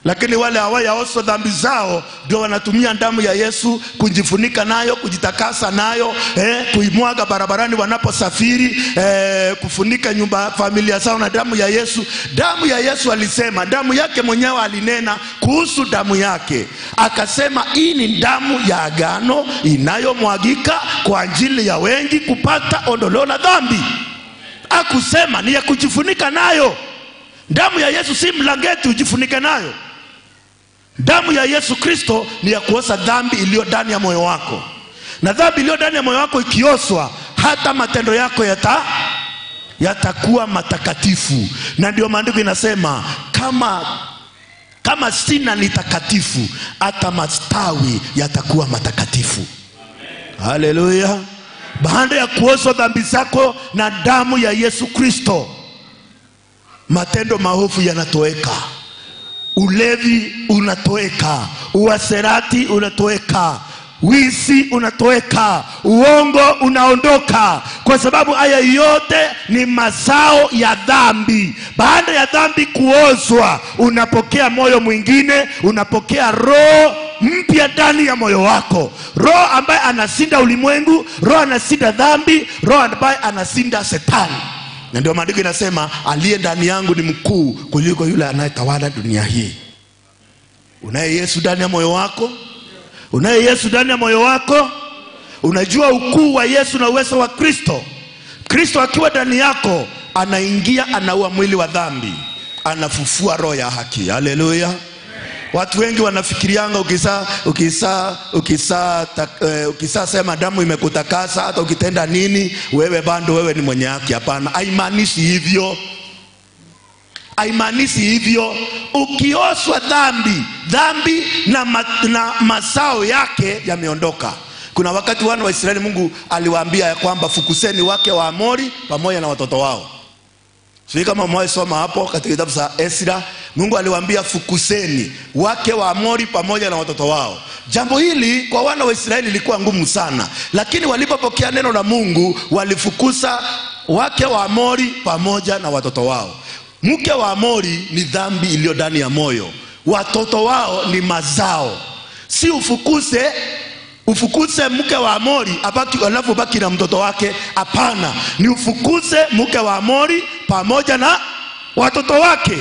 Lakini wale hawayaoswa dhambi zao ndio wanatumia damu ya Yesu kujifunika nayo, kujitakasa nayo, kuimwaga barabarani wanaposafiri, kufunika nyumba familia zao na damu ya Yesu. Damu ya Yesu alisema, damu yake mwenyewe alinena kuhusu damu yake. Akasema hii ni damu ya agano inayomwagika kwa ajili ya wengi kupata ondoleo la dhambi. Akusema ni ya kujifunika nayo. Damu ya Yesu si mlangeti ujifunike nayo. Damu ya Yesu Kristo ni ya kuosa dhambi iliyo ndani ya moyo wako. Na dhambi iliyo ndani ya moyo wako ikioswa, hata matendo yako yatakuwa matakatifu. Na ndio maandiko inasema kama Kama sina ni takatifu, hata mastawi yatakuwa matakatifu. Haleluya. Baada ya kuoshwa dhambi zako na damu ya Yesu Kristo, matendo maovu yanatoweka, ulevi unatoweka, uaserati unatoweka, wizi unatoweka, uongo unaondoka, kwa sababu haya yote ni mazao ya dhambi. Baada ya dhambi kuozwa, unapokea moyo mwingine, unapokea roho mpya ndani ya moyo wako, roho ambaye anashinda ulimwengu, roho anashinda dhambi, roho ambaye anashinda shetani. Na ndio maandiko inasema aliye ndani yangu ni mkuu kuliko yule anayetawala dunia hii. Unaye Yesu ndani ya moyo wako? Unaye Yesu ndani ya moyo wako? Unajua ukuu wa Yesu na uwezo wa Kristo. Kristo akiwa ndani yako, anaingia, anaua mwili wa dhambi, anafufua roho ya haki. Haleluya. Watu wengi wanafikirianga ukisa sema damu imekutakasa, hata ukitenda nini wewe bado wewe ni mwenye haki. Hapana, haimaanishi hivyo. Haimaanishi hivyo. Ukioshwa dhambi, dhambi na mazao yake yameondoka. Kuna wakati wana wa Israeli Mungu aliwaambia ya kwamba fukuseni wake wa Amori pamoja na watoto wao. Sio kama mwaisoma hapo katika kitabu cha Esra, Mungu aliwaambia fukuseni wake wa Amori pamoja na watoto wao. Jambo hili kwa wana wa Israeli lilikuwa ngumu sana, lakini walipopokea neno la Mungu walifukusa wake wa Amori pamoja na watoto wao. Mke wa Amori ni dhambi iliyo ndani ya moyo, watoto wao ni mazao. Si ufukuse mke wa Amori abaki, alafu baki na mtoto wake. Hapana, ni ufukuse mke wa Amori pamoja na watoto wake.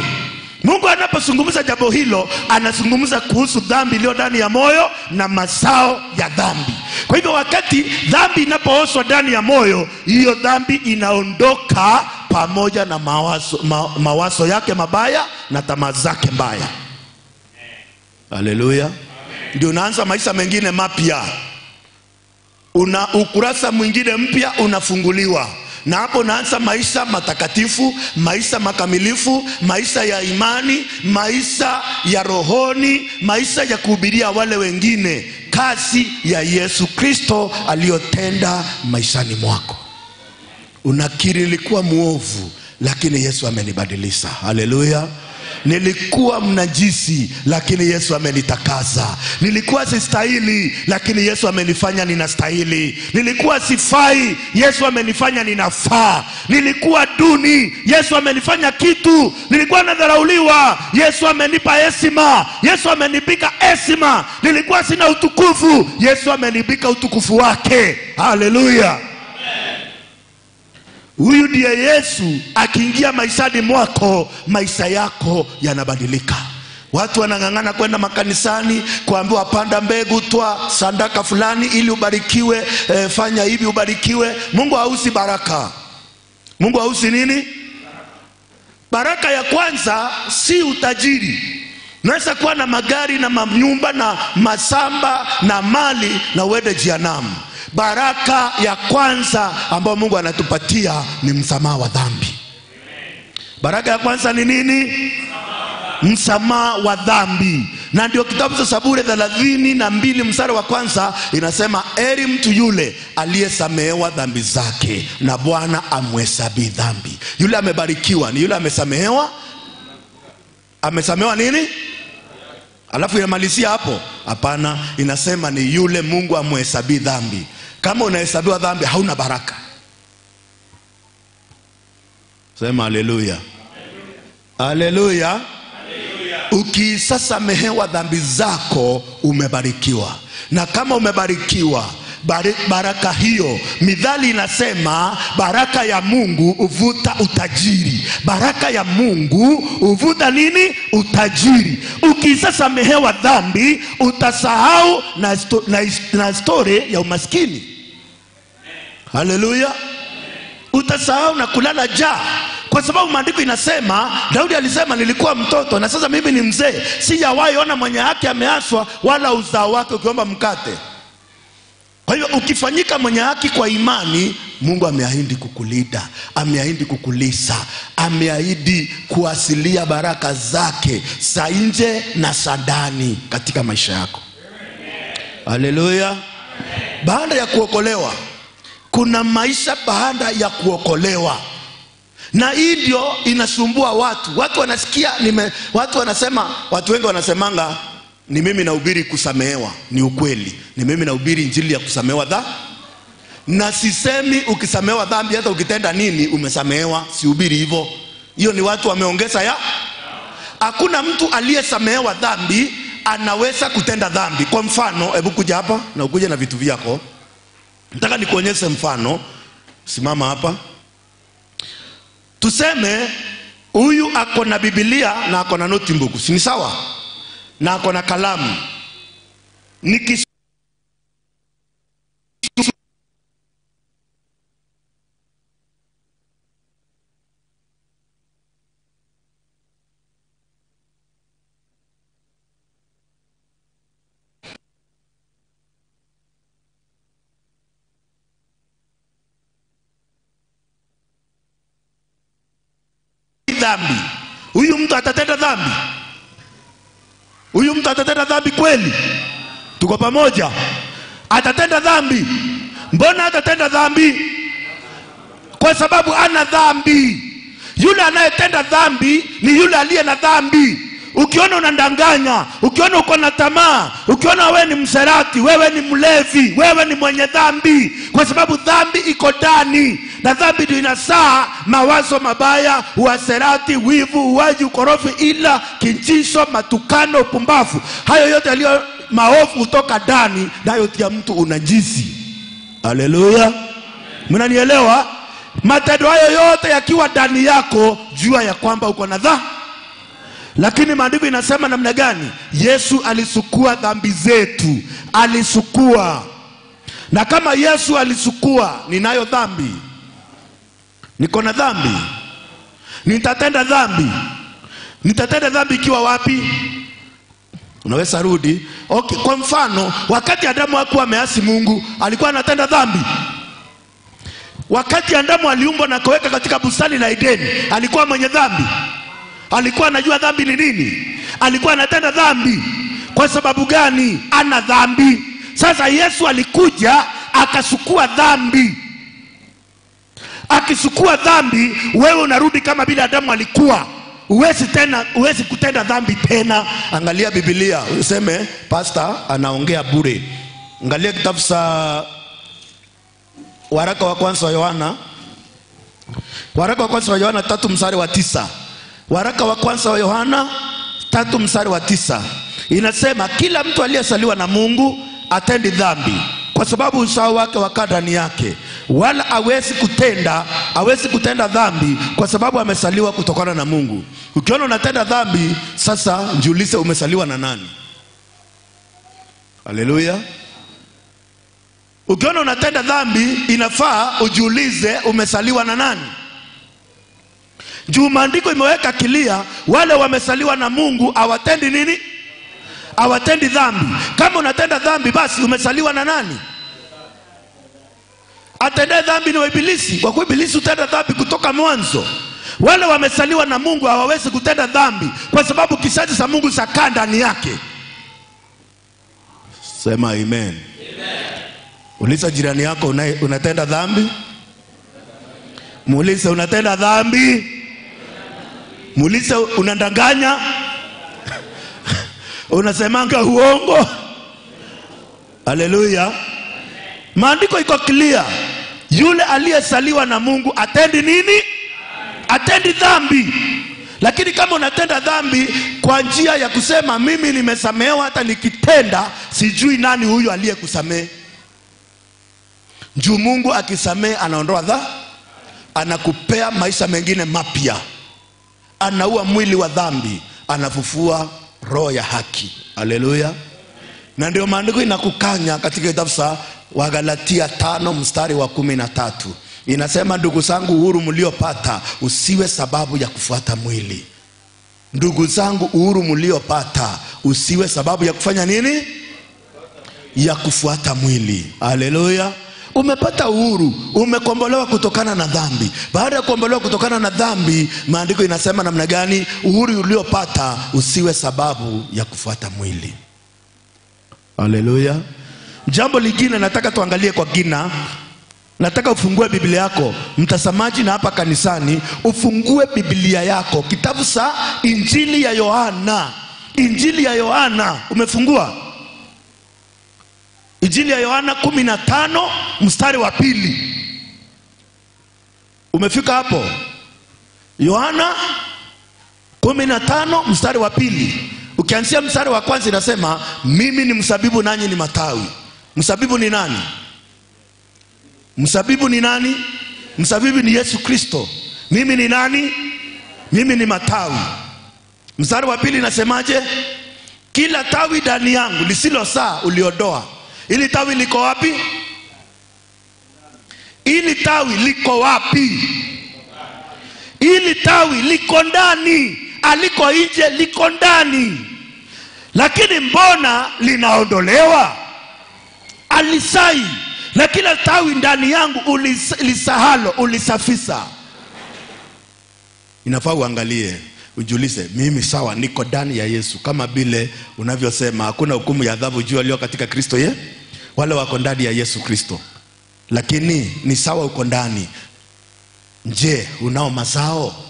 Mungu anapozungumza jambo hilo, anazungumza kuhusu dhambi iliyo ndani ya moyo na mazao ya dhambi. Kwa hivyo wakati dhambi inapooshwa ndani ya moyo, hiyo dhambi inaondoka pamoja na mawazo yake mabaya na tamaa zake mbaya. Haleluya. Ndio unaanza maisha mengine mapya. Una ukurasa mwingine mpya unafunguliwa. Na hapo unaanza maisha matakatifu, maisha makamilifu, maisha ya imani, maisha ya rohoni, maisha ya kuhubiria wale wengine kazi ya Yesu Kristo aliyotenda maishani mwako. Unakiri nilikuwa muovu, lakini Yesu amenibadilisha. Haleluya. Nilikuwa mnajisi, lakini Yesu amenitakasa. Nilikuwa sistahili, lakini Yesu amenifanya ninastahili. Nilikuwa sifai, Yesu amenifanya ninafaa. Nilikuwa duni, Yesu amenifanya kitu. Nilikuwa nadharauliwa, Yesu amenipa heshima. Yesu amenipika heshima. Nilikuwa sina utukufu, Yesu amenipika utukufu wake. Haleluya. Huyu ndiye Yesu. Akiingia maishani mwako, maisha yako yanabadilika. Watu wanang'ang'ana kwenda makanisani kuambiwa panda mbegu, toa sadaka fulani ili ubarikiwe, fanya hivi ubarikiwe. Mungu hausi baraka. Mungu hausi nini? Baraka ya kwanza si utajiri. Unaweza kuwa na magari na manyumba na masamba na mali na uende jehanamu. Baraka ya kwanza ambayo Mungu anatupatia ni msamaha wa dhambi. Baraka ya kwanza ni nini? Msamaha wa dhambi. Na ndio kitabu cha Zaburi 32 mstari wa kwanza inasema, heri mtu yule aliyesamehewa dhambi zake na Bwana amhesabii dhambi. Yule amebarikiwa ni yule amesamehewa. Amesamehewa nini? Alafu inamalizia hapo? Hapana, inasema ni yule Mungu amhesabii dhambi. Kama unahesabiwa dhambi, hauna baraka. Sema haleluya. Haleluya. Ukisasamehewa dhambi zako, umebarikiwa. Na kama umebarikiwa, baraka hiyo, Mithali inasema baraka ya Mungu huvuta utajiri. Baraka ya Mungu huvuta nini? Utajiri. Ukisasamehewa dhambi, utasahau na story ya umaskini. Haleluya. Utasahau na kulala njaa. Kwa sababu maandiko inasema, Daudi alisema nilikuwa mtoto na sasa mimi ni mzee, sijawahi ona mwenye haki ameaswa wala uzao wake ukiomba mkate. Kwa hiyo ukifanyika mwenye haki kwa imani, Mungu ameahidi kukulinda, ameahidi kukulisa, ameahidi kuasilia baraka zake za nje na za ndani katika maisha yako. Haleluya. Baada ya kuokolewa, kuna maisha baada ya kuokolewa. Na hii ndio inasumbua watu. Watu wanasikia watu wanasema, watu wengi wanasemanga ni mimi nahubiri kusamehewa. Ni ukweli. Ni mimi nahubiri injili ya kusamehewa dhambi. Na sisemi ukisamehewa dhambi hata ukitenda nini umesamehewa, sihubiri hivyo. Hiyo ni watu wameongeza ya. Hakuna mtu aliyesamehewa dhambi anaweza kutenda dhambi. Kwa mfano, hebu kuja hapa na ukuje na vitu vyako. Nataka nikuonyeshe mfano. Simama hapa. Tuseme huyu ako na Biblia na ako na notebook, si ni sawa? Na ako na kalamu. Dhambi. Huyu mtu atatenda dhambi? Huyu mtu atatenda dhambi kweli? Tuko pamoja? Atatenda dhambi? Mbona atatenda dhambi? Kwa sababu ana dhambi. Yule anayetenda dhambi ni yule aliye na dhambi. Ukiona unandanganya, ukiona uko na tamaa, ukiona wewe ni mserati, wewe ni mlevi, wewe ni mwenye dhambi. Kwa sababu dhambi iko ndani. Na dhambi ndio inasaa mawazo mabaya, uaserati, wivu, uaji, ukorofi, ila, kinchisho, matukano, upumbavu. Hayo yote yaliyo maovu kutoka ndani, nayo tia mtu unajisi. Haleluya. Mnanielewa? Matendo hayo yote yakiwa ndani yako, jua ya kwamba uko na dhambi. Lakini maandiko inasema namna gani? Yesu alisukua dhambi zetu. Alisukua. Na kama Yesu alisukua, ninayo dhambi. Niko na dhambi. Nitatenda dhambi. Nitatenda dhambi ikiwa wapi? Unaweza rudi. Okay, kwa mfano, wakati Adamu hakuwa ameasi Mungu, alikuwa anatenda dhambi. Wakati Adamu aliumbwa na kuweka katika bustani la Edeni, alikuwa mwenye dhambi. Alikuwa anajua dhambi ni nini? Alikuwa anatenda dhambi. Kwa sababu gani? Ana dhambi. Sasa Yesu alikuja akasukua dhambi. Akisukua dhambi, wewe unarudi kama vile Adamu alikuwa. Huwezi kutenda dhambi tena. Angalia Biblia, useme pastor anaongea bure. Angalia kitabu cha waraka wa kwanza wa Yohana. Waraka wa kwanza wa Yohana 3:9. Waraka wa kwanza wa Yohana 3:9 inasema kila mtu aliyesaliwa na Mungu atendi dhambi, kwa sababu usawa wake wakaa ndani yake, wala hawezi kutenda dhambi kwa sababu amesaliwa kutokana na Mungu. Ukiona unatenda dhambi, sasa jiulize umesaliwa na nani? Haleluya. Ukiona unatenda dhambi, inafaa ujiulize umesaliwa na nani? Juu maandiko imeweka kilia, wale wamesaliwa na Mungu hawatendi nini? Hawatendi dhambi. Kama unatenda dhambi, basi umesaliwa na nani? Atendee dhambi ni wa ibilisi, kwa kuwa ibilisi hutenda dhambi kutoka mwanzo. Wale wamesaliwa na Mungu hawawezi kutenda dhambi, kwa sababu kisasi cha Mungu sakaa ndani yake. Sema amen. Amen. Uliza jirani yako, unatenda dhambi? Muulize unatenda dhambi? Muulize unadanganya? Unasemanga uongo? Haleluya. Maandiko iko clear. Yule aliyesaliwa na Mungu atendi nini? Atendi dhambi. Lakini kama unatenda dhambi kwa njia ya kusema mimi nimesamehewa, hata nikitenda sijui nani huyu aliyekusamehe. Juu Mungu akisamehe anaondoa dhambi, anakupea maisha mengine mapya. Anaua mwili wa dhambi, anafufua roho ya haki. Haleluya. Na ndio maandiko inakukanya katika kitabu cha Wagalatia 5:13. Inasema ndugu zangu, uhuru mliopata usiwe sababu ya kufuata mwili. Ndugu zangu, uhuru mliopata usiwe sababu ya kufanya nini? Ya kufuata mwili. Haleluya. Umepata uhuru, umekombolewa kutokana na dhambi. Baada ya kukombolewa kutokana na dhambi, maandiko inasema namna gani? Uhuru uliopata usiwe sababu ya kufuata mwili. Haleluya. Jambo lingine nataka tuangalie kwa kina. Nataka ufungue Biblia yako, mtazamaji na hapa kanisani, ufungue Biblia yako, kitabu cha Injili ya Yohana. Injili ya Yohana, umefungua? Injili ya Yohana 15 mstari wa 2. Umefika hapo? Yohana 15 mstari wa 2. Ukianzia mstari wa kwanza inasema, mimi ni mzabibu nanyi ni matawi. Mzabibu ni nani? Mzabibu ni nani? Mzabibu ni Yesu Kristo. Mimi ni nani? Mimi ni matawi. Mstari wa 2 inasemaje? Kila tawi ndani yangu lisilozaa uliondoa. Ili tawi liko wapi? Ili tawi liko wapi? Ili tawi liko ndani, aliko nje, liko ndani. Lakini mbona linaondolewa? Alisai. Na kila tawi ndani yangu ulisahalo, ulisafisa. Inafaa uangalie, ujiulize, mimi sawa niko ndani ya Yesu, kama vile unavyosema hakuna hukumu ya adhabu juu walio katika Kristo ye, wale wako ndani ya Yesu Kristo. Lakini ni sawa uko ndani, je, unao mazao?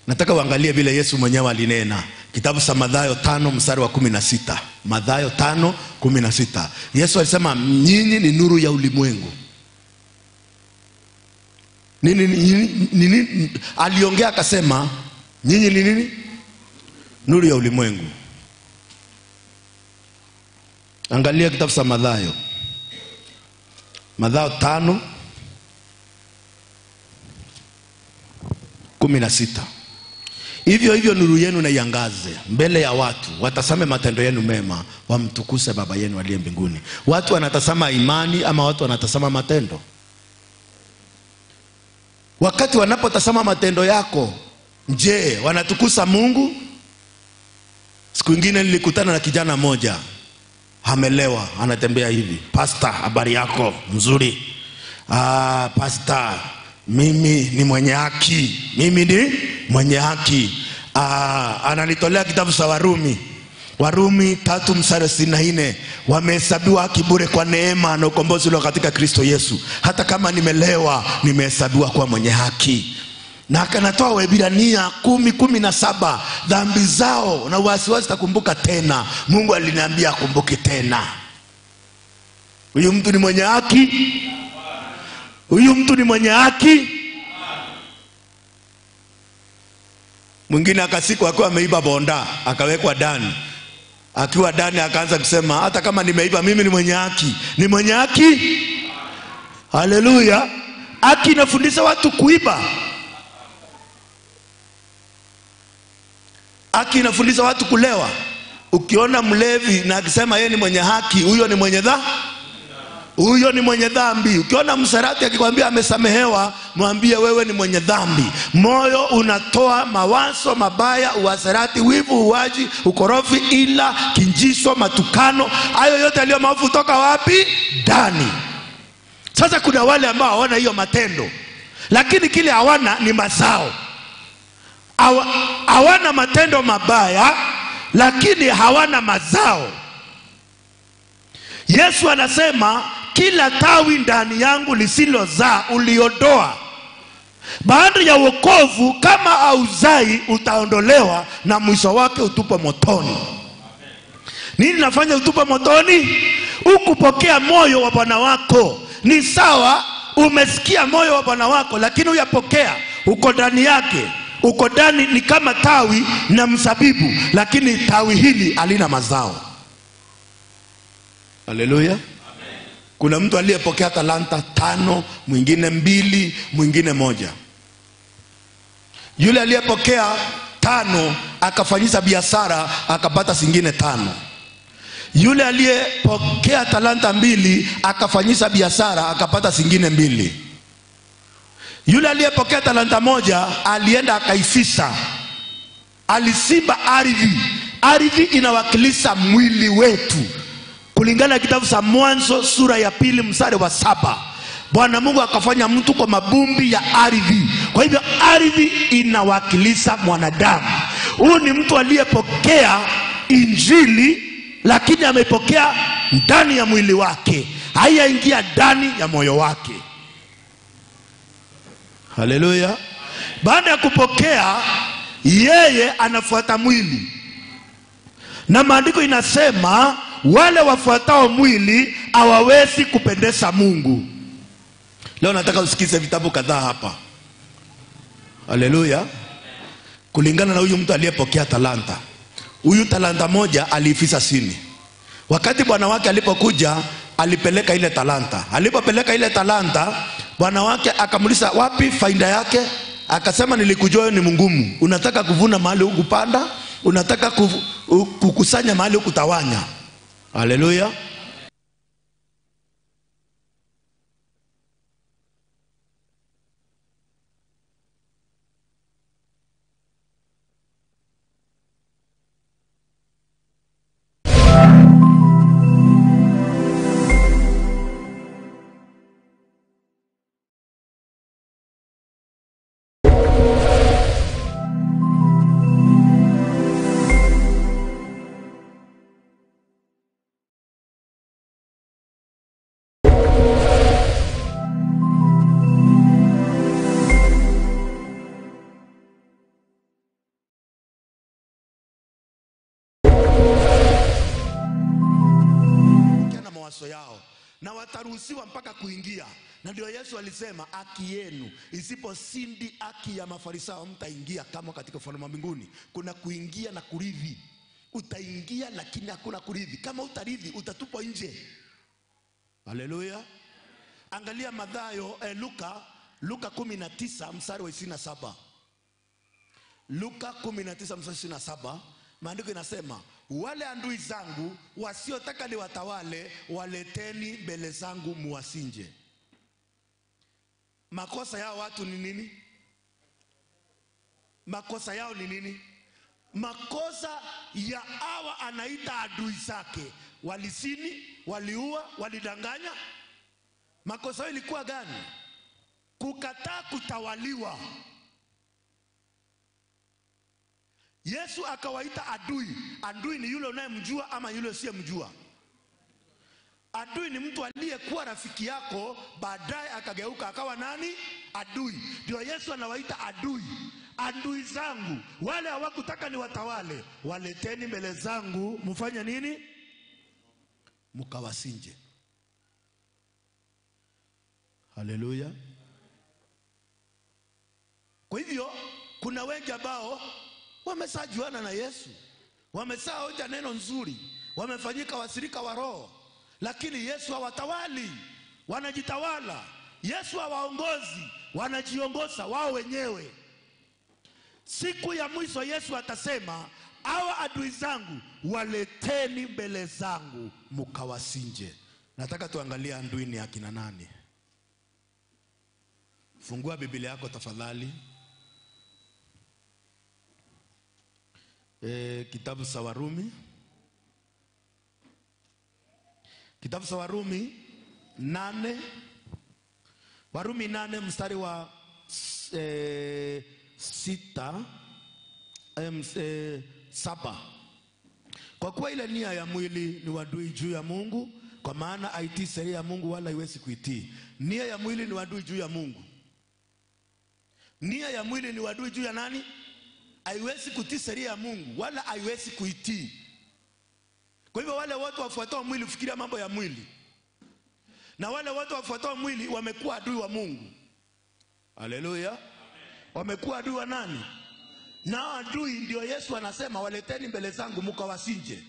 Nataka uangalie vile Yesu mwenyewe alinena. Kitabu cha Mathayo 5 mstari wa 16. Mathayo 5:16. Yesu alisema nyinyi ni nuru ya ulimwengu. Nini aliongea akasema nyinyi ni nini? Nuru ya ulimwengu. Angalia kitabu cha Mathayo. Mathayo 5:16. Hivyo hivyo nuru yenu na iangaze mbele ya watu, watasame matendo yenu mema, wamtukuse Baba yenu aliye mbinguni. Watu wanatazama imani ama watu wanatazama matendo? Wakati wanapotazama matendo yako, je, wanatukusa Mungu? Siku nyingine nilikutana na kijana mmoja, amelewa, anatembea hivi. Pastor, habari yako? Nzuri. Pastor, mimi ni mwenye haki. Mimi ni mwenye haki. Ananitolea kitabu cha Warumi. Warumi 3:64. Wamehesabiwa haki bure kwa neema na ukombozi ulio katika Kristo Yesu. Hata kama nimelewa, nimehesabiwa kuwa mwenye haki. Na akanatoa Waebrania 10:17, dhambi zao na wasiwasi takumbuka tena. Mungu aliniambia akumbuke tena. Huyu mtu ni mwenye haki? Huyu mtu ni mwenye haki? Mwingine akasiku akiwa ameiba bonda, akawekwa ndani. Akiwa ndani akaanza kusema hata kama nimeiba mimi ni mwenye haki. Ni mwenye haki? Haleluya. Haki inafundisha watu kuiba. Haki inafundisha watu kulewa. Ukiona mlevi na akisema yeye ni mwenye haki, huyo ni mwenye dhambi. Huyo ni mwenye dhambi. Ukiona msherati akikwambia amesamehewa, mwambie wewe ni mwenye dhambi. Moyo unatoa mawazo mabaya, uasherati, wivu, uaji, ukorofi, ila, kinjiso, matukano. Hayo yote yaliyo maovu kutoka wapi? Ndani. Sasa kuna wale ambao hawana hiyo matendo, lakini kile hawana ni mazao. Hawana matendo mabaya, lakini hawana mazao. Yesu anasema kila tawi ndani yangu lisilozaa uliondoa. Baada ya wokovu, kama hauzai utaondolewa na mwisho wake utupwe motoni. Nini nafanya utupwe motoni? Ukupokea moyo wa Bwana wako. Ni sawa umesikia moyo wa Bwana wako, lakini huyapokea, uko ndani yake. Uko ndani ni kama tawi na mzabibu, lakini tawi hili halina mazao. Haleluya. Kuna mtu aliyepokea talanta 5, mwingine 2, mwingine 1. Yule aliyepokea 5 akafanyisha biashara akapata zingine 5. Yule aliyepokea talanta 2 akafanyisha biashara akapata zingine 2. Yule aliyepokea talanta 1 alienda akaifisha. Alisimba ardhi, Ardhi inawakilisha mwili wetu. Kulingana na kitabu cha Mwanzo sura ya 2 mstari wa 7. Bwana Mungu akafanya mtu kwa mabumbi ya ardhi. Kwa hivyo ardhi inawakilisha mwanadamu. Huyu ni mtu aliyepokea Injili, lakini amepokea ndani ya mwili wake, haiyaingia ndani ya moyo wake. Haleluya. Baada ya kupokea, yeye anafuata mwili. Na maandiko inasema wale wafuatao mwili hawawezi kupendeza Mungu. Leo nataka usikize vitabu kadhaa hapa. Haleluya. Kulingana na huyu mtu aliyepokea talanta. Huyu talanta moja aliifisa chini. Wakati bwana wake alipokuja, alipeleka ile talanta. Alipopeleka ile talanta, bwana wake akamuuliza wapi faida yake? Akasema nilikujua wewe ni mgumu. Unataka kuvuna mahali hukupanda, unataka kukusanya mahali hukutawanya. Haleluya. Yao na wataruhusiwa mpaka kuingia. Na ndio Yesu alisema haki yenu isiposindi haki ya Mafarisayo mtaingia kama katika ufalme wa mbinguni. Kuna kuingia na kuridhi. Utaingia lakini hakuna kuridhi. Kama utaridhi utatupwa nje. Haleluya. Angalia Mathayo, Luka 19 mstari wa 27. Luka 19 mstari wa 27, maandiko inasema wale adui zangu wasiotaka niwatawale waleteni mbele zangu muwasinje. Makosa yao watu ni nini? Makosa yao ni nini? Makosa ya hawa anaita adui zake. Walisini, waliua, walidanganya. Makosa yao ilikuwa gani? Kukataa kutawaliwa. Yesu akawaita adui. Adui ni yule unayemjua ama yule usiyemjua. Adui ni mtu aliyekuwa rafiki yako, baadaye akageuka akawa nani? Adui. Ndio Yesu anawaita adui. Adui zangu, wale hawakutaka niwatawale, waleteni mbele zangu, mfanye nini? Mkawasinje. Haleluya. Kwa hivyo kuna wengi ambao wamesajuana na Yesu, wamesaoja neno nzuri, wamefanyika wasirika wa roho, lakini Yesu hawatawali, wanajitawala. Yesu hawaongozi, wanajiongoza wao wenyewe. Siku ya mwisho Yesu atasema hawa adui zangu waleteni mbele zangu mkawasinje. Nataka tuangalie adui ni akina nani. Fungua Biblia yako tafadhali. Kitabu cha Warumi. Kitabu cha Warumi 8. Warumi 8 mstari wa 6 7. Kwa kuwa ile nia ya mwili ni wadui juu ya Mungu, kwa maana haitii sheria ya Mungu wala haiwezi kuitii. Nia ya mwili ni wadui juu ya Mungu. Nia ya mwili ni wadui juu ya nani? Haiwezi kutii sheria ya Mungu wala haiwezi kuitii. Kwa hivyo wale watu wafuatao mwili hufikiria mambo ya mwili. Na wale watu wafuatao mwili wamekuwa adui wa Mungu. Haleluya. Wamekuwa adui wa nani? Na adui ndio Yesu anasema waleteni mbele zangu mkawasinje.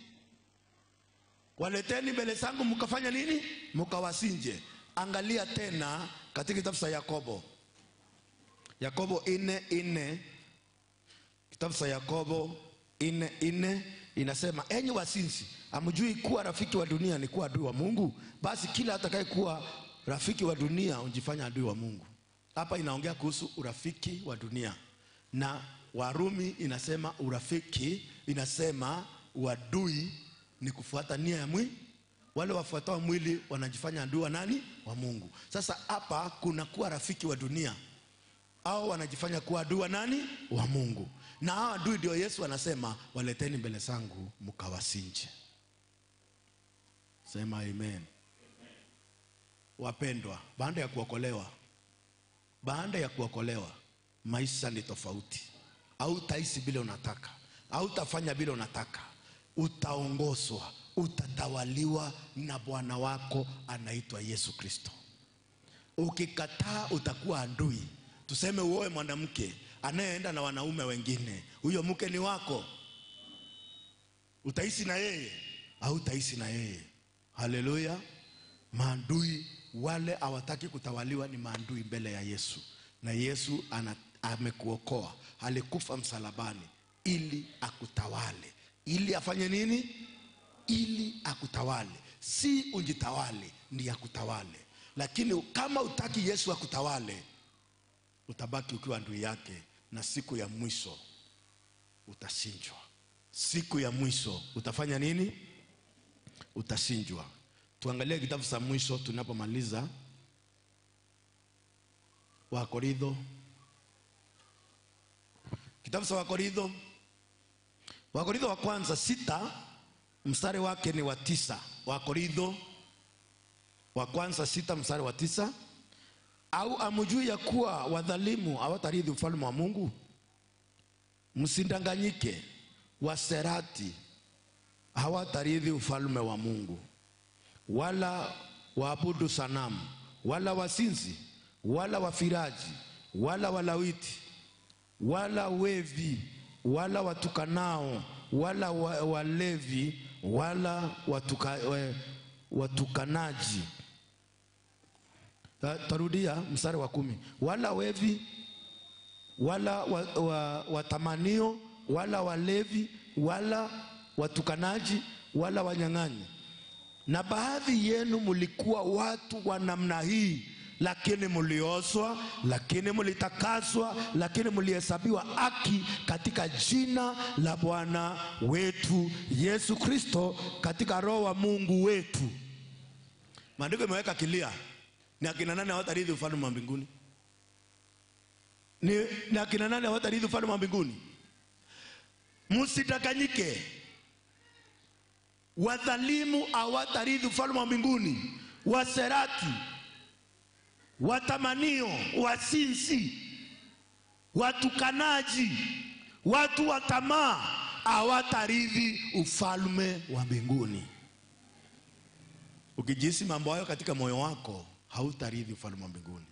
Waleteni mbele zangu mkafanya nini? Mkawasinje. Angalia tena katika kitabu cha Yakobo. Yakobo 4:4. Kitabu cha Yakobo 4:4 inasema enyi wasinzi, hamjui kuwa rafiki wa dunia ni kuwa adui wa Mungu? Basi kila atakayekuwa rafiki wa dunia hujifanya adui wa Mungu. Hapa inaongea kuhusu urafiki wa dunia. Na Warumi inasema urafiki, inasema Uadui ni kufuata nia ya mwili. Wale wafuatao mwili wanajifanya adui wa nani? Wa Mungu. Sasa hapa kuna kuwa rafiki wa dunia, au wanajifanya kuwa adui wa nani? Wa Mungu. Na hao adui ndio Yesu anasema waleteni mbele zangu mkawasinje. Sema amen. Wapendwa, baada ya kuokolewa, maisha ni tofauti. Hautaishi bila unataka, hautafanya bila unataka. Utaongozwa, utatawaliwa na Bwana wako anaitwa Yesu Kristo. Ukikataa utakuwa adui. Tuseme uoe mwanamke anayeenda na wanaume wengine, huyo mke ni wako. Utaishi na yeye? Hautaishi na yeye. Haleluya. Maadui wale hawataki kutawaliwa ni maadui mbele ya Yesu. Na Yesu amekuokoa. Alikufa msalabani ili akutawale. Ili afanye nini? Ili akutawale. Si ujitawale, ni akutawale. Lakini kama utaki Yesu akutawale, utabaki ukiwa adui yake, na siku ya mwisho utashinjwa. Siku ya mwisho utafanya nini? Utashinjwa. Tuangalie kitabu cha mwisho tunapomaliza. Wakorintho. Kitabu cha Wakorintho. Wakorintho wa kwanza 6 mstari wake ni wa 9. Wakorintho wa kwanza 6 mstari wa 9. Au amjui ya kuwa wadhalimu hawatarithi ufalme wa Mungu? Msindanganyike, waserati hawatarithi ufalme wa Mungu, wala waabudu sanamu, wala wasinzi, wala wafiraji, wala walawiti, wala wevi, wala watukanao, wala walevi, wala watukanaji. Tarudia mstari wa 10. Wala wevi, wala watamanio, wala walevi, wala watukanaji, wala wanyang'anyi. Na baadhi yenu mulikuwa watu wa namna hii, lakini mulioswa, lakini mulitakaswa, lakini mulihesabiwa haki katika jina la Bwana wetu Yesu Kristo, katika Roho wa Mungu wetu. Maandiko imeweka kilia. Ni akina nani hawatarithi ufalme wa mbinguni? Ni akina nani hawatarithi ufalme wa mbinguni? Msidanganyike. Wadhalimu hawatarithi ufalme wa mbinguni. Waserati, watamanio, wasinzi, watukanaji, watu wa tamaa hawatarithi ufalme wa mbinguni. Ukijisi mambo hayo katika moyo wako, hautarithi ufalme wa mbinguni.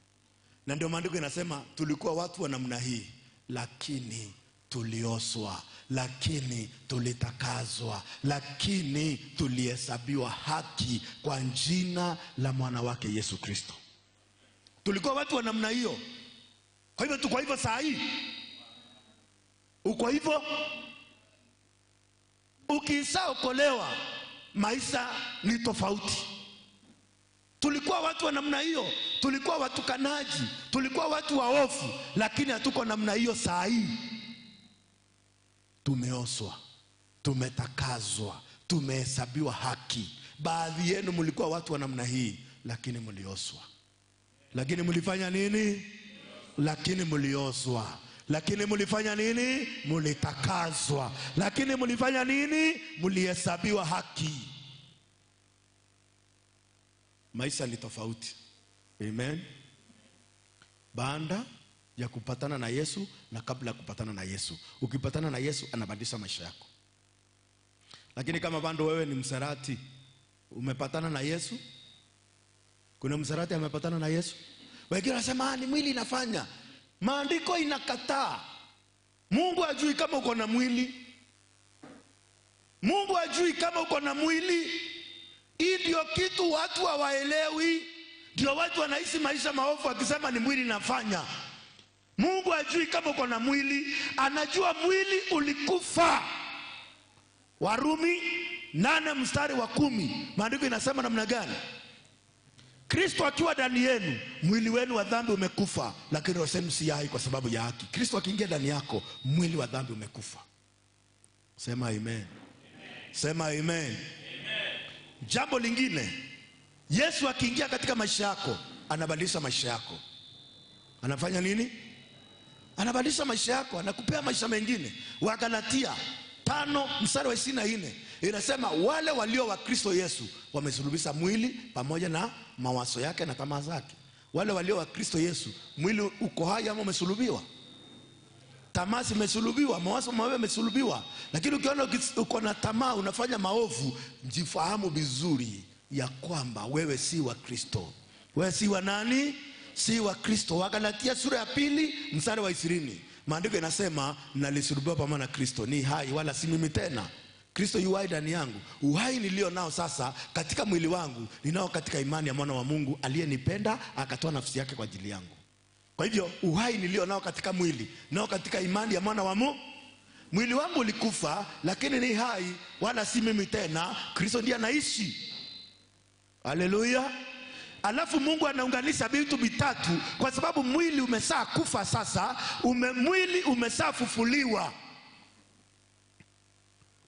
Na ndio maandiko inasema tulikuwa watu wa namna hii, lakini tulioswa, lakini tulitakazwa, lakini tulihesabiwa haki kwa jina la mwana wake Yesu Kristo. Tulikuwa watu wa namna hiyo. Kwa hivyo tuko hivyo saa hii. Uko hivyo. Ukishaokolewa maisha ni tofauti. Tulikuwa watu wa namna hiyo, tulikuwa watukanaji, tulikuwa watu waofu, lakini hatuko namna hiyo saa hii. Tumeoswa, tumetakazwa, tumehesabiwa haki. Baadhi yenu mlikuwa watu wa namna hii, lakini mlioswa. Lakini mlifanya nini? Lakini mlioswa. Lakini mlifanya nini? Mlitakazwa. Lakini mlifanya nini? Mlihesabiwa haki. Maisha ni tofauti. Amen. Baada ya kupatana na Yesu na kabla ya kupatana na Yesu. Ukipatana na Yesu anabadilisha maisha yako. Lakini kama bado wewe ni mserati, umepatana na Yesu? Kuna mserati amepatana na Yesu? Wengine wanasema ni mwili inafanya. Maandiko inakataa. Mungu hajui kama uko na mwili. Mungu hajui kama uko na mwili. Hii ndio kitu watu hawaelewi. Ndio watu wanaishi maisha maovu akisema ni mwili nafanya. Mungu hajui kama uko na mwili, anajua mwili ulikufa. Warumi 8 mstari wa 10, maandiko inasema namna gani? Kristo akiwa ndani yenu, mwili wenu wa dhambi umekufa, lakini wasemi si hai kwa sababu ya haki. Kristo akiingia ndani yako, mwili wa dhambi umekufa. Sema amen. Sema amen. Amen. Jambo lingine, Yesu akiingia katika maisha yako, anabadilisha maisha yako. Anafanya nini? Anabadilisha maisha yako, anakupea maisha mengine. Wagalatia 5:24 inasema wale walio wa Kristo Yesu wamesulubisha mwili pamoja na mawazo yake na tamaa zake. Wale walio wa Kristo Yesu, mwili uko hai ama umesulubiwa? Tamaa zimesulubiwa, mawazo mawe yamesulubiwa. Lakini ukiona uko na tamaa unafanya maovu, jifahamu vizuri ya kwamba wewe si wa Kristo. Wewe si wa nani? Si wa Kristo. Wagalatia 2:20. Maandiko inasema nalisulubiwa pamoja na Kristo, ni hai wala si mimi tena. Kristo yu hai ndani yangu. Uhai nilio nao sasa katika mwili wangu ninao katika imani ya mwana wa Mungu aliyenipenda akatoa nafsi yake kwa ajili yangu. Kwa hivyo uhai nilio nao katika mwili nao katika imani ya mwana wa Mungu. Mwili wangu ulikufa lakini ni hai wala si mimi tena, Kristo ndiye anaishi. Haleluya. Alafu Mungu anaunganisha vitu vitatu kwa sababu mwili umesaa kufa sasa, mwili umesaa fufuliwa.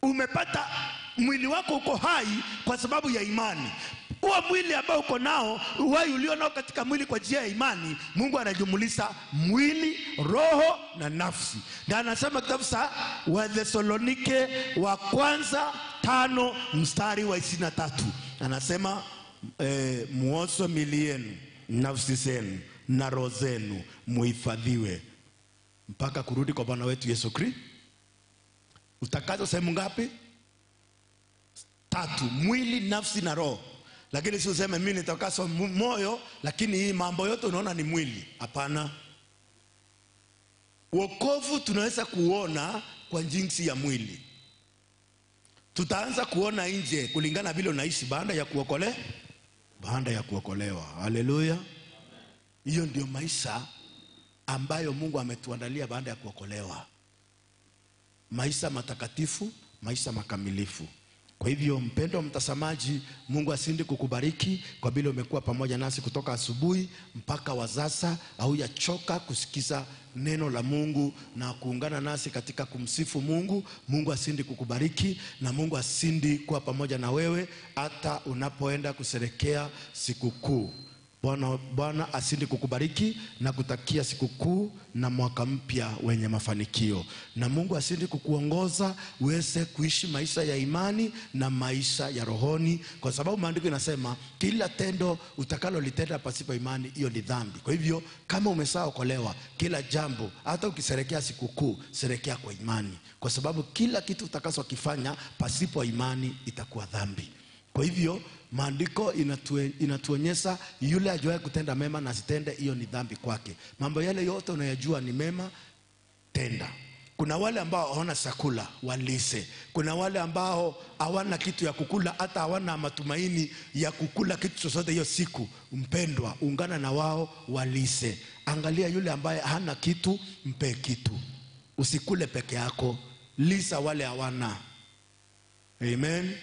Umepata mwili wako uko hai kwa sababu ya imani. Huo mwili ambao uko nao, uhai ulio nao katika mwili kwa njia ya imani, Mungu anajumulisha mwili, roho na nafsi. Na anasema kitabu cha Wathesalonike wa kwanza 5:23. Anasema muoswe mili yenu, nafsi zenu na roho zenu muhifadhiwe mpaka kurudi kwa Bwana wetu Yesu Kristo. Utakazo sehemu ngapi? Tatu: mwili, nafsi na roho. Lakini si useme mimi nitakaswa moyo, lakini hii mambo yote unaona ni mwili. Hapana. Wokovu tunaweza kuona kwa jinsi ya mwili. Tutaanza kuona nje kulingana vile unaishi baada ya kuokole, baada ya kuokolewa. Haleluya. Hiyo ndio maisha ambayo Mungu ametuandalia baada ya kuokolewa. Maisha matakatifu, maisha makamilifu. Kwa hivyo mpendo mtazamaji, Mungu asindi kukubariki kwa vile umekuwa pamoja nasi kutoka asubuhi mpaka wazasa. Haujachoka kusikiza neno la Mungu na kuungana nasi katika kumsifu Mungu. Mungu asindi kukubariki na Mungu asindi kuwa pamoja na wewe hata unapoenda kusherehekea sikukuu. Bwana asindi kukubariki na kutakia sikukuu na mwaka mpya wenye mafanikio. Na Mungu asindi kukuongoza uweze kuishi maisha ya imani na maisha ya rohoni, kwa sababu maandiko inasema kila tendo utakalolitenda pasipo imani hiyo ni dhambi. Kwa hivyo kama umeshaokolewa, kila jambo, hata ukisherehekea sikukuu, sherekea kwa imani, kwa sababu kila kitu utakachokifanya pasipo imani itakuwa dhambi. Kwa hivyo maandiko inatuonyesha yule ajuaye kutenda mema na asitende, hiyo ni dhambi kwake. Mambo yale yote unayajua ni mema, tenda. Kuna wale ambao hawana chakula, walise. Kuna wale ambao hawana kitu ya kukula, hata hawana matumaini ya kukula kitu chochote hiyo siku. Mpendwa, ungana na wao, walise. Angalia yule ambaye hana kitu, mpe kitu. Usikule peke yako, lisa wale hawana. Amen.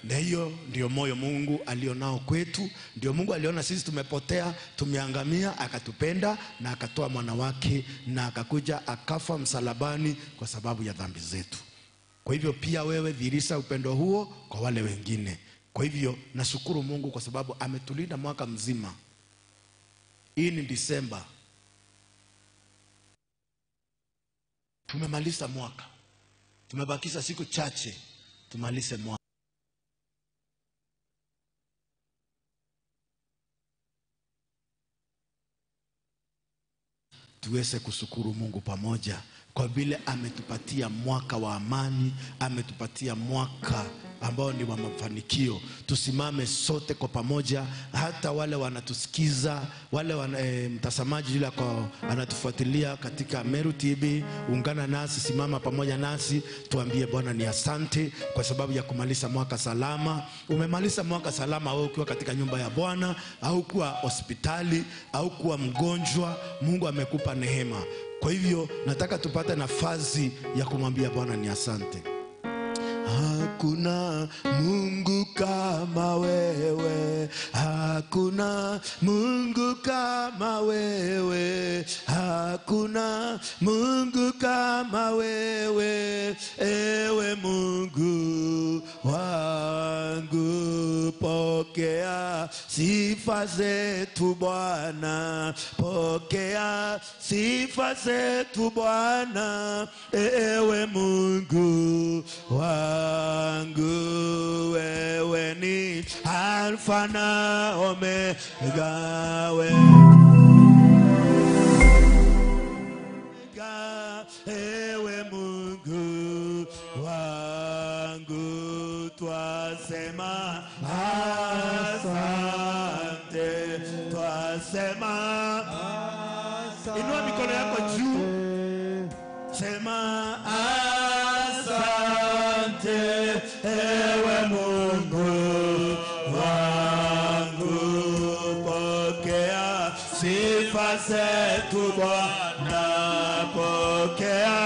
Na hiyo ndio moyo Mungu alionao kwetu. Ndio Mungu aliona sisi tumepotea, tumeangamia, akatupenda na akatoa mwana wake na akakuja akafa msalabani kwa sababu ya dhambi zetu. Kwa hivyo pia wewe dhihirisha upendo huo kwa wale wengine. Kwa hivyo nashukuru Mungu kwa sababu ametulinda mwaka mzima. Hii ni Disemba. Tumemaliza mwaka. Tumebakisha siku chache tumalize mwaka. Tuweze kushukuru Mungu pamoja kwa vile ametupatia mwaka wa amani, ametupatia mwaka ambao ni wa mafanikio. Tusimame sote kwa pamoja, hata wale wanatusikiza, wale mtazamaji yule anatufuatilia katika Meru TV, ungana nasi, simama pamoja nasi, tuambie Bwana ni asante kwa sababu ya kumaliza mwaka salama. Umemaliza mwaka salama wewe ukiwa katika nyumba ya Bwana, au kuwa hospitali, au kuwa mgonjwa, Mungu amekupa neema. Kwa hivyo nataka tupate nafasi ya kumwambia Bwana ni asante. Hakuna Mungu kama wewe. Hakuna Mungu kama wewe, hakuna Mungu kama wewe, ewe Mungu wangu. Pokea sifa zetu Bwana, pokea sifa zetu Bwana, ewe Mungu wangu. Wewe ni Alfa na Omega, ewe Mungu wangu. Twasema asante, twasema. Inua mikono yako juu, sema asante, ewe Mungu wangu. Pokea sifa zetu Bwana, pokea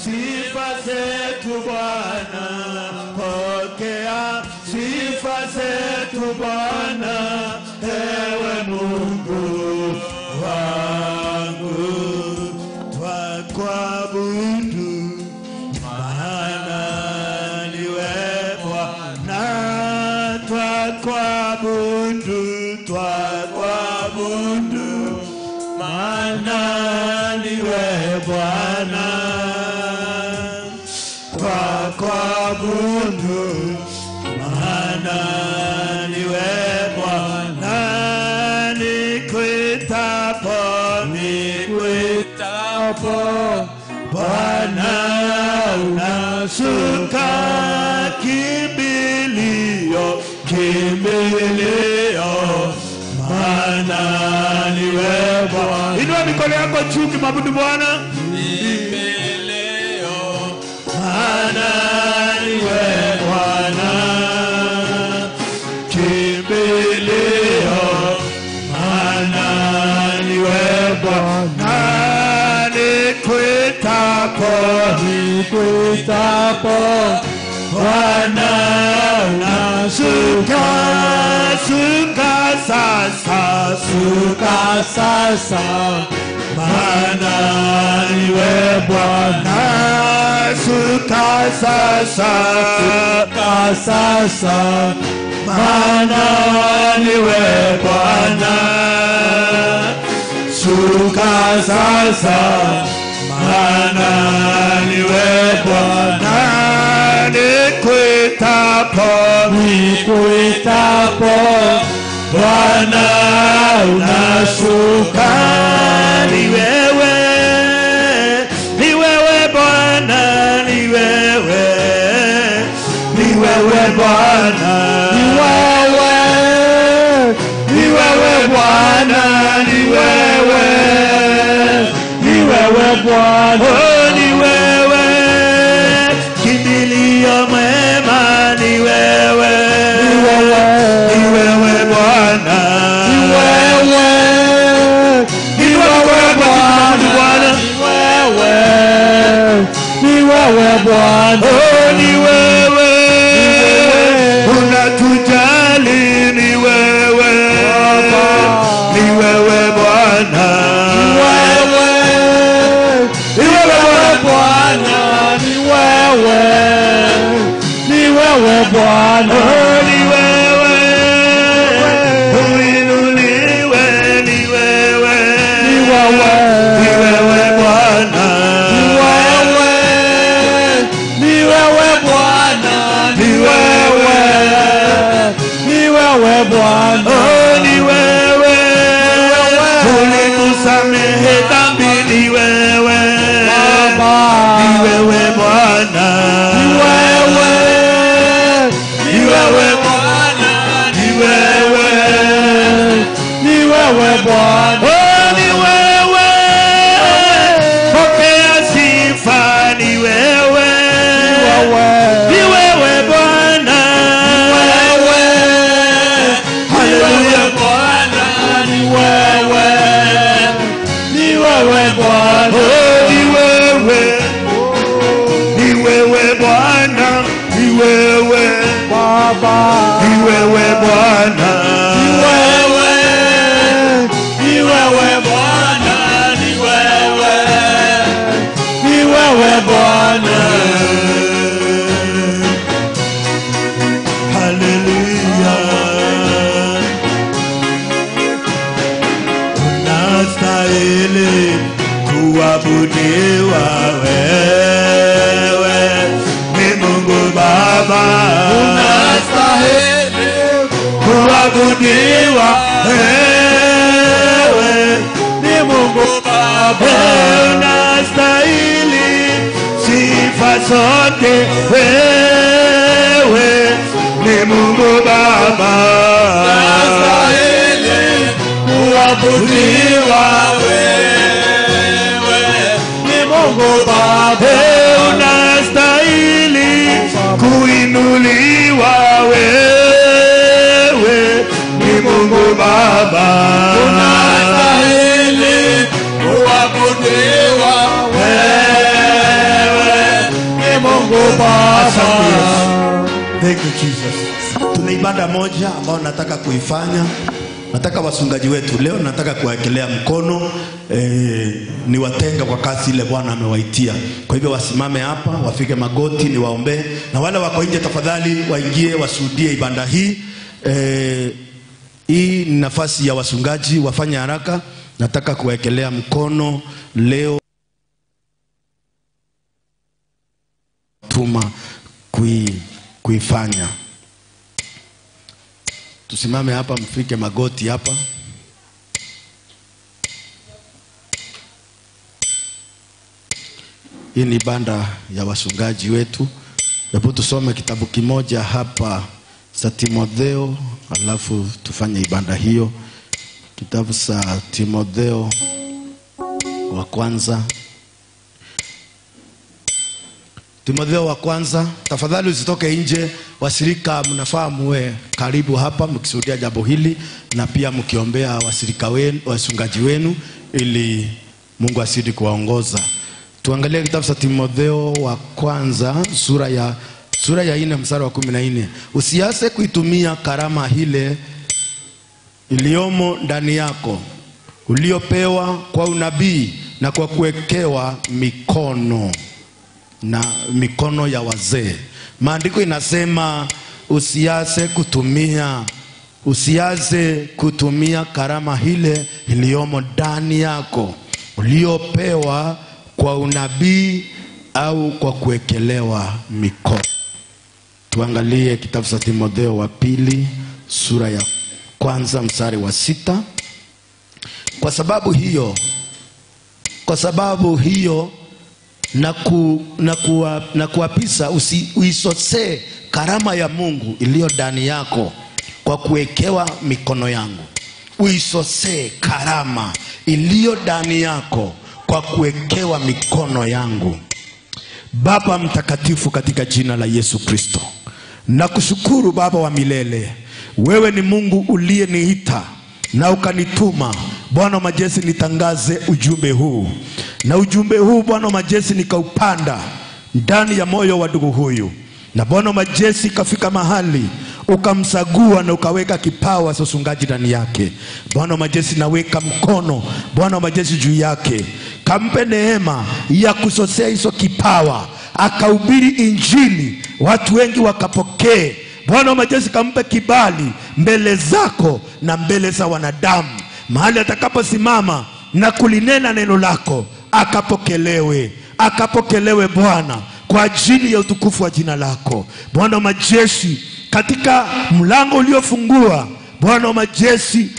sifa zetu Bwana, pokea sifa zetu Bwana, ewe Mungu wangu. Twakuabudu maana ni wewe Bwana, twakuabudu, twakuabudu maana ni wewe Bwana, twakuabudu maana ni wewe Bwana. Nikuitapo, nikuitapo Bwana, unashuka kimbilio, kimbilio, maana ni wewe Bwana. Inua mikono yako juu kimwabudu Bwana. Kimbilio, maana ni wewe Bwana, kimbilio, maana ni wewe Bwana. Nikuitapo, nikuitapo Bwana, unashuka, shuka sasa, shuka sasa, maana ni wewe Bwana, shuka sasa, shuka sasa, maana ni wewe Bwana, shuka sasa, maana ni wewe Bwana. Nikuitapo, nikuitapo Bwana, unashuka. Ni wewe, ni wewe Bwana, ni wewe, ni wewe Bwana, ni wewe, ni wewe Bwana, ni wewe, ni wewe Bwana, oh, ni wewe kimbilio mwema, ni wewe, ni wewe, ni wewe Bwana, ni wewe, ni wewe Bwana, ni wewe, ni wewe Bwana, oh, ni wewe unatujali, ni wewe, ni wewe Bwana, ni wewe, ni wewe Bwana, ni wewe, ni wewe Bwana, ni wewe uinuliwe, ni wewe, ni wewe, ni wewe Bwana, ni wewe, ni wewe Bwana, ni wewe, ni wewe Bwana, oh, ni wewe ulitusamehe dhambi, ni wewe Baba, ni wewe Bwana, ni wewe, ni wewe Bwana, ni wewe, ni wewe Bwana, oh, ni wewe pokea sifa, ni wewe, ni wewe Bwana, ni wewe, haleluya Bwana, ni wewe, ni wewe Bwana, oh, ni wewe, ni wewe Bwana, ni wewe Baba, ni wewe Bwana, ni wewe. kuabudiwa, wewe ni Mungu Baba, unastahili sifa zote, wewe ni Mungu Baba, unastahili kuabudiwa, wewe ni Mungu Baba, unastahili kuinuliwa, wewe ni Mungu Baba, unastahili kuabudiwa, wewe ni Mungu Baba. Thank you Jesus. Tuna ibada moja ambayo nataka kuifanya. Nataka wasungaji wetu leo, nataka kuwaekelea mkono, niwatenga kwa kazi ile Bwana amewaitia. Kwa hivyo wasimame hapa, wafike magoti, niwaombee. Na wale wako nje tafadhali waingie washuhudie ibada hii. Hii ni nafasi ya wasungaji, wafanye haraka. Nataka kuwaekelea mkono leo tuma kuifanya. Tusimame hapa, mfike magoti hapa. Hii ni banda ya wasungaji wetu. Hebu tusome kitabu kimoja hapa cha Timotheo, alafu tufanye ibada hiyo. Kitabu cha Timotheo wa kwanza. Timotheo wa kwanza, tafadhali usitoke nje. Wasirika mnafaa muwe karibu hapa mkishuhudia jambo hili na pia mkiombea wasirika wenu, wasungaji wenu, ili Mungu azidi kuwaongoza. Tuangalie kitabu cha Timotheo wa kwanza sura ya 4 mstari wa 14. Usiase kuitumia karama ile iliyomo ndani yako, uliopewa kwa unabii na kwa kuwekewa mikono na mikono ya wazee. Maandiko inasema usiase kutumia karama ile iliyomo ndani yako, uliopewa kwa unabii au kwa kuwekelewa mikono. Tuangalie kitabu cha Timotheo wa pili sura ya kwanza mstari wa 6. Kwa sababu hiyo na kuapisa uisosee karama ya Mungu iliyo ndani yako kwa kuwekewa mikono yangu. Uisosee karama iliyo ndani yako kwa kuwekewa mikono yangu. Baba mtakatifu, katika jina la Yesu Kristo, nakushukuru Baba wa milele. Wewe ni Mungu uliyeniita na ukanituma, Bwana wa majeshi, nitangaze ujumbe huu. Na ujumbe huu Bwana wa majeshi nikaupanda ndani ya moyo wa ndugu huyu. Na Bwana wa majeshi kafika mahali ukamsagua na ukaweka kipawa cha usungaji ndani yake. Bwana wa majeshi, naweka mkono Bwana wa majeshi juu yake, kampe neema ya kusosea hizo kipawa, akahubiri injili, watu wengi wakapokee. Bwana wa majeshi, kampe kibali mbele zako na mbele za wanadamu, mahali atakaposimama na kulinena neno lako, akapokelewe, akapokelewe Bwana, kwa ajili ya utukufu wa jina lako. Bwana wa majeshi, katika mlango uliofungua Bwana wa majeshi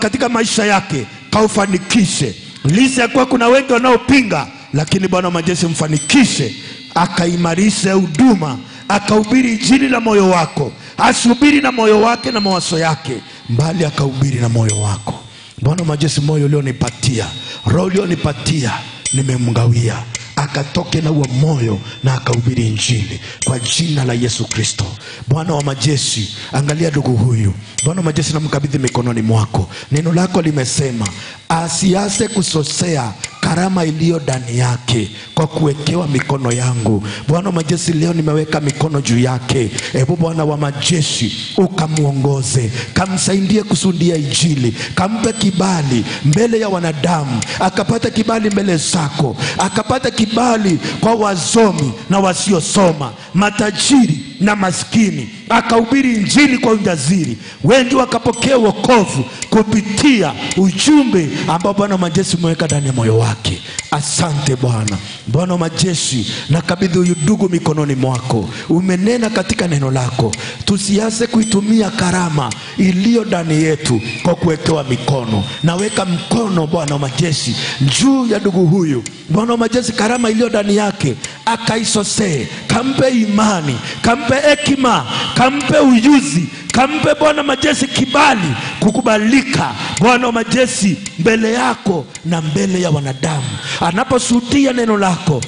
katika maisha yake, kaufanikishe. Licha ya kuwa kuna wengi wanaopinga, lakini Bwana wa majeshi mfanikishe, akaimarishe huduma, akahubiri injili na moyo wako, asubiri na moyo wake na mawazo yake, mbali akahubiri na moyo wako. Bwana wa majeshi, moyo ulionipatia, roho ulionipatia, nimemgawia, akatoke na huo moyo na akahubiri injili kwa jina la Yesu Kristo. Bwana wa majeshi, angalia ndugu huyu. Bwana wa majeshi, namkabidhi mikononi mwako. Neno lako limesema asiase kusosea karama iliyo ndani yake kwa kuwekewa mikono yangu. Bwana wa majeshi, leo nimeweka mikono juu yake. Ebu Bwana wa majeshi ukamuongoze, kamsaidie kusudia injili, kampe kibali mbele ya wanadamu, akapata kibali mbele zako, akapata kibali kwa wasomi na wasiosoma, matajiri na maskini, akahubiri injili kwa ujasiri, wengi wakapokea wokovu kupitia ujumbe ambao Bwana wa majeshi umeweka ndani ya moyo wake. Asante Bwana. Bwana wa majeshi, nakabidhi huyu ndugu mikononi mwako. Umenena katika neno lako, tusianze kuitumia karama iliyo ndani yetu kwa kuwekewa mikono. Naweka mkono, Bwana wa majeshi, juu ya ndugu huyu. Bwana wa majeshi, karama iliyo ndani yake akaisosee, kampe imani, kampe hekima, kampe ujuzi, kampe Bwana majeshi kibali kukubalika, Bwana wa majeshi, mbele yako na mbele ya wanadamu. Anaposudia neno lako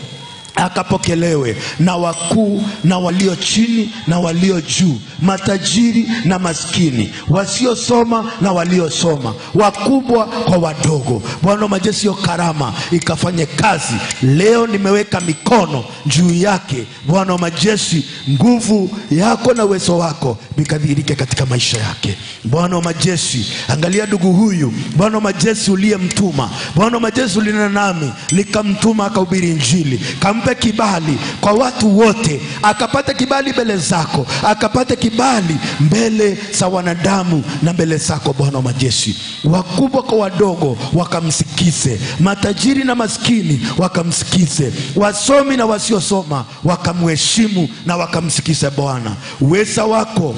akapokelewe na wakuu na walio chini na walio juu, matajiri na maskini, wasiosoma na waliosoma, wakubwa kwa wadogo. Bwana wa majeshi, hiyo karama ikafanye kazi leo. Nimeweka mikono juu yake, Bwana wa majeshi, nguvu yako na uwezo wako vikadhihirike katika maisha yake. Bwana wa majeshi, angalia ndugu huyu, Bwana wa majeshi, uliyemtuma. Bwana wa majeshi, ulinena nami nikamtuma akahubiri Injili, kampe kibali kwa watu wote, akapate kibali mbele zako, akapate kibali mbele za wanadamu na mbele zako, Bwana wa majeshi. Wakubwa kwa wadogo wakamsikize, matajiri na maskini wakamsikize, wasomi na wasiosoma wakamheshimu na wakamsikize. Bwana, uweza wako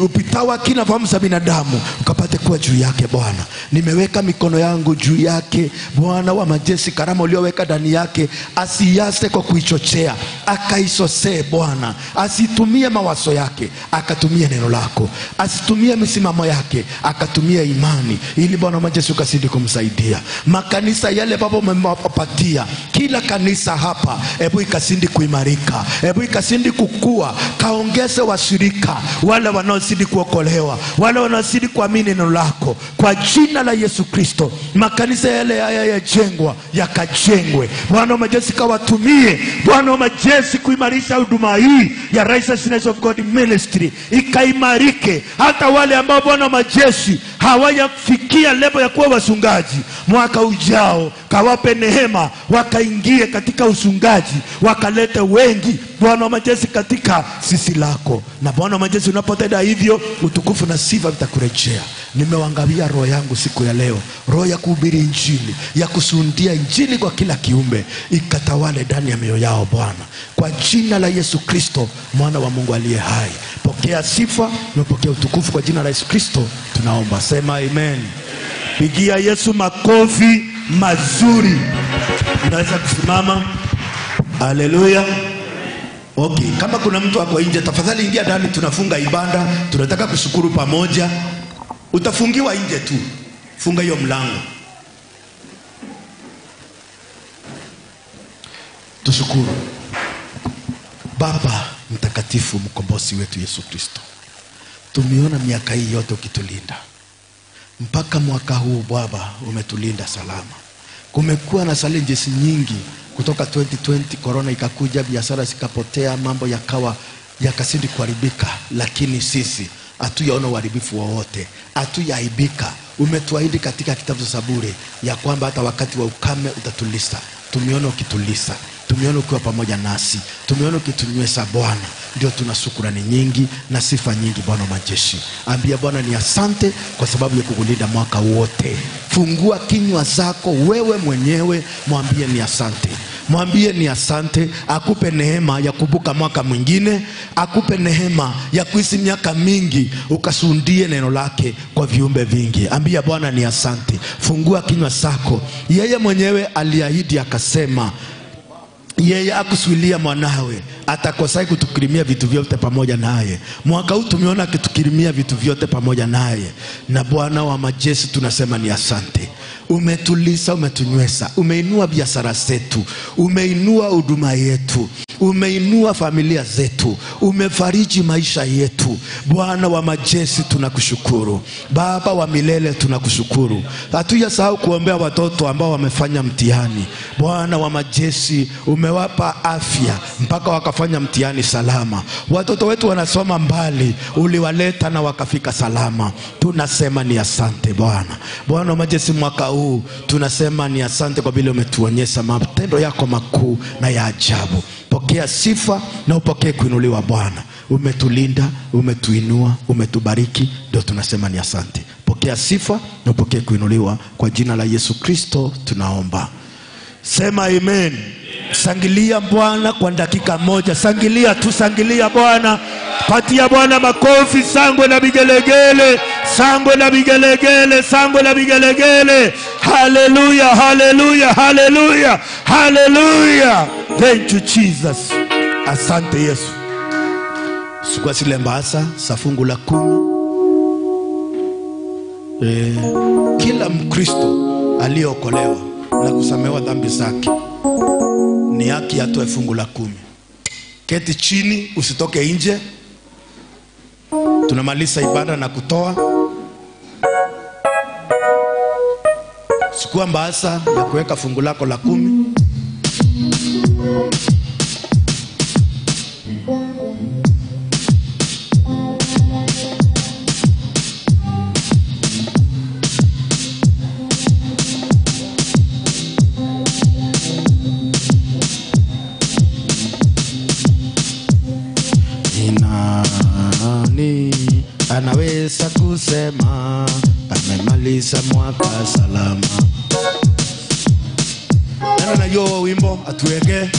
upitao kila fahamu za binadamu ukapate kuwa juu yake. Bwana, nimeweka mikono yangu juu yake. Bwana wa majeshi, karama ulioweka ndani yake asiase kwa kuichochea, akaisosee Bwana. Asitumie mawazo yake, akatumie neno lako. Asitumie misimamo yake, akatumie imani, ili Bwana wa majeshi ukazidi kumsaidia. Makanisa yale Baba umewapatia, kila kanisa hapa, hebu ikazidi kuimarika, hebu ikazidi kukua, kaongeze washirika, wale wanaozidi kuokolewa, wale wanaozidi kuamini neno lako, kwa jina la Yesu Kristo. Makanisa yale haya yajengwa, yakajengwe. Bwana wa majeshi, kawatumie, Bwana wa majeshi, kuimarisha huduma hii ya Righteousness of God Ministry ikaimarike. Hata wale ambao, Bwana wa majeshi, hawajafikia level ya kuwa wachungaji, mwaka ujao kawape neema wakaingie katika uchungaji, wakalete wengi, Bwana wa majeshi, katika sisi lako. Na Bwana wa majeshi, unapotenda hivyo, utukufu na sifa vitakurejea. Nimewangawia roho yangu siku ya leo, roho ya kuhubiri Injili, ya kusundia Injili kwa kila kiumbe, ikatawale ndani ya mioyo yao, Bwana, kwa jina la Yesu Kristo, mwana wa Mungu aliye hai. Pokea sifa na pokea utukufu kwa jina la Yesu Kristo tunaomba, sema amen. Pigia Yesu makofi mazuri. Unaweza kusimama. Haleluya. Okay, kama kuna mtu ako nje, tafadhali ingia ndani, tunafunga ibada, tunataka kushukuru pamoja. Utafungiwa nje tu. Funga hiyo mlango. Tushukuru. Baba mtakatifu, mkombozi wetu Yesu Kristo, tumeona miaka hii yote ukitulinda. Mpaka mwaka huu Baba umetulinda salama. Kumekuwa na challenges nyingi kutoka 2020, corona ikakuja, biashara zikapotea, mambo yakawa yakazidi kuharibika, lakini sisi hatuyaona uharibifu wowote, hatuyaibika. Umetuahidi katika kitabu cha Zaburi ya kwamba hata wakati wa ukame utatulisa. Tumeona ukitulisa, tumeona ukiwa pamoja nasi, tumeona ukitunywesha Bwana. Ndio tuna shukrani nyingi na sifa nyingi, Bwana wa majeshi. Ambia Bwana ni asante kwa sababu ya kukulinda mwaka wote. Fungua kinywa zako wewe mwenyewe, mwambie ni asante. Mwambie ni asante, akupe neema ya kuvuka mwaka mwingine, akupe neema ya kuishi miaka mingi, ukasundie neno lake kwa viumbe vingi. Ambia Bwana ni asante. Fungua kinywa zako. Yeye mwenyewe aliahidi akasema, yeye akusuilia mwanawe atakosai kutukirimia vitu vyote pamoja naye. Mwaka huu tumeona akitukirimia vitu vyote pamoja naye. Na Bwana wa majeshi tunasema ni asante. Umetulisa, umetunywesa, umeinua biashara zetu, umeinua huduma yetu, umeinua familia zetu, umefariji maisha yetu. Bwana wa majeshi tunakushukuru. Baba wa milele tunakushukuru. Hatujasahau kuombea watoto ambao wamefanya mtihani. Bwana wa majeshi umewapa afya mpaka wakafanya mtihani salama. Watoto wetu wanasoma mbali, uliwaleta na wakafika salama. Tunasema ni asante Bwana. Bwana wa majeshi, mwaka huu tunasema ni asante kwa vile umetuonyesha matendo yako makuu na ya ajabu. Pokea sifa na upokee kuinuliwa Bwana. Umetulinda, umetuinua, umetubariki, ndio tunasema ni asante. Pokea sifa na upokee kuinuliwa kwa jina la Yesu Kristo tunaomba. Sema amen. Sangilia Bwana kwa dakika moja. Sangilia tu, sangilia Bwana. Patia Bwana makofi, sangwe na vigelegele, sangwe na vigelegele, sangwe na vigelegele. Hallelujah, hallelujah, hallelujah, hallelujah. Thank you Jesus. Asante Yesu. Sikuwa sile mbasa, safungu la 10. Kila Mkristo aliyeokolewa na kusamehewa dhambi zake ni haki atoe fungu la 10. Keti chini, usitoke nje. Tunamaliza ibada na kutoa. Sikuwa mbasa ya kuweka fungu lako la 10. Anaweza kusema amemaliza mwaka salama. Nani anajua wimbo atuweke?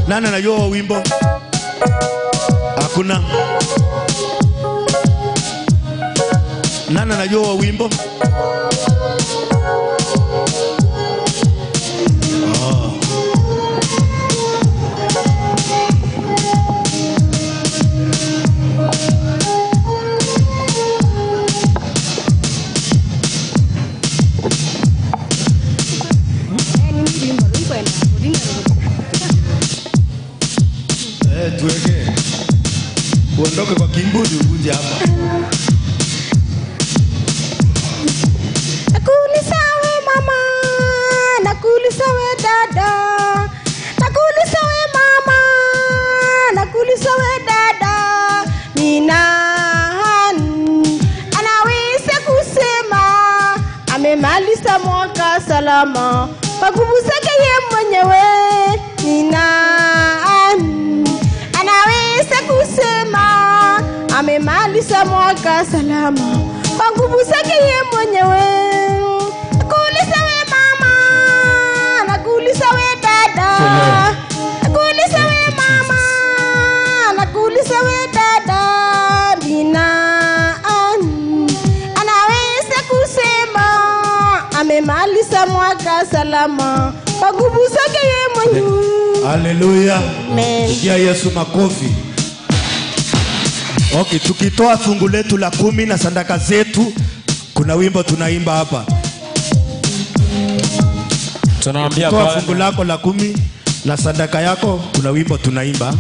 Nani anajua wimbo? Hakuna. Nani anajua wimbo? Tuweke. Uondoke kwa kimbudi ukuje hapa. Nakuuliza we mama, nakuuliza we dada, nakuuliza we mama, nakuuliza we dada, ni nani anaweza kusema amemaliza mwaka salama kwa nguvu zake yeye mwenyewe? Ni nani anaweza kusema amemaliza mwaka salama kwa nguvu zake yeye mwenyewe? Nakuuliza we mama, nakuuliza we dada, nakuuliza we mama, nakuuliza we dada, ni nani anaweza kusema amemaliza mwaka salama kwa nguvu zake yeye mwenyewe? Haleluya. Pigia Yesu makofi. Okay, tukitoa fungu letu la 10 na sadaka zetu, kuna wimbo tunaimba hapa. Tunaambia Bwana, fungu lako la 10 na sadaka yako, kuna wimbo tunaimba.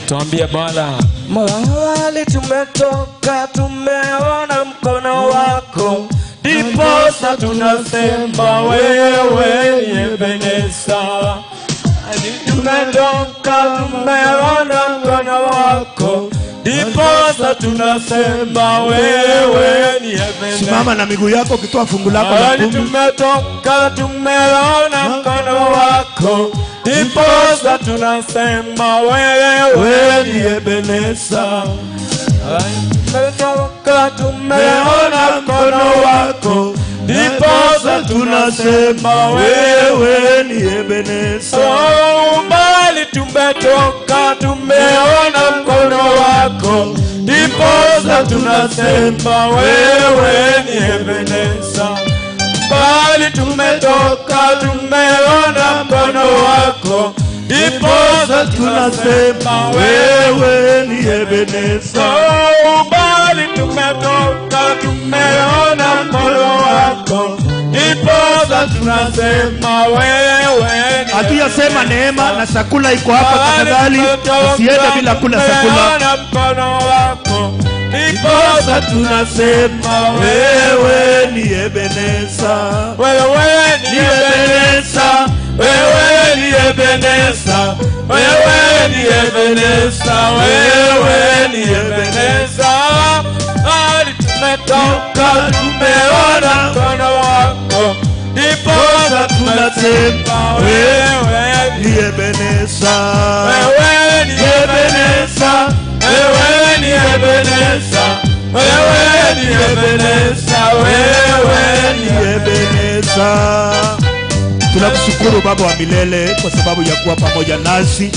Tuambie Bwana, mahali tumetoka tumeona mkono wako, ndiposa tunasema wewe Ebeneza. Tumetoka tumeona mkono wako, ndiposa tunasema wewe ni Ebeneza. Simama na miguu yako ukitoa fungu lako la 10. Tumetoka tumeona mkono wako, ndiposa tunasema wewe ni Ebeneza. Tumetoka tumeona mkono wako, ndiposa tunasema wewe ni Ebeneza. Umbali tumetoka tumeona mkono wako, ndiposa tunasema wewe ni Ebeneza. Umbali tumetoka tumeona mkono wako, ndiposa tunasema wewe ni Ebeneza. Umbali tumetoka tumeona mkono wako, ndiposa tunasema wewe. Hatujasema neema na chakula iko hapa, tafadhali usiende bila kula chakula. Mkono wako, ndiposa tunasema wewe ni Ebeneza. Wewe ni Ebeneza. Wewe ni Ebeneza. Wewe ni Ebeneza. Wewe ni Ebeneza. Hali tumetoka tumeona mkono wako, ndiposa tunasema wewe ni Ebeneza. Wewe ni Ebeneza. Wewe ni Ebeneza. Wewe ni Ebeneza. Wewe Ebeneza. Tunakushukuru Baba wa milele kwa sababu ya kuwa pamoja nasi.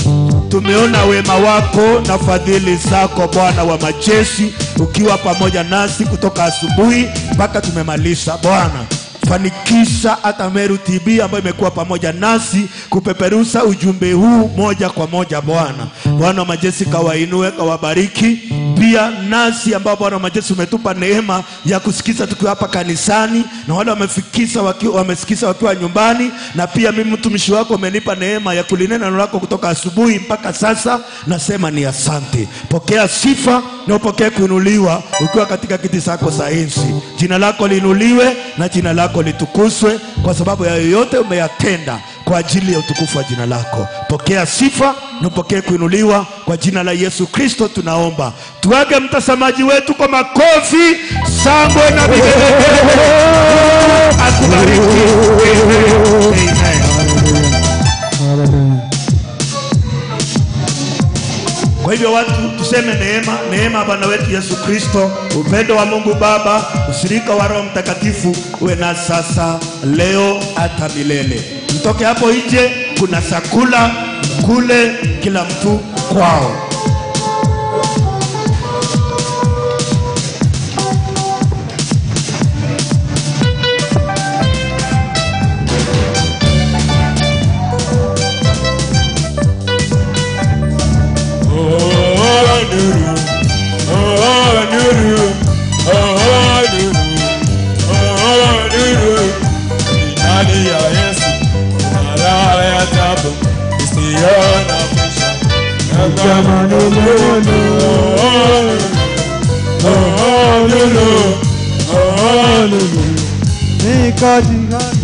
Tumeona wema wako na fadhili zako Bwana wa majeshi, ukiwa pamoja nasi kutoka asubuhi mpaka tumemaliza. Bwana, fanikisha hata Meru TV ambayo imekuwa pamoja nasi kupeperusha ujumbe huu moja kwa moja. Bwana, Bwana wa majeshi, kawainue, kawabariki pia nasi ambao Bwana wa majeshi umetupa neema ya kusikiza tukiwa hapa kanisani, na wale wamesikiza wakiwa nyumbani, na pia mimi mtumishi wako umenipa neema ya kulinena neno lako kutoka asubuhi mpaka sasa. Nasema ni asante. Pokea sifa na upokee kuinuliwa ukiwa katika kiti chako cha enzi. Jina lako liinuliwe na jina lako litukuzwe kwa sababu ya yote umeyatenda kwa ajili ya utukufu wa jina lako. Pokea sifa na upokee kuinuliwa kwa jina la Yesu Kristo tunaomba. Tuage mtazamaji wetu kwa makofi, shangwe na vigelegele. Akubariki. Amen. Kwa hivyo watu tuseme neema, neema Bwana wetu Yesu Kristo, upendo wa Mungu Baba, ushirika wa Roho Mtakatifu uwe na sasa, leo hata milele. Mtoke hapo nje, kuna chakula, kule kila mtu kwao. Niko jihadi.